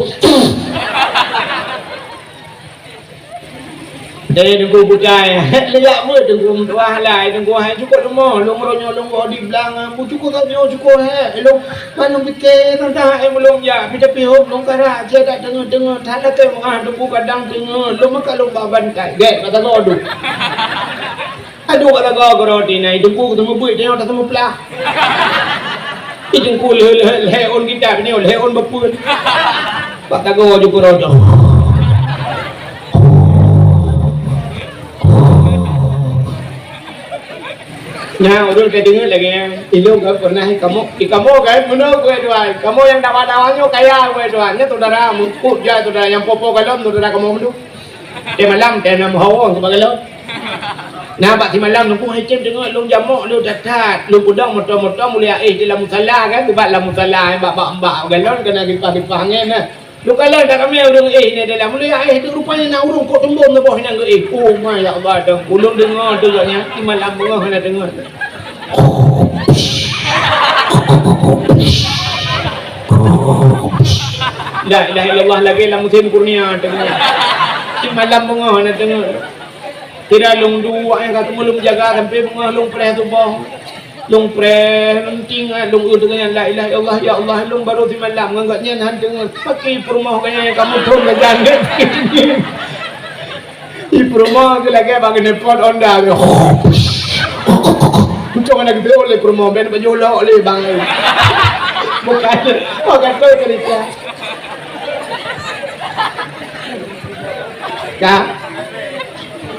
Dari Teungku bukai. Lelak buet Teungku meutuah lai. Teungku hai cukôp leumoh. Lôn uroe nyoe lôn goh di blang. Bu cukôp ka nyoe cukôp hai. Lôn ban lôn pike teuntang hai meulôn jak. Pih tapi hom lôn karak. Sia dak deungö-deungö. That lakèe meu'ah Teungku kadang deungö. Lôn meuka lôn ba bantai. Gèt kata goh tu. Aduh, kata goh keudroe tinai, Teungku keuteumeubuet, nyoe tateumeupeugah. Ih, Teungku lheueh, lheueh, lheueh ôn kitab nyoe, lheueh ôn beupeuen. Bak tagoe ju keudroe. Nyan, ureueng ka deungö lagèe nyan. Ilôn ka pernah ikamoe, ikamoe kan, meunoe keu dua. Kamoe nyang dawa-dawa nyoe kaya keu dua. Nyan saudara, meukeue jai saudara nyang poh-poh galom, saudara kamoe meunoe. Teumalam, teumalam hawa sibagoe lôn. Nah, bak simalam Teungku hai cit deungö lôn jamok lôn that-that. Lôn peudong moto-moto mulia éh di lam musala kan, bak lam musala, bak, bak, bak galon keunan gipah-gipah angén nah. Lôn kalon that ramé ureueng éh nyan dalam mulia éh tu rupanya na ureueng kok teumbom saboh hinan geuéh. Oh my, ya Allah, Teungku lôn deungö tu gobnyan, simalam beungoh hana deungö. La ilaha illallah lagèe lam musim kurnia teungoh. Simalam beungoh hana teungoh. Sira lôn duek nyang ka teungoh lôn jaga sampoe beungoh lôn preh tuboh. Lôn preh, lôn tingat, lôn eu teungoh nyan, la ilaha illallah, ya Allah, lôn baru simalam ngon gobnyan han teungoh. Paké peurumoh gobnyan nyang ka muphom lagèe nyan. Di peurumoh tu lagèe bak keuneupot Honda tu. Uncong aneuk geudeue lé peurumoh, ben baju lok lé bang. Bukan, bukan tu cerita. Ka?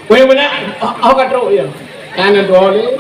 Weh, mana? Oh, oh, ka trok ya. Kan ada lé.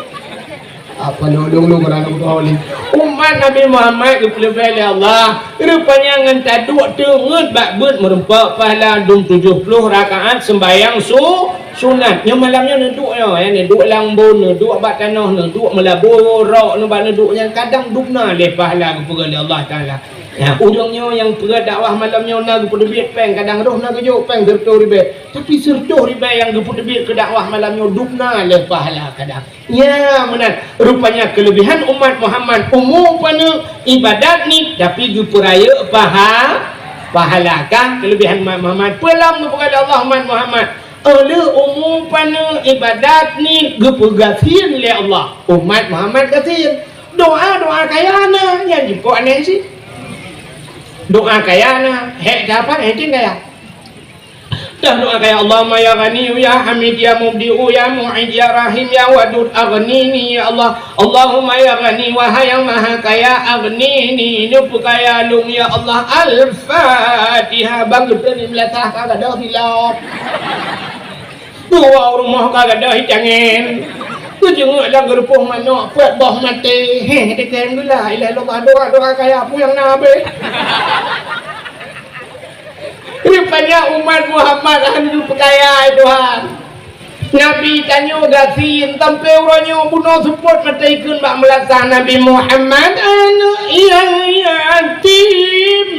Apa lulung-lung ureueng tuha lé? Umat Nabi Muhammad geupeuleubeh lé Allah. Rupanya ngon taduek teungeut bak beuet meurumpok pahala dum tujoh ploh rakaat seumbahyang su-, sunat. Nyoe malam nyoe neuduek nyoe, ya, neuduek lam bun, neuduek bak tanoh, neuduek meulabu rok, neubak neuduek nyan kadang dum na lé pahala geupeugah lé Allah Taala. Ya, ureueng nyoe nyang peugah dakwah malam nyoe na geupeuteubiet péng, kadang roh na geujok péng sireutôh ribèe. Tapi sireutôh ribèe nyang geupeuteubiet keu dakwah malam nyoe dum na lé pahala kadang. Nya meunan, rupanya keuleubehan umat Muhammad umu paneuk ibadat ni, tapi geupeurayeuk paha-, pahala. Ka keuleubehan umat Muhammad. Peue lom geupeugah lé Allah umat Muhammad? Óh lheueh umu paneuk ibadat ni geupeugasien lé Allah, umat Muhammad gasien. Doa, doa kaya na, nyan jipok aneh cit. Doa kaya na, hék dapat, hék kaya. Dah doa kaya, Allahumma ya Ghani ya Hamid ya Mubdi'u ya Mu'id ya Rahim ya Wadud, aghnini ya Allah. Allahumma ya Ghani, wahai yang maha kaya, aghnini, neupeu kaya lôn ya Allah. Al-Fatihah. Bang geutreun di meulasah ka gadôh silop. Dua rumoh ka gadôh itangen. Keujeungok lam geurupoh manok, peuet boh maté. Heh, dikém gula. Ilah Allah, doa-doa kaya peue nyang na habéh. Rupanya umat Muhammad hana geupeukaya, hai Tuhan. Nabi tanyoe gasien, sampoe uroe nyoe bunoe seupôt mata ikheun bak meulasah Nabi Muhammad, aneuk nyang yatim,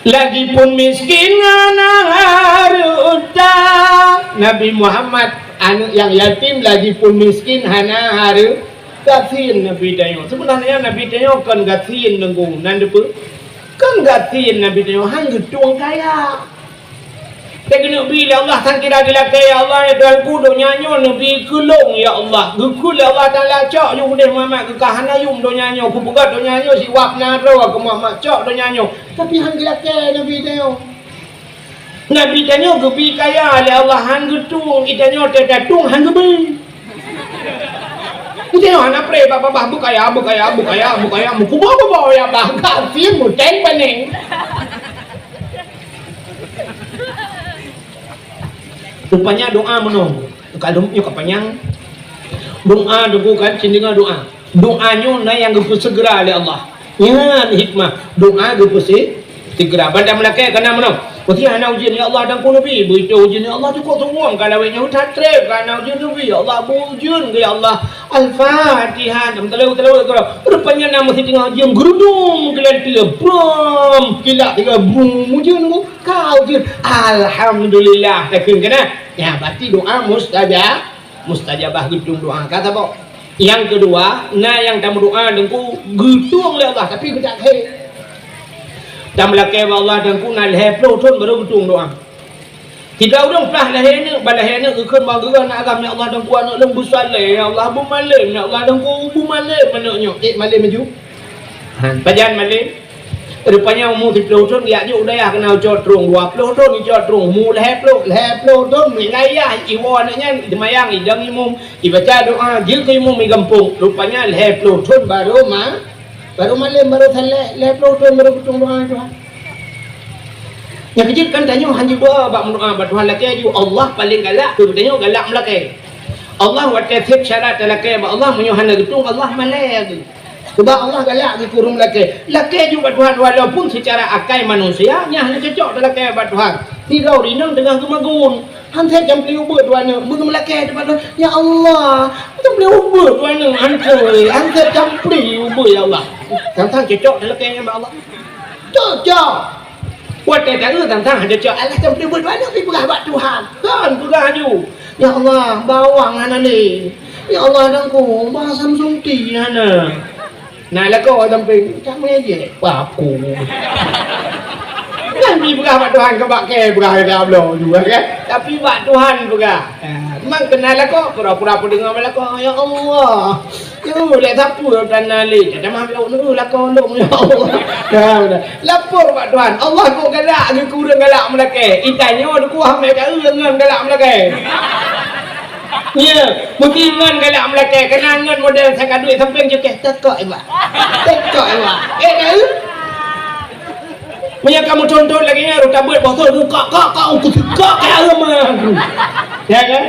lagipun miskin hana hareuta. Nabi Muhammad, aneuk nyang yatim, lagipun miskin hana hareuta. Gasien Nabi tanyoe. Seubeunajih Nabi tanyoe kon gasien Teungku, nan teupeue? Kon gasien Nabi tanyoe, han geutueng kaya. Teugeuneubi lé Allah, sang kira geulakée, "Ya Allah, ya Tuhanku, donya nyoe neubi keu lôn, ya Allah." Geukheun lé Allah Taala, "Cok yue udeh Muhammad, keu ka hana yum donya nyoe, kupeugöt donya nyoe siwab naro keu Muhammad, cok donya nyoe." Tapi han geulakée Nabi tanyoe. Nabi tanyoe geubi kaya lé Allah, han geutueng, i tanyoe teutatong han geubi. I tanyoe hana pré, bah, bah, bah, beukaya, beukaya, beukaya, beukaya, meukuboh-kuboh ya, bah, gasien muteng paneng. Rupanya doa meunoe, ka lheueh nyoe ka panyang. Doa Teungku kan, cit deungoe doa. Doa nyoe na nyang geupeuseugera lé Allah. Nyan hikmah doa geupeuseugera. Ban tameulakée ka na meunoe. Meusé hana ujeuen, "Ya Allah, Teungku neubi." Beutôi ujeuen, "Ya Allah, cukôp suwom ka lawét nyoe, that treb ka na ujeuen neubi. Ya Allah, beu ujeuen keu, ya Allah." Al-Fatihah. Teulawét-teulawét keudroe. Rupanya na meusé teungoh ujeuen, geurudum keu lantée. Brom, kilat tiga, brum, ujeuen Teungku. Ka ujeuen. Alhamdulillah, takheun keunan. Ya, berarti doa mustajab. Mustajabah geutueng doa, ka saboh. Nyang keudua, na nyang tameudoa Teungku geutueng lé Allah, tapi geudak khe. Tameulakée bak Allah, Teungku na lhée ploh thon barô geutueng doa. Sidroe ureuëng plah lahé aneuk, ban lahé aneuk geukheun bak geuh aneuk agam, "Ya Allah, Teungku, aneuk lôn beusaleh, ya Allah, beumalem, ya Allah, Teungku, beumalem aneuk nyoe." Eh, malem laju. Ha, pajan malem? Rupanya umu siplôh thon geujak jok u dayah keunan geucok trong, dua plôh thon geucok trong, umu lhée plôh, lhée plôh thon, meuninggai yah, iwoe aneuk nyan, iseumayang, idong imum, ibaca doa, jeuet keu imum i gampông. Rupanya lhée plôh thon barô ma-, barô malem, barô saleh, lhée plôh thon barô geutueng doa Tuhan. Nyang keujeuet kan tanyoe hana jiba bak meudoa bak Tuhan lakée ju, Allah paleng galak keu tanyoe galak meulakée. Allah watée seb syarat talakée bak Allah, meunyoe hana geutueng, Allah malée geuh. Sebab Allah galak geuh keu ureuëng lakée. Lakée ju bak Tuhan walaupun seucara akai manusia, nyan hana cocok talakée bak Tuhan. Sidroe inong teungoh geumagun. Han seb campli ubeut dua aneuk, meunyoe lakée bak Tuhan, "Ya Allah, campli ubeut dua aneuk, ampôn, han seb campli ubeut, ya Allah." Sang-sang cocok talakée nyan bak Allah. Cocok. Watée taeu sang-sang han cocok, Allah campli ubeut dua aneuk, pi peugah bak Tuhan. Kan peugah ju, "Ya Allah, bawang hana lé. Ya Allah, Teungku, basam sunti hana." Na lakoe sampéng, "Ka meujék paku." Nyan jipeugah bak Tuhan, ka bak kée peugah lagée bloe juga kan. Tapi bak Tuhan peugah. Ha, memang keunan lakoe, pura-pura peudeungoe bak lakoe, "Ya Allah, yue lé sapeue tan na lé, tamah lôn neu lakoe lôn, ya Allah." Ha, beuna. Lapor bak Tuhan, Allah kok galak geuh keu ureuëng galak meulakée. Itanyoe dikuah mé ka ureuëng ngon galak meulakée. Ya, mungkin ngon galak meulakée, keunan ngon model saka duek sampéng jukée, tekok iba. Tekok iba. Eh, tahu? Meunyoe kamoe tonton lagée nyan, rota beuet boh thon, kak, kak, kak, kak, kak, kak, kak, kak. Ya kan?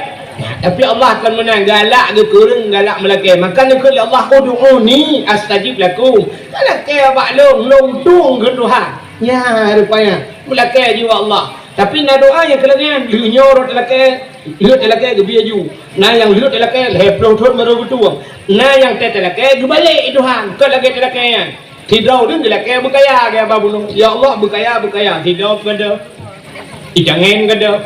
Tapi Allah akan meunan galak geuh keu ureuëng galak meulakée. Maka neukheun lé Allah, "Ud'uni astajib lakum." Galakée bak lôn, lôn tueng keu Tuhan. Ya, rupanya. Meulakée jiwa Allah. Tapi na doa nyang keulakée, lheueh nyoe rot lakée, lheueh talakée geubi laju. Na nyang lheueh talakée lhée ploh thon barô geutueng. Na nyang tét talakée geubalek i Tuhan, kon lagée talakée nyan. Sidroe ureuëng geulakée beukaya, gaya ba bunoe, "Ya Allah, beukaya, beukaya." Sidroe keudeh, ijangen keudeh,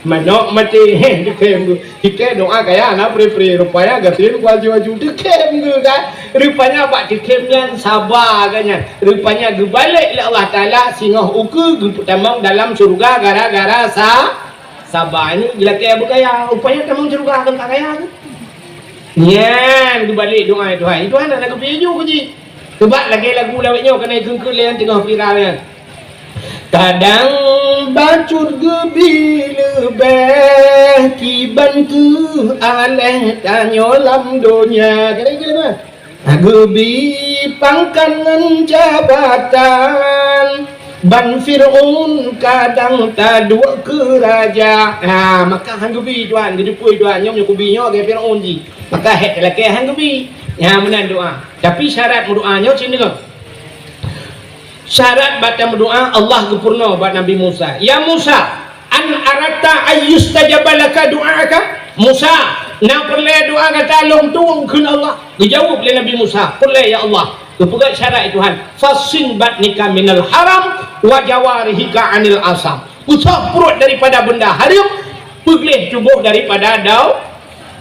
manok maté, heh, dikém geuh. Tikée doa kaya na pri-pri, rupanya gasien kuaju-aju dikém geuh kan. Rupanya bak dikém nyan saba geuh nyan. Rupanya geubalek lé Allah Taala singoh ukeue geupeutamong dalam syeuruga gara-gara sa-, saba. Ini geulakée beukaya, rupanya tamong syeuruga kon ka kaya geuh. Nyan geubalek doa Tuhan. Tuhan hana geupeu ju keu jih. Sebab lagée lagu lawét nyoe keuneuk kheun-kheun lé nyang teungoh viral nyan. Kadang bacut geubi leubeh, kiban keuh aléh tanyoe lam donya. Kira-kira mana? Geubi pangkat ngon jabatan, ban Fir'aun kadang taduek keu raja. Ha, maka han geubi Tuhan, geujupui Tuhan, nyoe meunyoe kubi nyoe lagèe Fir'aun jih. Maka hék talakèe han geubi. Nyan meunan doa. Tapi syarat meudoa nyoe cit deungoe. Syarat bak tameudoa, Allah geupeurunoe bak Nabi Musa, "Ya Musa, an aratta ayyustajaba laka du'aaka?" Musa, na peureulèe doa gata lôn tueng kheun Allah? Geujaweueb lé Nabi Musa, "Peureulèe, ya Allah." Geupeugah syarat Tuhan, "Fassin batnika minal haram wa jawarihika anil asam." Peusoh pruet daripada beunda hareuem, peugleh tuboh daripada dau-,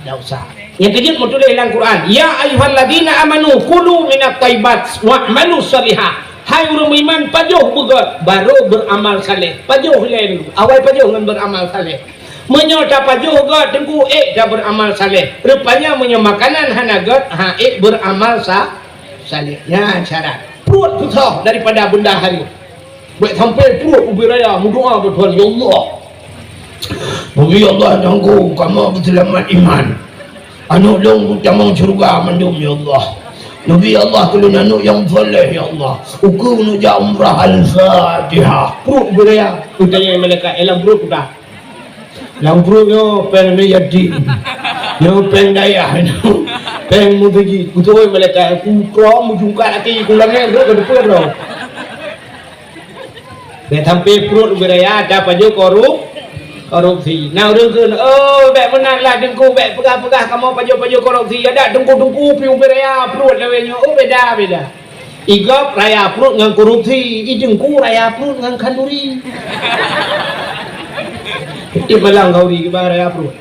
desya. Nyang keujeuet meutuléh lam Quran, "Ya ayyuhalladzina amanu kulu minat thayyibat wa'malu shalihah." Hai ureueng meuiman, pajoh beugöt, barô beuramal saleh. Pajoh ilèe dulu. Awai pajoh ngon beuramal saleh. Meunyoe tapajoh göt teungku, ék tabeuramal saleh. Rupanya meunyoe makanan hana göt, han ék beuramal sa-, saleh. Nyan syarat. Pruet peusoh daripada beunda hareuem. Bèk sampai pruet ubé raya meudoa bak Tuhan, "Ya Allah, Nabi Allah, nyangko kamoe beuseulamat iman. Aneuk lôn beutamong syeuruga mandum, ya Allah. Nabi Allah, keu lôn aneuk nyang saleh, ya Allah. Ukeue neujak umrah." Al-Fatihah. Pruet ubé raya. Geutanyong malaikat, "Eh, lam pruet peue?" "Lam pruet nyoe péng yatim, nyoe péng dayah, nyoe péng meuseujid." Geutanyong malaikat, "Ku troh meujungkat até ku langèt, rhot keu teupeu droe." Bèk sampai pruet ubé raya tapajoh korup-, korupsi. Na ureueng kheun, "Oh, bèk meunan lah teungku, bèk peugah-peugah kamoe pajoh-pajoh korupsi. Adak teungku-teungku pih ubé raya pruet lawét nyoe." Oh, beda, beda. I gob raya pruet ngon korupsi, i teungku raya pruet ngon khanduri. Tiep malam khanduri kiban raya pruet.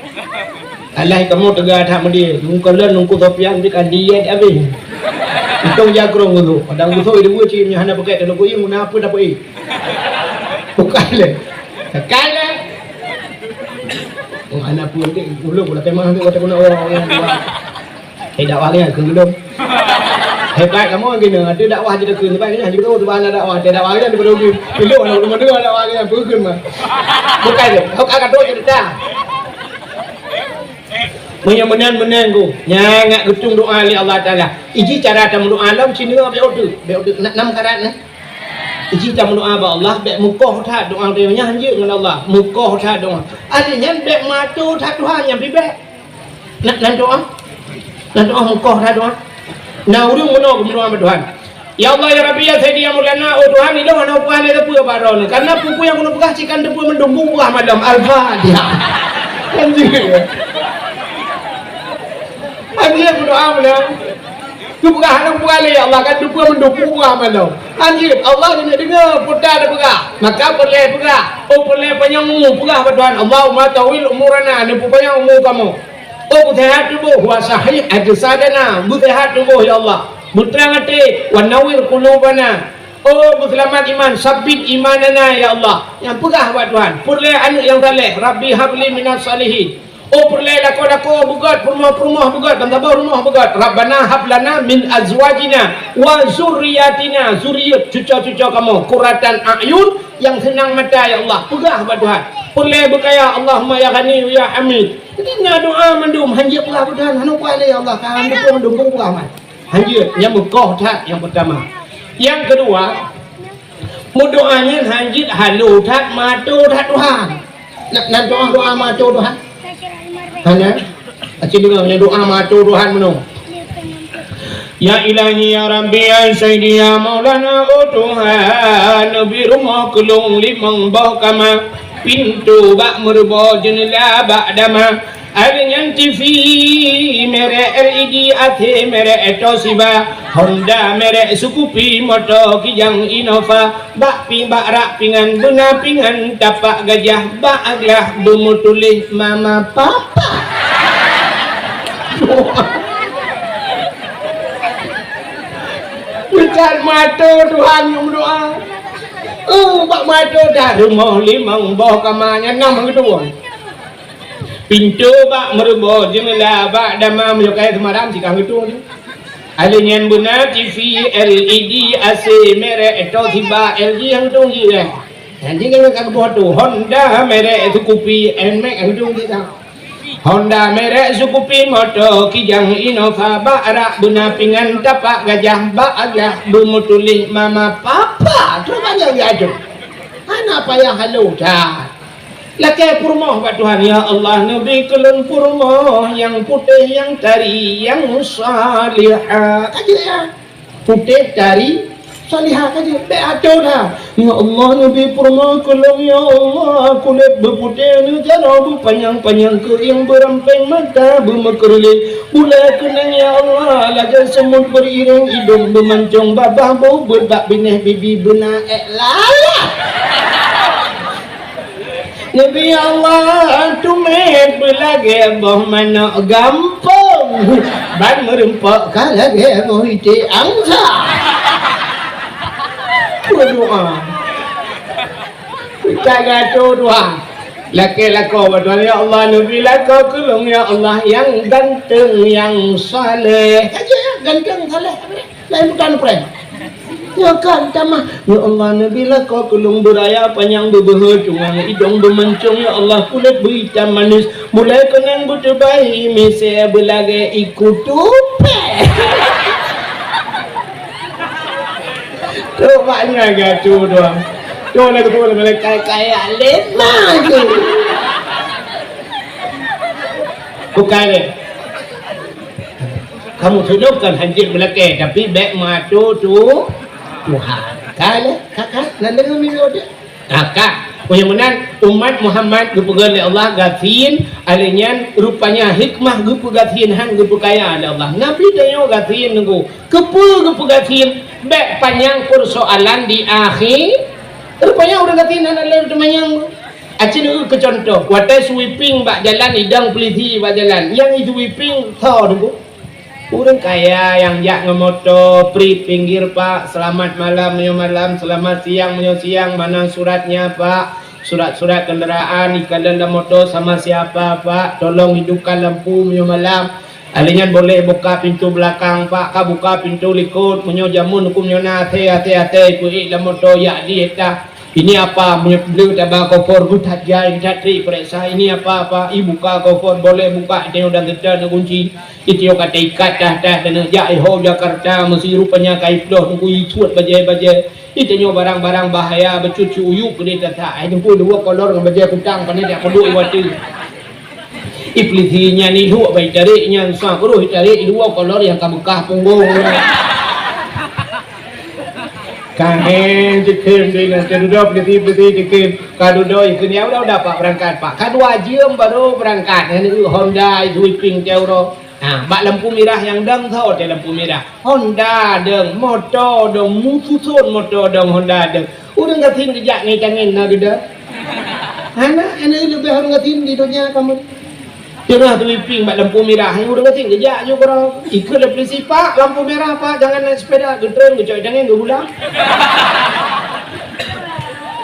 Alah kamoe teuga that meudeh, ngon kalon Teungku Sofyan pih ka diet abéh. Untông jakrong geuh. Padang geuh sôi dua cit nyan hana pakai, kalau goyang guna apa dapat eh. Bukan lé. Bukan lé. Oh, hana pun dek, ulôn pula tema tu kata guna orang yang dua. Eh, dakwah ni keu ulôn. Hebat kamoe gini, ada dakwah je dekat, hebat ni, hanya tu hana dakwah, ada dakwah ni daripada ulôn. Ulôn nak dengar dakwah ni, bukan mah. Bukan lé. Bukan kata cerita. Meunyoe meunan-meunan ku, nyan ngat geutueng doa lé Allah Taala. Iji cara tameudoa lom, cina bèk uteuk, bèk uteuk. Nam karat nyan. Iji tameudoa bak Allah, bèk mukoh that doa teuh nyan hanjeuet ngon Allah. Mukoh that doa. Artinya bèk mato that Tuhan nyan pih bèk. Nan, nan doa. Nan doa mukoh that doa. Na ureueng meunoe geumeudoa bak Tuhan. Ya Allah, ya Rabbi, ya Sayyidi, ya Maulana, oh Tuhan, ilôn hana upah lé sapeue bak droeneuh. Karena peue-peue nyang keuneuk peugah cit kan teupeu meudum, peugah malam. Al-Fatihah. Kan jih. Kan jih berdoa malam. Keupeugah hana upah lé, ya Allah, kan teupeu meudum, peugah malam. Kan jih, Allah ni deungoe, puta teupeugah. Maka peureulèe peugah. Oh, peureulèe panyang umu, peugah bak Tuhan, Allahumma tawil umurana, neupeupanjang umu kamoe. Oh, beuseuhat tuboh, wa sahih ajsadana, beuseuhat tuboh, ya Allah. Beutrang até, wa nawwir qulubana. Oh, beuseulamat iman, sabbit imanana, ya Allah. Nyang peugah bak Tuhan, peureulèe aneuk nyang saleh, Rabbi habli minas salihin. Oh, peureulèe lakoe-lakoe beugöt, peurumoh-peurumoh beugöt, ban saboh rumoh beugöt. Rabbana hab lana min azwajina wa zurriyatina, zuriat cuco-cuco kamoe, qurratan a'yun, nyang seunang mata, ya Allah. Peugah bak Tuhan. Peureulèe beukaya, Allahumma ya Ghani ya Hamid. Jadi na doa mandum, hanjeuet peugah bak Tuhan, hana upah lé, ya Allah, ka hana mandum, peugah man. Hanjeuet, nyang meukoh that nyang peurtama. Nyang keudua, meudoa nyan hanjeuet halo that, mato that Tuhan. Na, na doa, doa mato Tuhan? Hana? Aci deungoe nyan doa mato Tuhan meunoe. Ya Ilahi, ya Rabbi, ya Sayyidi, ya Maulana, oh Tuhan, neubi rumoh keu lôn limong boh kama, pintoe bak meuruboh, jeuneula bak dama. Ada nyan T V merek L E D, A C merek Toshiba, Honda merek Scoopy, moto Kijang Innova, bak pi-, bak rak pingan, beuna pingan tapak gajah, bak glah beumeutuléh mama papa. Bukan mato Tuhan nyang meudoa. Oh, bak mato dah rumoh limong boh kama nyan nam geutueng. Pintoe bak meuruboh, jeumeula bak dama, meunyoe kayèe seumaram sikang geutueng. Alèh nyan beuna T V L E D, A C merek Toshiba, L G nyang geutueng jih, eh. Jadi kan ka geuboh tu, Honda merek Scoopy, Nmax udong kita. Honda merek Scoopy, moto Kijang Innova, bak rak beuna pingan tapak gajah, bak agah beumeutuléh mama papa. Cuba nyan geuajoe. Hana payah halo that. Lakée peurumoh bak Tuhan, "Ya Allah, neubi keu lôn peurumoh nyang putéh, nyang tari, nyang salihah." Ka jeuet nyan. Putéh, tari, salihah ka jeuet. Bék aco that. "Ya Allah, neubi peurumoh keu lôn, ya Allah, kulét beuputéh, neujaroe beupanyang-panyang, keuieng beurampéng, mata beumeukeureuléng, bulée keunong, ya Allah, lagée seumut beuriréng, idong beumancong, babah beuet bak binéh, bibi beuna ék lalak." Neubi Allah, tumet beulagée boh manok gampông, ban meureumpok ka lagée boh iték angsa. Peudoa. Ka geuaco doa. Lakée lakoe bak Tuhan, "Ya Allah, neubi lakoe keu lôn, ya Allah, nyang ganteng, nyang saleh." Aja, ganteng, saleh. Laén bukan prank. Nyoe kan tamah. "Ya Allah, neubi lakoe keu lôn beuraya panyang, beubeuhe cungang, idong beumancong, ya Allah, kulét beuitam manis, bulée keunong beuteubai, misée beulagée iku tupée." Tu banyak gatu doang. Tu lagu tu, malaikat kaya lima tu. Bukan, eh. Kamu sudahkan hanjeuet meulakée, tapi bék meuaco tu Tuhan. Ka lé, ka, ka, nan deungoe miyueb deh. Ka, ka. Oh, nyang meunan, umat Muhammad geupeugah lé Allah gasien, alé nyan rupanya hikmah geupeugasien han geupeukaya lé Allah. Nabi tanyoe gasien nunggu. Keupeue geupeugasien? Bék panyang peusoalan di akhé. Rupanya ureuëng gasien hana lé teumanyang. Aci neu keu contoh, watée sweeping bak jalan, idong peulisi bak jalan. Nyang i sweeping tho teungku. Ureuëng kaya nyang jak ngon moto, "Pri, pinggir, Pak. Selamat malam, meunyoe malam. Selamat siang, meunyoe siang. Mana suratnya, Pak? Surat-surat kendaraan, ikatan dan moto sama siapa, Pak? Tolong hidupkan lampu, meunyoe malam." Alé nyan boleh buka pintu belakang, Pak. Ka buka pintu likot, meunyoe jameun huköm nyoe na, até, até, até, peuék lam moto, jak di éta. "Ini apa?" Meunyoe le taba kofor, bu that jai, that trik pereksa, "Ini apa, Pak?" I buka kofor, boleh buka, tanyoe dan teuta na kunci. Itiyo kata ikat tah-tah, tanyoe jak iho Jakarta, meusi rupanya kai ploh, nunggu isuet bajée-bajée. Itanyoe barang-barang bahaya, bacut si uyuek keudeh tata. Ai teungku dua kolor ngon bajée kutang, pane jak peuduek i watée. Iblisi nyan iluek bai tarék nyan sa, keuroh itarék i dua kolor nyang ka beukah punggong. Ka hé jitem deh nyan, teududoe peulisi-peulisi jitem. Ka dudoe ikheun, "Ya udah, udah, Pak, berangkat, Pak." Ka dua jeuem baru berangkat. Nyan Honda sweeping teuh uroe. Ha, bak lampu mirah nyang dong tho teuh lampu mirah. Honda dong, moto dong, mususon moto dong, Honda dong. Ureuëng gasien geujak ngieng tangieng na geuda. Hana, hana leubeh ureuëng gasien di donya kamoe. Teungoh sweeping bak lampu mirah, hai ureuëng gasien geujak ju keudroe. Ikheun lé peulisi, "Pak, lampu merah, Pak, jangan naik sepeda." Geutreun, geucok tangieng, geugulang.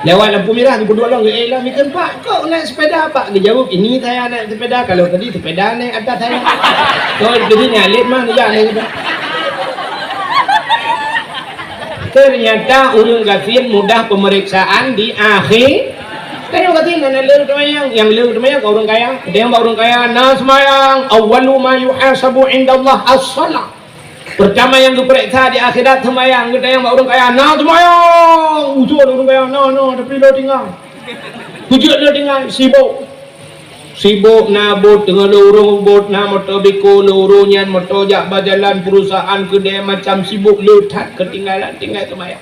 Lewat lampu merah, geupeuduek lom, geuék lom, ikheun, "Pak, kok naik sepeda, Pak?" Geujaweueb, "Ini saya naik sepeda, kalau tadi sepeda naik atas saya." Kok tadi naik lift mah, geujak naik sepeda. Ternyata ureuëng gasien mudah pemeriksaan di akhé. Tanyoe gasien hana le teumayang, nyang le teumayang ka ureuëng kaya. Tanyoe bak ureuëng kaya, na seumayang, "Awwalu ma yuhasabu indallah as-shalah." Peurtama nyang geupareksa di akhirat seumayang, geutanyong bak ureuëng kaya, "Na seumayang?" Ujoe ureuëng kaya, "Na, na, tapi lôn tinggai." Kujeuet lôn tinggai, sibok. Sibok na buet, teungoh lôn ureuëng buet, na moto biko lôn ureuëng nyan, moto jak bak jalan, perusahaan, keudée, macam sibok le that keutinggalan, tinggai seumayang.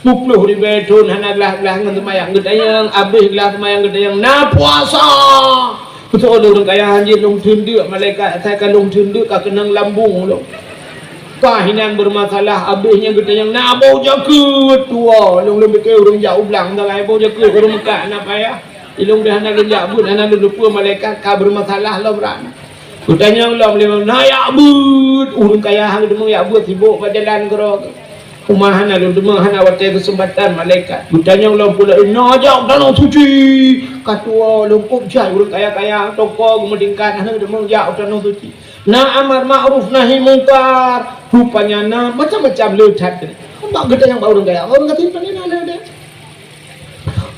Peuet ploh ribée thon hana glah-glah ngon seumayang. Geutanyong, abéh glah seumayang geutanyong, "Na puasa?" Beutôi ureuëng kaya, "Hanjeuet lôn theun deuk malaikat, asai ka lôn theun deuk ka keunong lambung lôn." Ka hinan beureumasalah, abéh nyan geutanyong, "Na boh jakeuet?" Tuwoe, lôn lôn pike ureuëng jak u blang, sagai boh jakeuet ureuëng meukat, na payah. Ilôn deh hana lôn jak beuet, hana lôn lupeue malaikat ka beureumasalah lom ran. Geutanyong lom lé, "Na jak beuet?" Ureuëng kaya han geuteumeung jak beuet, sibok bak jalan keudroe. Uma hana lôn deungoe, hana watée keuseumpatan malaikat. Geutanyong lom pula, "Na jak u tanoh suci?" Ka tuwoe lom kôb jai ureuëng kaya-kaya, toko geumeudingkat, hana deungoe jak u tanoh suci. Na amar ma'ruf nahi mungkar, rupanya na macam-macam le that. Bak geutanyong bak ureuëng kaya, ureuëng gasien pane na le that.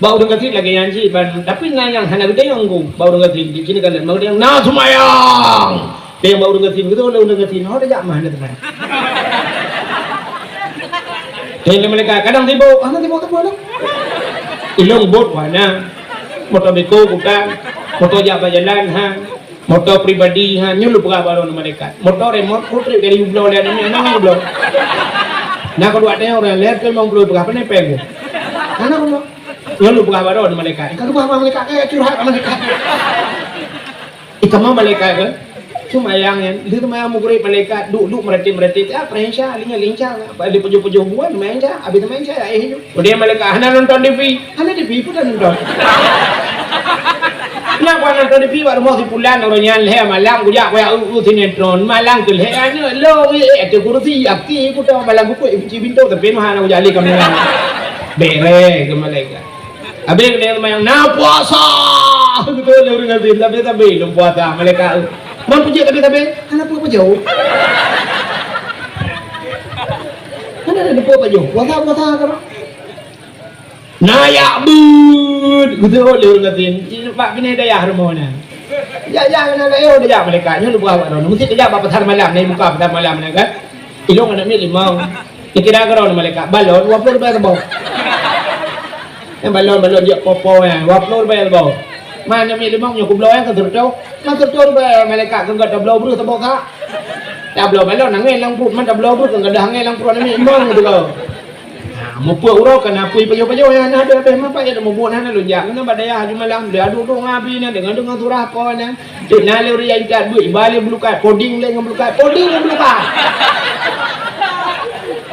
Bak ureueng gasien lagèe nyan cit ban, tapi na nyang hana geudeng ku. Bak ureueng gasien, di sini kan, bak ureueng na seumayang. Deng bak ureueng gasien, beutôi lé ureueng gasien, ho tajak mah na teuma. Deng lé malaikat, kadang sibuk, hana sibuk teuma lah. Ilong bot wana, moto beko bukan, moto jak bak jalan, ha. Moto pribadi, ha, nyoe lôn peugah baroe ngon malaikat. Moto remote, ku trép kali bloe lé aneuk nyoe, hana bloe. Na keudua teuh ureueng lhèe reutôh limong ploh peugah, pane pèng. Hana bloe. Nyoe lôn peugah baroe ngon malaikat. Ka lôn peugah bak malaikat, ka curhat bak malaikat. Ih, kamoe malaikat kan? Seumayang nyan, lheueh seumayang meugrib malaikat, duek-duek meuratéb-meuratéb, ah, peurengsha, lincah-lincah. Bak lheueh pajoh-pajoh buah, seumayang sha, abéh seumayang sha, ya, eh, nyoe. Kemudian malaikat, hana nonton T V. Hana T V, peue nonton? Nyan ku nonton T V bak rumoh si pulan, uroe nyan lhèe malam kujak kujak eu-eu sinetron. Malam keu lhèe aneuk lôn, eh, ateueh kursi, aki kuto malam kukuek kunci pintoe, tapi meuhana kujak lé kamera. Bèrèh keu malaikat. Abéh keu lhèe seumayang, na puasa. Beutôi lé ureueng gasien, tapi-tapi lôn puasa, malaikat. Man peujeuet tapi-tapi, hana peue-peue jauh. Hana ada peue-peue jauh. Puasa-puasa keu Na jak beuet, beutôi lé ureueng gasien. Bak binéh dayah rumoh na. Jak, jak, na dayah, jak malaikat. Nyoe lôn peugah bak droeneuh. Meusti tajak bak pasar malam, na buka pasar malam na kan. Ilong aneuk miet limong. Dikira keu droeneuh malaikat. Balon, dua ploh ribèe saboh. Nyan balon, balon jak po-po nyan. Dua ploh ribèe saboh. Man aneuk miet limong nyoe kubloe nyan keu seureutôh. Man seureutôh ribèe malaikat keu gata bloe breuh saboh kah. Tabloe balon angèn lam pruet, man tabloe breuh keu gata angèn lam pruet aneuk miet limong tu kau. Ha, muphom uroe ka na apui pajoh-pajoh nyan na deuh abéh mapai, ya, mubuet na lôn jak keunoe bak dayah laju malam, lheueh duek-duek ngon abi nyan, deungoe-deungoe surah po nyan. Cit na lé ureueng jak ikat beuet, iba lé beulukat, poding lé ngon beulukat, poding ngon beulukat.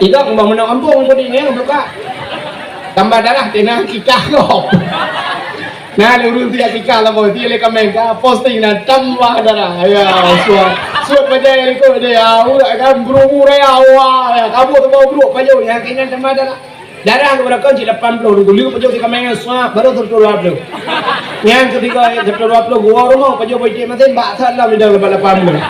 Igob ngon meunoe gampông poding ngon beulukat. Tambah darah teuh na kikah gob. Na lé ureueng siat tika lapoe, siat lé kaméng ka posting na tambah darah. Ya, suet. Suet bajèe likot deh, ya, urat kan, buru-buru raya, wah, ya, kabut teubau brok pajoh, nyang keu nyan tambah darah. Darah keu beurangkat cit lapan ploh, geuleue pajoh di kaméng nyan, suap, baru seratus dua puluh. Nyang ketiga, seratus dua puluh, geuwoe rumoh, pajoh politik masin, bak salam idang lapan puluh.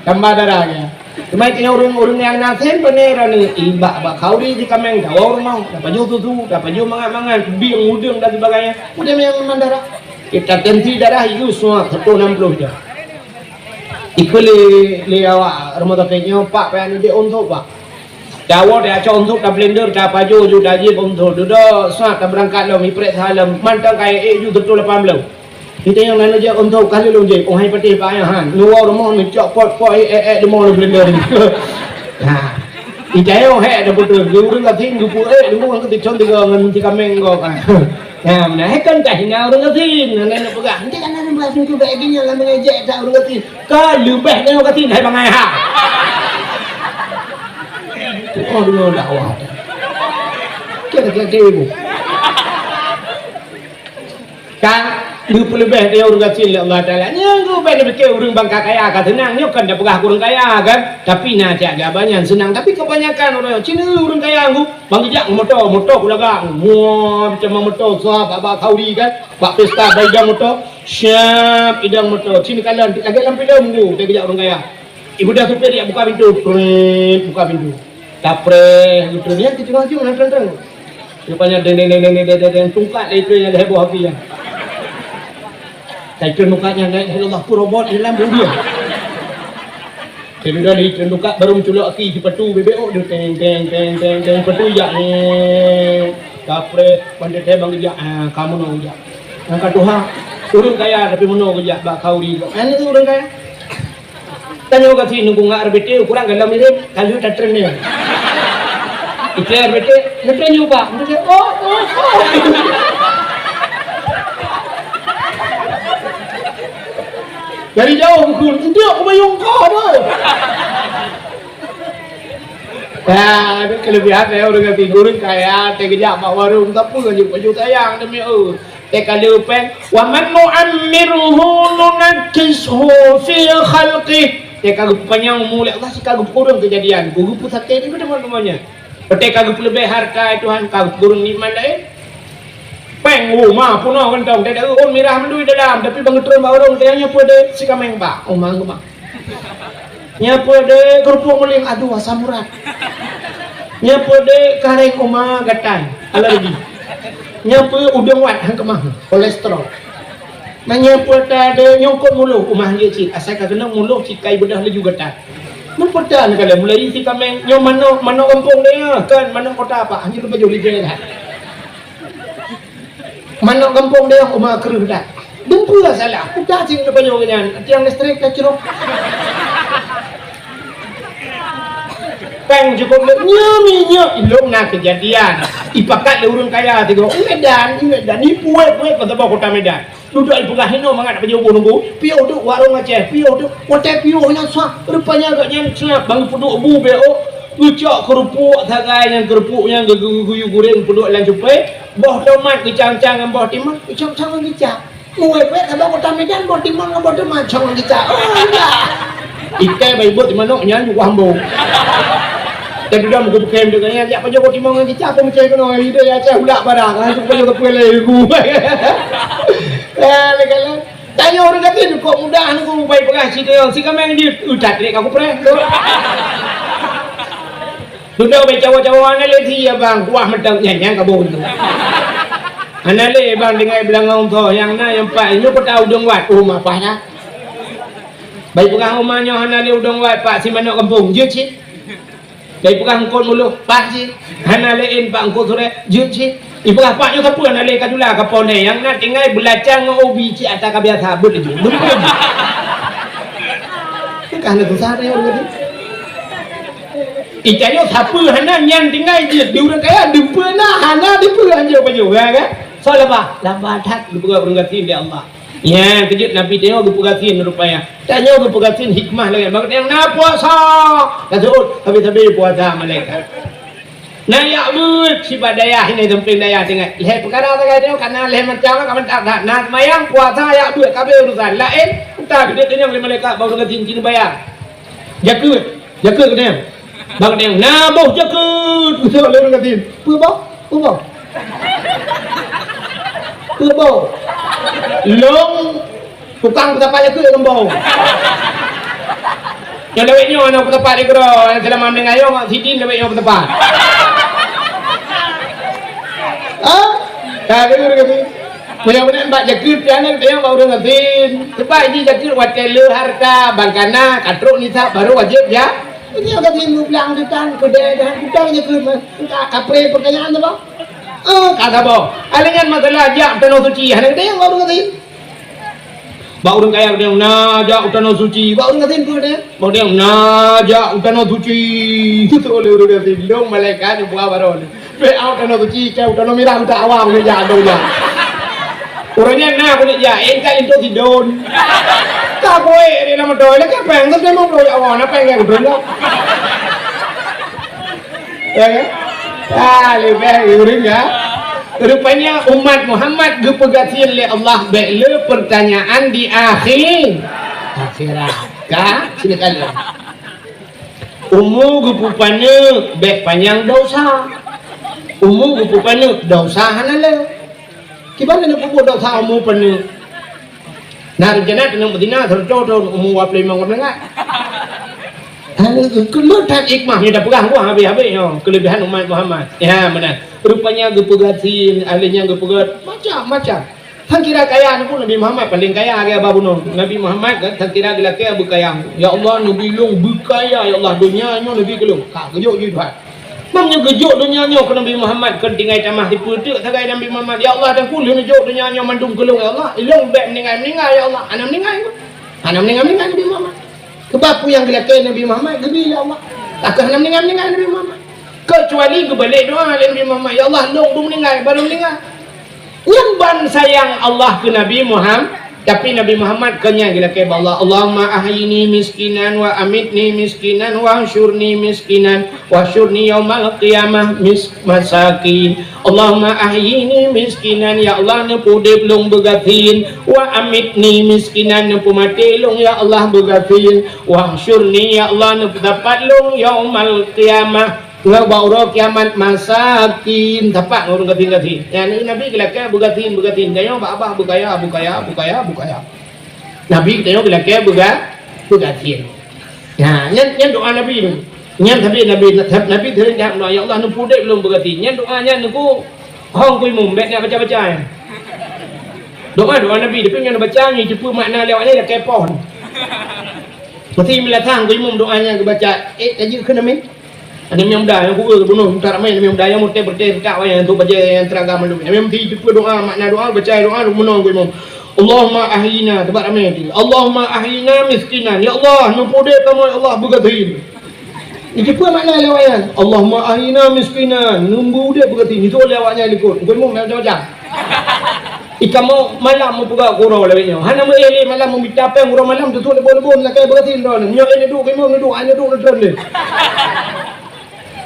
Tambah darah nyan. Teuma itinya ureueng-ureueng nyang na sén pane raneuk, i bak, bak khauri di kaméng, tawoe rumoh, tapajoh susu, tapajoh mangat-mangat, bieng, udeueng dan sebagainya. Udeb nyang mandara. Kita tensi darah itu semua seratus enam puluh je. Ikut lé, lé awak rumah sakit nyoe, Pak, payah nidek untuk, Pak. Tawoe, tacok untuk, tablender, tapajoh ju, tajép untuk. Dudoe, sat, tabeurangkat lom, iprek salam, mantong kaya ék ju seratus lapan puluh. Ente nyang na neujak untuk kali lôn jép, oh hai patéh payah han. Neuwoe rumoh neucok pot-pot, eh, eh, eh, leumo lôn blender. Ha. Ita yo hek dah beutôi. Ureueng gasien geupeu, eh, leumo ngon teucon tiga ngon si kaméng gok. Ha, nah, hai kan dah hina ureueng gasien. Nah, nak peugah. Ente kan na belas minggu baik gini lah mengejek tak ureueng gasien. Ka leubeh nyoe gasien hai bangai ha. Oh, dengar dakwah. Kira-kira ibu. Ka geupeuleubeh lé ureueng gasien lé Allah Taala. Nyan geubèe neupike ureueng bangka kaya ka seunang. Nyoe kan tapeugah keu ureueng kaya kan. Tapi na cit geubanyan seunang. Tapi kebanyakan ureueng, cina ureueng kaya ngu, bang geujak ngon moto, moto ku lagak. Wah, macam moto, sah, bak, bak khauri kan. Bak pesta, bak idang moto. Siap idang moto. Cina kalon, lagèe lam filem tu, dia geujak ureueng kaya. Ibu dah supir dia buka pintu. Prit, buka pintu. Tapreh, gitu. Dia kecil-kecil, nang terang-terang. Rupanya deng, deng, deng, tungkat lé itu yang heboh api ya. Saya kira muka nya naik, ya Allah, pun robot dalam bumi. Saya kira di tungkat baru menculok aki sepatu bebek, oh, dia teng, teng, teng, teng, teng, sepatu jak ni. Kapreh, pandai saya bang jak, ah, kamu nak jak. Angkat Tuhan, ureueng kaya tapi meunoe geujak bak khauri. Ini tu ureueng kaya. Tanyoe gasien nunggu ngak R B T, ukurang galom mirip, ka lheueh tatren nyoe. Ipe R B T, R B T nyoe, Pak. R B T, oh, oh, oh. Dari jauh, betul. Enteuk, kubayong kah, boh. Ya, itu kelebihan saya ureueng gasien. Ureueng kaya, teugeujak bak warong, tapi ngon baju sayang, demi, oh. Teuka leupeng, "Wa man nu'ammirhu nunakkishu fi khalqih." Teuka geupanyang umu lé Allah, sika geupeureueng keujadian. Geupeusakét di teuma-teumanya. Teuka geupeuleubeh harta Tuhan, ka geupeureueng nikmat laén. Pèng, oh, ma, peunoh kantong, teuka ôn mirah mandum dalam, tapi bang geutreun bak ureueng, teuka nyoe peue deh, sikaméng bak. Oh, ma, ma. Nyoe peue deh, keurupuk muling, aduh, asam urat. Nyoe peue deh, kareng, oh, ma, gatai, alergi. Nyan peue udeueng wat han keumah, kolesterol. Nyan peue ta de nyongkot muloh umah jeuet cit, asai ka keunong muloh cit kai beudoh laju gata. Mun peue ta neukalon mulai si kameng nyoe manok, manok gampông de nyoe, kon manok kota pak, hana leupah jih lé jeh that. Manok gampông de nyoe uma kreueh that. Dum peue salah, peue ta sing leupah jih nyan, tiang listrik ka crok. Pèng cukôp lé nyoe minyeuk ilôn na keujadian. Ipakat lé ureueng kaya tigoe u Medan, u Medan, ipuet-puet keu saboh kota Medan. Dudoe ipeugah inoe mangat pajoh boh nunggu, piôh duek warong Aceh, piôh duek watèe piôh nyan sah, rupanya gobnyan seungab bang peuduek bu bèk ôk, geucok keurupuk sagai nyan keurupuk nyan geu-, geu-, geuyue goreng peuduek lam cupé, boh tomat geucang-cang ngon boh timang, geucang-cang ngon kicap. Muwèh-wèh saboh kota Medan boh timang ngon boh tomat cong ngon kicap. Oh, ya. Ikai bai buet manok nyan ju wah mbo. Dan dudoe meukeubeukem deungon nyan, jak pajoh boh timang ngon kicap, peumeucai keunoe, ide ya cah ulak barang, ah, tu pajoh teupeu lé ibu. Eh, lé galak. Tanyoe ureueng gasien kok mudah nunggu bai peugah si keu si kameng di utat lé ka kupreh. Dudoe bai cawa-cawa hana lé si abang, kuah mantong nyan nyang kabon tu. Hana lé bang tinggai beulangong tho nyang na nyang pat nyoe kota udeueng wat. Oh, mapah dah. Bai peugah uma nyoe hana lé udeueng wat pak si manok gampông, jeuet cit. Bai peugah eungkôt muloh, pat cit. Hana lé en pak eungkôt surèe, jeuet cit. Ipeugah pak nyoe sapeue hana lé ka dula ka po nè, nyang na tinggai beulacang ngon ubi cit ata ka biasa, beuet laju. Beuet laju. Ka hana susah tayong lagi. Itanyoe sapeue hana nyan tinggai jeuet di ureueng kaya, dipeue na hana dipeue hanjeuet pajoh, ya kan? Soe laba? Laba that geupeugah ureueng gasien lé Allah. Nyan keujeuet Nabi tanyoe geupeugasien rupanya. Tanyoe geupeugasien hikmah lagèe maka nyang na puasa. Taseuôt sabe-sabe puasa malaikat. Na yak beuet sibak dayah ini sampéng dayah tinggai. Lhèe peukara sagai tanyoe kana lhèe macam ka mantap that. Na seumayang, puasa, yak beuet, ka abéh urusan. Laén utak keudéh keunong lé malaikat bak ureueng gasien ci neubayar. Jakeuet, jakeuet keudéh. Bak keudéh na boh jakeuet. Useuek lé ureueng gasien. Peue boh? Peue boh? Peue boh? Lôn tukang peusapat jakeuet ngon boh. Nyang lawét nyoe aneuk peusapat di keudroe, nyang seulama meuninggai nyoe sidin lawét nyoe peusapat. Ha? Ka geuyue keu Meunyoe meunan bak jakeuet pian nyan teunyong bak ureueng gasien. Sebab jih jakeuet watèe le harta, bang kana, ka trok nisab, barô wajéb ja-, meunyoe gasien meublang teutan, keudè dan utang jakeuet mah. Ka kapré peukayaan tu, bah. Eh, ka saboh. Alèh nyan masalah jak tanoh suci, hana teunyong bak ureueng gasien. Bak ureueng kaya teunyong, na jak tanoh suci, bak ureueng gasien peue teunyong? Bak teunyong, na jak tanoh suci. Tutoe lé ureueng gasien, lôn malaikat nyang buah baron. Bèk awak tanoh suci, keu tanoh mirah utak awak keuneuk jak, atau jak. Uroe nyan na keuneuk jak, eh, ka linto sidon. Ka kuék di lam moto, lé ka pèng, terus memang bro ya Allah, na pèng keu droe. Ya kan? Ah, leubeh ureueng ya. Rupanya umat Muhammad geupeugasien lé Allah bèk le pertanyaan di akhé-, akhirat. Ka? Sini kali. Umu geupeupaneuk bèk panyang desya. Umu geupeupaneuk desya hana le. Kiban na peubuet desya umu paneuk. Na rencana keuneuk beuzina seratus thon umu dua puluh lima ngon nyan. Hana keuneuk that hikmah nyoe tapeugah buah habéh-habéh nyoe keulebihan umat Muhammad. Ya, meunan. Rupanya geupeugasien, alèh nyan geupeugöt macam-macam. Han kira kaya nyoe pun Nabi Muhammad paléng kaya lagèe babah bunoe. Nabi Muhammad kan han kira geulakèe beukaya. Ya Allah, neubi lôn beukaya, ya Allah, donya nyoe neubi keu lôn. Ka geujok jih Tuhan. Meunyoe geujok donya nyoe keu Nabi Muhammad, kon tinggai tamah sipeuteuk sagai Nabi Muhammad. Ya Allah, dan keu lôn neujok donya nyoe mandum keu lôn, ya Allah. Ilôn bèk meuninggai-meuninggai, ya Allah. Hana meuninggai. Hana meuninggai-meuninggai Nabi Muhammad. Keubah peue nyang geulakèe Nabi Muhammad, geubri lé Allah. Takeuh hana meuninggai-meuninggai Nabi Muhammad. Keucuali geubalek doa lé Nabi Muhammad, "Ya Allah, lôn beumeuninggai, barô meuninggai." Nyan ban sayang Allah keu Nabi Muham-, tapi Nabi Muhammad kon nyan geulakèe bak Allah, "Allahumma ahyini miskinan wa amitni miskinan wa hsyurni miskinan wa hsyurni yaumal qiyamah mis-, masakin." Allahumma ahyini miskinan, ya Allah, neupeuudép lôn beugasien, wa amitni miskinan, neupeumaté lôn, ya Allah, beugasien, wahsyurni, ya Allah, neupeusapat lôn yaumal qiyamah, ngon bak uroe kiamat masakin, sapat ngon ureueng gasien-gasien. Nyan Nabi geulakèe beugasien, beugasien, tanyoe bak babah beukaya, beukaya, beukaya, beukaya. Nabi tanyoe geulakèe beuga-, beugasien. Nah, nyan, nyan doa Nabi tu. Nyan tapi Nabi, Nabi sering jak doa, "Ya Allah, neupeuudép lôn beugasien." Nyan doa nyan nunggu. Hong ku imum, bèk na baca-baca nyan. Doa, doa Nabi, tapi nyang baca nyan jeuet peue makna lewat nyan lakèe phon. Meusti meulatang ku imum doa nyang geubaca, eh, tajeuet keu nami. Ada nyang muda nyang kueu bunoe, mutar ramai nyang muda nyang murtad-murtad, tak wayang tu baca nyang teragam malu. Nyang meusti jeuet peue doa, makna doa, baca doa, bunoe ku imum. Allahumma ahyina, teubat ramai tu. Allahumma ahyina miskinan. Ya Allah, neupeudeh kamoe, ya Allah, beugasin. Nyan peue makna lewat nyan? Allahumma ahyina miskinan, neubri udeb beugasin. Nyan tu lé awak nyan likot. Bukan mum macam-macam. Ikamoe malam meupeugah gurèe lagèe nyoe. Hana meuéh lé malam meumita péng uroe malam, tutup leuboh-leuboh lakèe beugasin droeneuh. Nyoe éh neuduek, ikamoe neuduek, hana duek neutrön lé.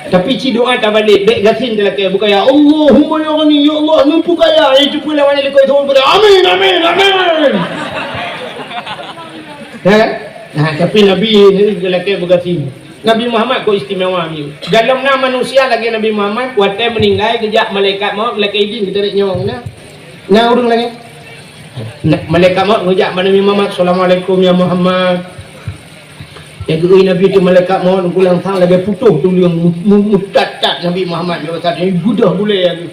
Tapi ci doa tabalek, bèk gasin talakèe, bukan ya Allahumma ya ghani, ya Allah, neupeu kaya, ya ceupeu lawan likot itu, amin, amin, amin. Heh? Nah, tapi Nabi ni geulakèe beugasin. Nabi Muhammad kok istimewa ni. Galom na manusia lagèe Nabi Muhammad, watèe meuninggai geujak malaikat maut geulakèe idin geutarek nyawöng na. Na ureueng lagèe? Na, malaikat maut geujak bak Nabi Muhammad, "Assalamualaikum ya Muhammad." Nyang geu-eu Nabi keu malaikat maut, geulang sang lagèe putôh tuleueng mu-, mu-, mutat-tat Nabi Muhammad, geudah gulèe lagèe.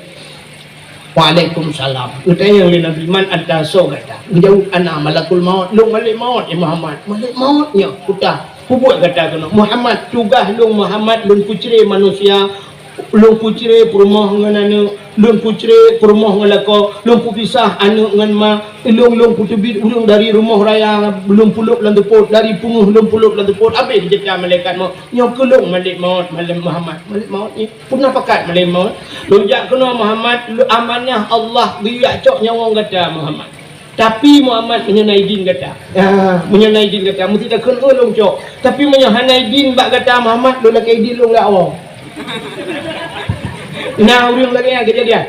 "Waalaikumsalam." Geutanyong lé Nabi, "Man anta, soe gata?" Geujaweueb, "Ana malakul maut, lôn malèk maut, ya Muhammad." "Malèk maut nyoe, peue ta peubuet gata keunoe?" "Muhammad, tugaih lôn Muhammad, lôn peucré manusia, lôn peucré peurumoh ngon aneuk, lôn peucré peurumoh ngon lakoe, lôn peupisah aneuk ngon ma, lôn, lôn peuteubiet ureueng dari rumoh raya, lôn peulôb lam seupôt, dari peungeuh lôn peulôb lam seupôt." Abéh geujaweueb malaikat maut, "Nyoe keuh lôn malèk maut, malèk Muhammad, malèk maut nyoe." "Peue na pakat malèk maut?" "Lôn jak keunoe Muhammad, lôn amanah Allah geuyue jak cok nyawöng gata Muhammad. Tapi Muhammad, meunyoe na idin gata." "Ah, meunyoe na idin gata, meusti takheun, 'Oh, lôn cok.' Tapi meunyoe hana idin bak gata Muhammad, lôn lakèe idin lôn jak woe." Na ureueng lagèe nyan keujadian?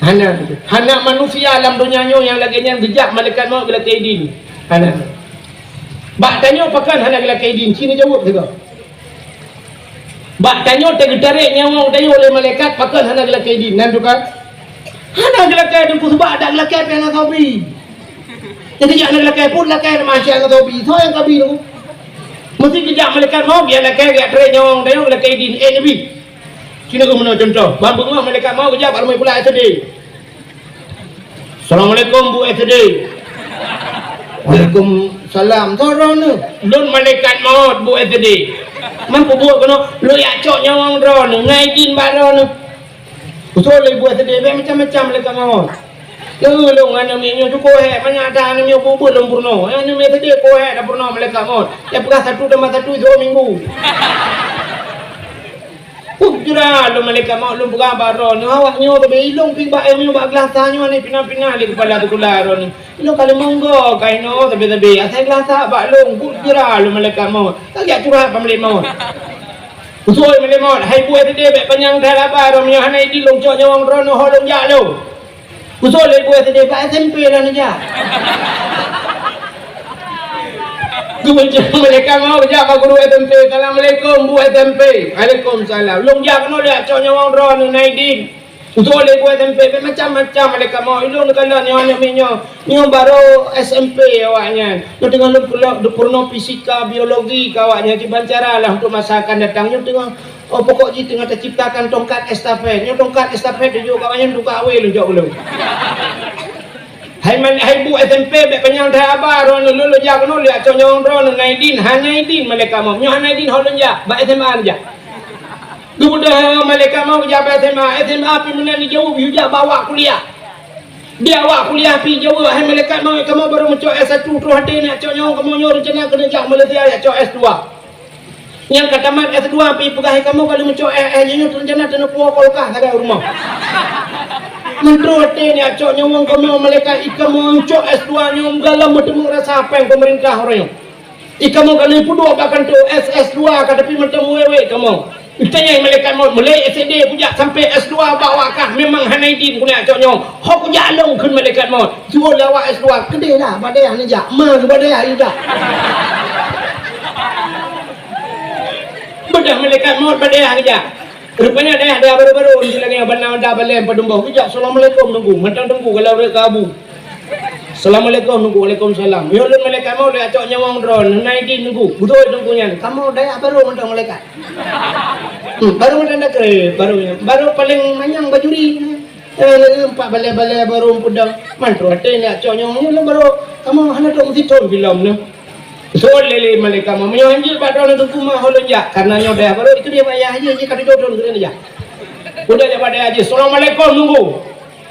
Hana. Hana manusia lam donya nyoe nyang lagèe nyan geujak malaikat maut geulakèe idin. Hana. Bak tanyoe pakon hana geulakèe idin? Ci neujaweueb sigoe. Bak tanyoe teuh geutarek nyawöng tanyoe lé malaikat, pakon hana geulakèe idin? Nan teuka? Hana geulakèe, Teungku, seubab dak geulakèe pih hana soe bi. Nyang geujak hana geulakèe pun lakèe, nama asyik hana soe bi. Soe nyang ka bi, Teungku? Meusti geujak malaikat maut, geujak lakèe, geujak tarek nyawöng tanyoe, geulakèe idin. Eh, Nabi. Ci neukheun meunoe cuntoh. Ban beungoh malaikat maut geujak bak rumoh pula S D. "Assalamualaikum, Bu S D." "Waalaikumsalam. Soe droeneuh?" "Lôn malaikat maut, Bu S D." "Man peubuet keunoe?" "Lôn jak cok nyawöng droeneuh, na idin bak droeneuh." Usul lé Bu S D, bèk macam-macam malaikat maut. "Lôn, lôn aneuk miet nyoe cukôp hék, manyak that aneuk miet bubet lôn peurunoe. Aneuk miet S D cukôp hék tapeurunoe malaikat maut. Tapeugah satu tambah satu sigoe minggu." Peugah lôn malaikat maut, lôn peugah bak droeneuh, awak nyoe sabe ilôn pi bak ilmu bak geulasa nyoe ni pina-pina lé keupala sikula droeneuh. Ilôn ka lheueh monggo ka inoe sabe-sabe, asai geulasa bak lôn, peugah lôn malaikat maut. Ka geujak curhat bak malaikat maut. Usul malaikat maut, "Hai Bu S D, bèk panyang that haba droeneuh, hana idin lôn cok nyawöng droeneuh, ho lôn jak lôn." Usul lé Bu S D, bak S M P lah neujak. Geumeucok malaikat maut jak bak guru S M P, "Assalamualaikum, Bu S M P." "Waalaikumsalam." "Lôn jak keunoe lôn jak cok nyawöng droeneuh, na idin." Usul lé Bu S M P, bèk macam-macam malaikat maut. Ilôn neukalon nyoe aneuk miet nyoe. Nyoe barô S M P awaknyan. Nyoe teungoh lôn peulo-, peurunoe fisika, biologi keu awaknyan, kiban cara lah untuk masa akan datang. Nyoe teungoh Oh, pokok jih teungoh taciptakan tongkat estafet. Nyoe tongkat estafet tujok ka awaknyan, tungka awé lôn cok ulôn. Hai man, hai Bu S M P, bèk panyang that haba droeneuh, lôn, lôn jak keunoe, lôn jak cok nyawöng droeneuh, na idin, hana idin malaikat maut. Nyoe hana idin, ho lôn jak, bak S M A lôn jak. Geubeudôh malaikat maut geujak bak S M A, S M A pih meunan jijaweueb, yue jak bak awak kuliah. Di awak kuliah pih jaweueb, hai malaikat maut, kamoe barô meucok S satu, troh até neujak cok nyawöng, kamoe nyoe reuncana keuneuk jak Malaysia jak cok S dua. Nyang ka tamat S dua pih peugah, "Hai kamoe ka lheueh meucok S, eh, nyoe rencana taneuk puwoe kulkas sagai u rumoh." Meutroh até neujak cok nyawöng kamoe malaikat, "Hai kamoe meucok S dua nyoe galom meuteumé rasa péng peumeurintah uroe nyoe. Hai kamoe ka lheueh peuduek bak kantô S, S dua ka, tapi mantong wék-wék kamoe." Geutanyong malaikat maut, "Mulai S D kujak sampai S dua bak awak kah memang hana idin kuneuk cok nyawöng. Ho kujak lôn," kheun malaikat maut. Suruh lé awak S dua, "Keudeh lah, bak dayah neujak. Ma keu bak dayah neujak." Beudôh malaikat maut bak dayah geujak. Rupanya dayah, dayah barô-barô, di lagèe nyoe, Banda Mada, Balém, Padum Boh. Geujak, "Assalamualaikum, Teungku." Mantong Teungku, kalau ureueng keu Abu. "Assalamualaikum, Teungku." "Waalaikumsalam." "Nyoe lôn malaikat maut, lôn jak cok nyawöng droeneuh, na idin, Teungku." Beutôi Teungku nyan. Kamoe dayah barô mantong malaikat. Hmm, barô mantong dakri, barô nyan. Barô paleng manyang bajuri. Eh, lagèe empat balè-balè barô peudong. Man troh watèe nyak cok nyoe, nyoe lôn barô. Kamoe hana trok meusiton filem nyoe. Seuôt lé, lé malaikat maut. Meunyoe hanjeuet bak droeneuh Teungku, ma ho lôn jak. Karena nyoe dayah barô, itu dia ayah aja, jih ka tujoh thôn keuneuk jak. Udah jak bak dayah aja. Assalamualaikum, Teungku.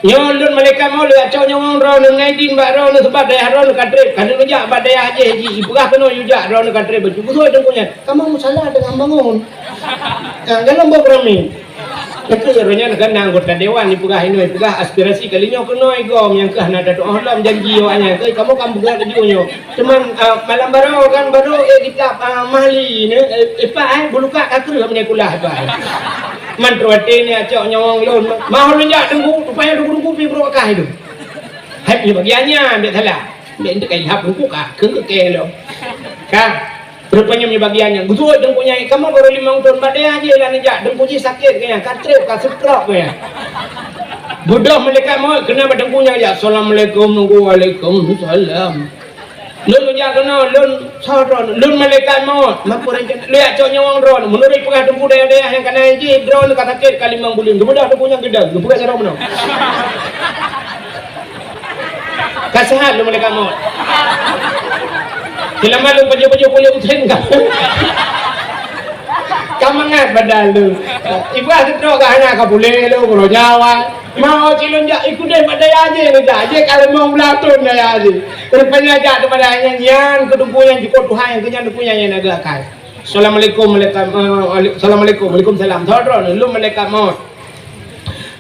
Nyoe lôn malaikat maut, lôn jak cok nyawöng droeneuh, Aidin bak droeneuh, sabab dayah droeneuh ka trép. Ka lôn jak bak dayah aja, jih. Ipeugah keunoe yue jak, droeneuh ka trép. Bacut beutôi Teungku nyan. Kamoe musala teungoh bangon. Ka, dalam boh beurami. Itu uroe nyan kan anggota dewan dipeugah inoe, peugah aspirasi kali nyoe keunoe gom nyang keuh na tatu'oh lom janji awak nyan. Keu kamoe kan peugah laju nyoe. Cuman, ah, malam baroe kan baru, eh, kitab, ah, Mahli ni, eh, eh, Pak, eh, buluka ka kreueh meunyoe kulah, Pak. Man troh watèe nyak cok nyawöng lôn. Mahon lôn jak Teungku, rupanya Teungku pi brok kah itu. Hai, ni bagian nyan, ambil salah. Ambil itu kai lhap Teungku ka, keu keu lom. Ka. Rupanya meunyoe bagian nyan, beutôi Teungku nyan, kamoe baru limong thôn, bak dayah aja lah neujak, Teungku jih sakét keu nyan, ka trép, ka stroke keu nyan. Beudôh malaikat maut, keunoe bak Teungku nyan jak, "Assalamualaikum, Teungku." "Waalaikumsalam." "Lôn neujak keunoe, lôn soe droeneuh?" "Lôn malaikat maut." "Makajih rencana?" "Lôn jak cok nyawöng droeneuh." Meunurot peugah Teungku dayah-dayah nyang ka na jih, droeneuh ka sakét ka limong buleuen. Geubeudôh Teungku nyan geudong, geupeugah sidroe meunoe. Ka seuhat lôn malaikat maut. Seulama lôn pajoh-pajoh kulét usen ka. Ka mangat badan lôn. Ipeugah seutrok ka hana ka puléh lôn, uroe nyawa. Mau cit lôn jak, ikut deh bak dayah jih, jak. Jih ka limong blah thôn dayah jih. Rupanya jak daripada nyan, nyan keu Teungku nyan jukôt Tuhan, nyang keu nyan Teungku nyan nyang na geuakai. Assalamualaikum, malaikat, eh, assalamualaikum, waalaikumsalam. Soe droeneuh? "Lôn malaikat maut."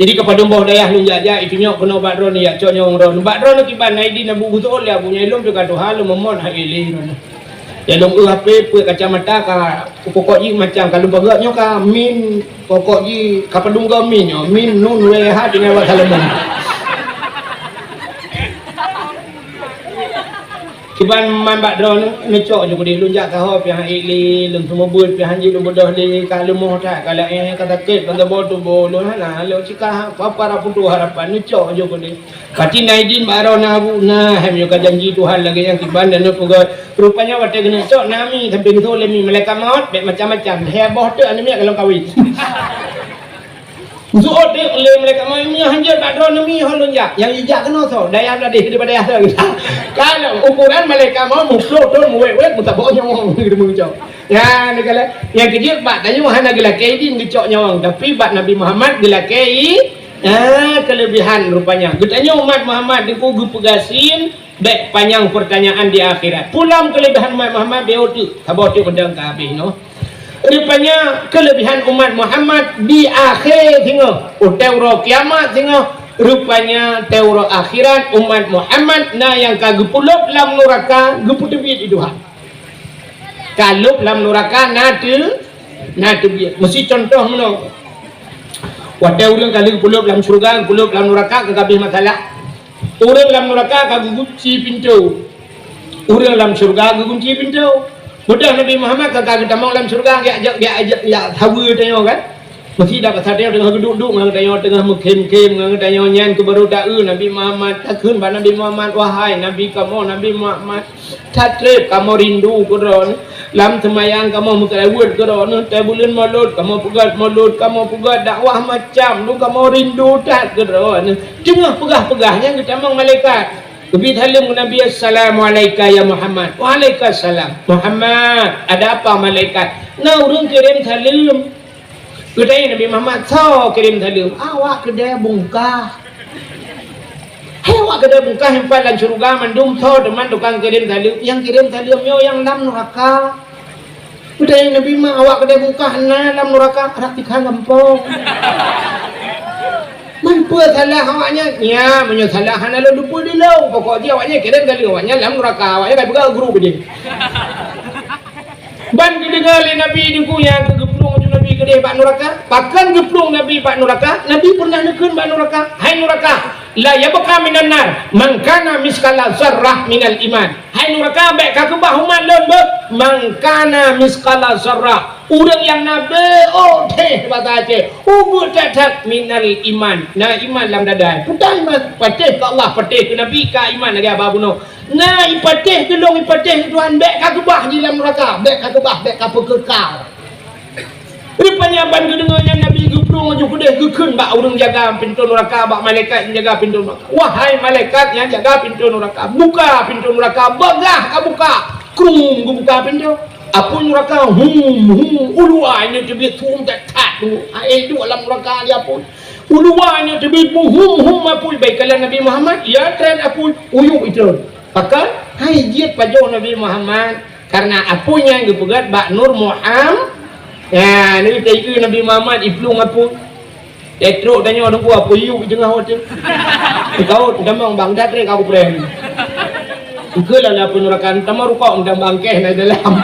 Jadi, keu padum boh dayah lôn jak-jak, itunyok keunoe bak droeneuh, jak cok nyawöng droeneuh. Bak droeneuh kiban, Aidin Abu Gusol, ya, Abu Nyailom, teuka tuha lôn meumot, hai lé droeneuh. Ya, lôn eu H P, peuet kacamata ka, pokok jih macam, ka lôn peugah nyoe ka min, pokok jih ka padum goe min nyoe, min nun weh ha, tinggai bak Salomon. Kiban man bak droeneuh, neucok ju keudeh lôn jak saho pih han ék lé, lôn seumeubeuet pih han jeuet lôn beudôh lé, ka leumoh that, ka laén, ka sakét ban saboh tuboh lôn hana lôn sikah, apa-apa putôh harapan, neucok ju keudeh. Pati na idin bak droeneuh Abu, na, hai meunyoe ka janji Tuhan lagèe nyan kiban dan neupeugah. Rupanya watèe geuneuk cok na mi, sampoe geutho lé mi malaikat maut, bèk macam-macam. Lhèe boh teuk aneuk miet ka lôn kawin. Geuseuôt teuk lé malaikat maut, "Meunyoe hanjeuet bak droeneuh mi, ho lôn jak." Nyang jijak keunoe soe? Dayah Bladeh daripada asai. Kalau ukuran malaikat maut, muplôh thôn, muwèt-wèt, meusaboh nyawöng, geuteumeung cok. Nyan, nyang keujeuet bak tanyoe hana geulakèe idin geucok nyawöng, tapi bak Nabi Muhammad geulakèe i-, ah, keuleubehan rupanya. Geutanyoe umat Muhammad teungku geupeugah sin, bèk panyang peurtanyaan di akhirat. Pulang keuleubehan umat Muhammad, bèk teuk, saboh teuk meudang ka habéh nyoe. Rupanya keuleubehan umat Muhammad di akhé singoh, watèe uroe kiamat singoh, rupanya watèe uroe akhirat umat Muhammad na nyang ka geupeulôb lam nuraka, geupeuteubiet di tuha. Ka lôb lam nuraka na teu-, na teubiet. Meusi contoh meunoe. Watèe ureueng ka lheueh geupeuleub lam syeuruga, geupeuleub lam nuraka, ka habéh masalah. Ureueng lam nuraka ka geugunci pintoe. Ureueng lam syeuruga geugunci pintoe. Beudôh Nabi Muhammad ka, ka geutamong lam syeuruga, jak, jak, jak, jak, jak saweue tanyoe kan. Meusi dak pasal tanyoe teungoh geuduek-duek ngon tanyoe, teungoh meukhém-khém ngon tanyoe, nyan keuh barô taeu Nabi Muhammad. Takheun bak Nabi Muhammad, "Wahai Nabi kamoe, Nabi Muhammad." That trép kamoe rindu keu droeneuh. Lam seumayang kamoe meukeureubeuen keu droeneuh. Watèe buleuen Molot kamoe peugöt Molot, kamoe peugöt dakwah macam dum kamoe rindu that keu droeneuh. Teungoh peugah-peugah nyan geutamong malaikat. Geubri saleuem keu Nabi, "Assalamualaika ya Muhammad." "Waalaikumsalam." "Muhammad, ada apa malaikat?" "Na ureueng kirém saleuem." Geutanyong Nabi Muhammad, "Soe kirém saleuem?" "Awak keudè bungkah." "Hai awak keudè bungkah nyang pat lam syeuruga mandum, soe teuma tukang kirém saleuem?" "Nyang kirém saleuem nyoe nyang lam nuraka." Geutanyong Nabi Muhammad, "Awak keudè bungkah na lam nuraka?" "Rab tikha gampông." "Man peue salah awaknyan?" "Nya, meunyoe salah hana lôn teupeue di lôn. Pokok jih awaknyan kirém saleuem, awaknyan lam nuraka, awaknyan ka peugah guru keudeh." Ban geudeungoe lé Nabi teungku nyan keu geuplueng aju Nabi keudeh bak nuraka. Pakon geuplueng Nabi bak nuraka? Nabi peureunah neukheun bak nuraka, "Hai nuraka, la yabqa minan nar man kana misqala zarrah minal iman." "Hai nuraka, bèk kakeubah umat lôn beuh, man kana misqala zarrah." Ureueng nyang na beuôh teh basa Aceh, ubeut that-that minal iman. Na iman lam dada. Peue iman? Patéh keu Allah, patéh keu Nabi, ka iman lagèe haba bunoe. Na ipatéh keu lôn, ipatéh keu Tuhan, bèk kakeubah di lam nuraka, bèk kakeubah, bèk kapeukeukal. Rupanya ban geudeungoe nyan Nabi geuplueng laju keudeh geukheun bak ureuëng jaga pintoe nuraka, bak malaikat nyang jaga pintoe nuraka, "Wahai malaikat nyang jaga pintoe nuraka, buka pintoe nuraka, bagaih ka buka!" Krum geubuka pintoe. Apui nuraka, hum, hum, uluwa nyoe teubiet hum that-that tu. Hai duek lam nuraka di apui. Uluwa nyoe teubiet hum, hum, apui. Bèk kalon Nabi Muhammad, ya trép apui, uyueb itrön. Pakon? Hai jeuet pajoh Nabi Muhammad. Karena apui nyan geupeugöt bak Nur Muhammad. Ya, Nabi teuieu Nabi Muhammad iplueng apui. Teutrok tanyoe deungon apui yub di teungoh watèe. Teukaot, tamong bang, that trép ka kupreh. Ukeue lah apui nuraka, tamong rukok, tamong bangkeh na dalam.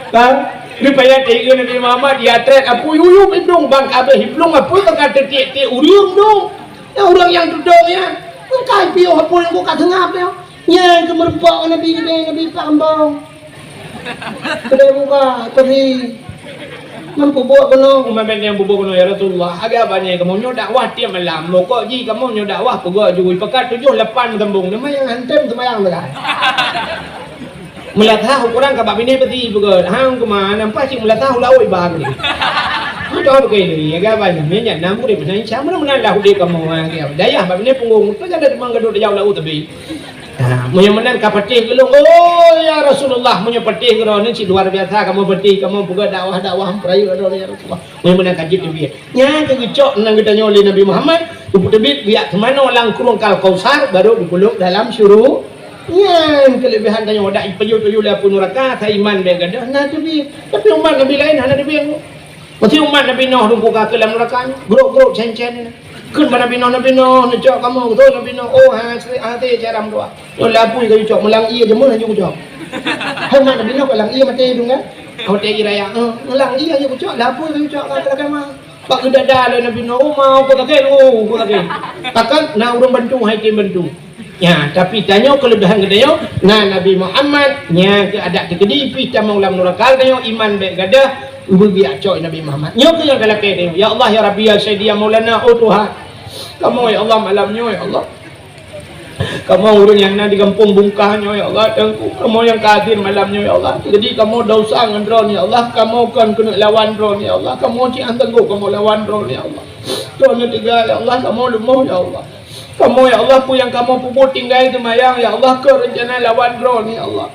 Kan? Rupanya teuieu Nabi Muhammad, ya trép apui yub iplueng bang, ka abéh iplueng apui, ka teutiek-tiek ureuëng dong. Ya ureuëng nyang tudong nyan. Bukai piôh apui nyang ka seungab nyoe. Nyan keuh meureumpok ngon Nabi keudeh, Nabi Pak Keumbong. Keudeh buka, peusi. Ngon peubuet keunoe, umat bèk nyang peubuet keunoe, "Ya Rasulullah, agak banyak kamoe nyoe dakwah tiep malam. Mokok jih kamoe nyoe dakwah peugöt jui, pakat tujoh lapan meusambông. Nama nyang hantem seumayang sagai." Meulasah ukoran ka bak binéh peusi peugöt. Hang keumah, nampak cit meulasah u laôt iba keudeh. Beutôi, beutôi ni, agak banyak. Nyan, nyan, na murit meunan, insya Allah, meunan lah udép kamoe, ha, dayah bak binéh punggong. Beutôi, ada teuma gadôh dayah u laôt teubi. Ha, meunyoe meunan ka patéh keu lôn, "Oh, ya Rasulullah, meunyoe patéh keu droeneuh cit luar biasa, kamoe patéh, kamoe peugöt dakwah-dakwah, peurayeuk droeneuh, ya Rasulullah." Meunyoe meunan ka jeuet teubiet. Nyan keuh geucok nan geutanyoe lé Nabi Muhammad, geupeuteubit geujak teumanoe lam krueng kal Kausar, barô geupeuleuk dalam syuru-, nyan keuleubèhan tanyoe, dak ipajoh-pajoh lé apui nuraka, sa iman bèk gadôh, na teubiet. Tapi umat Nabi laén hana teubiet. Meusti umat Nabi Nuh dum ka keu lam nuraka, grok-grok cen-cen. Kheun bak Nabi Nuh, "Nabi Nuh, neucok kamoe." Beutôi Nabi Nuh, "Oh, ha, ha, teuh cara meutuah." Nyoe lapui ka geucok, meulang ié jameun laju geucok. Hai umat Nabi Nuh, ka lam ié maté dum kan? Watèe ié raya, eh, meulang ié laju geucok, lapui ka geucok, ka teuka ma. Bak geudada lé Nabi Nuh, "Oh, ma, ukeue sakét, oh, ukeue sakét." Pakon na ureuëng bantu, hai tem bantu. Ya, tapi tanyoe keuleubèhan geutanyoe, na Nabi Muhammad, nyan keuh adak teukeudi pih tamong lam nuraka tanyoe, iman bèk gadôh, beubiak cok Nabi Muhammad. Nyoe keuh nyang talakèe tanyoe, "Ya Allah, ya Rabbi, ya Sayyidi, ya Maulana, oh Tuhan, kamoe, ya Allah, malam nyoe, ya Allah, kamoe ureuëng nyang na di gampông Bungkah nyoe, ya Allah, Teungku, kamoe nyang ka hadir malam nyoe, ya Allah, jadi kamoe desya ngon droeneuh, ya Allah, kamoe kon keuneuk lawan droeneuh, ya Allah, kamoe cit hana sanggob kamoe lawan droeneuh, ya Allah, droeneuh teuga, ya Allah, kamoe leumoh, ya Allah." Kamoe, ya Allah, peue nyang kamoe peubuet tinggai seumayang, ya Allah, keu reuncana lawan droeneuh, ya Allah.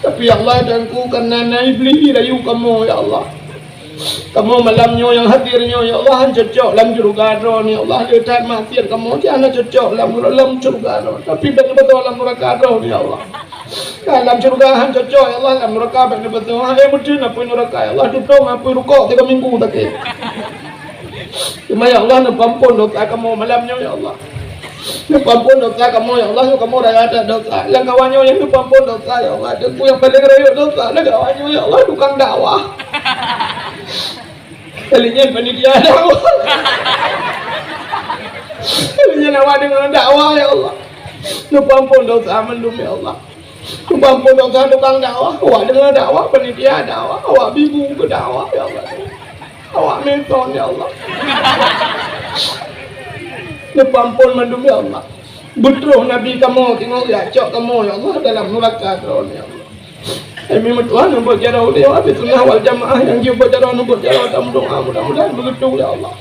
Tapi, ya Allah, Teungku, kareuna na Iblih rayu kamoe, ya Allah. Kamoe malam nyoe nyang hadir nyoe, ya Allah, han cocok lam syeuruga droeneuh, ya Allah. Le that maksiat kamoe, hana cocok lam, lam syeuruga droeneuh. Tapi bèk neubeutôi lam nuraka droeneuh, ya Allah. Ka lam syeuruga han cocok, ya Allah, lam nuraka bèk neubeutôi. Hai meuteun apui nuraka, ya Allah, tutong apui rukok tiga minggu sakét. Teuma ya Allah, neupeuampôn desya kamoe malam nyoe ya Allah. Neupeuampôn desya kamoe ya Allah, nyoe kamoe raya that desya. Lamkawan nyoe nyang neupeuampôn desya ya Allah. Teungku nyang paleng rayeuk desya lamkawan nyoe ya Allah, tukang dakwah. Kali nyan panitia dakwah. Kali nyan awak deungoe dakwah ya Allah. Neupeuampôn desya mandum ya Allah. Neupeuampôn desya tukang dakwah, awak deungoe dakwah, panitia dakwah, awak bibu keu dakwah, ya Allah. Awak meuton, ya Allah. Neupeuampôn mandum, ya Allah. Beutroh Nabi kamoe, teungoh geujak cok kamoe, ya Allah, dalam nuraka Droeneuh, ya Allah. Kami meutuah neubuet jaroe ulèe Ahli Sunnah wal Jamaah nyang jeuet buet jaroe neubuet jaroe dan meudoa mudah-mudahan beugeutu, ya Allah.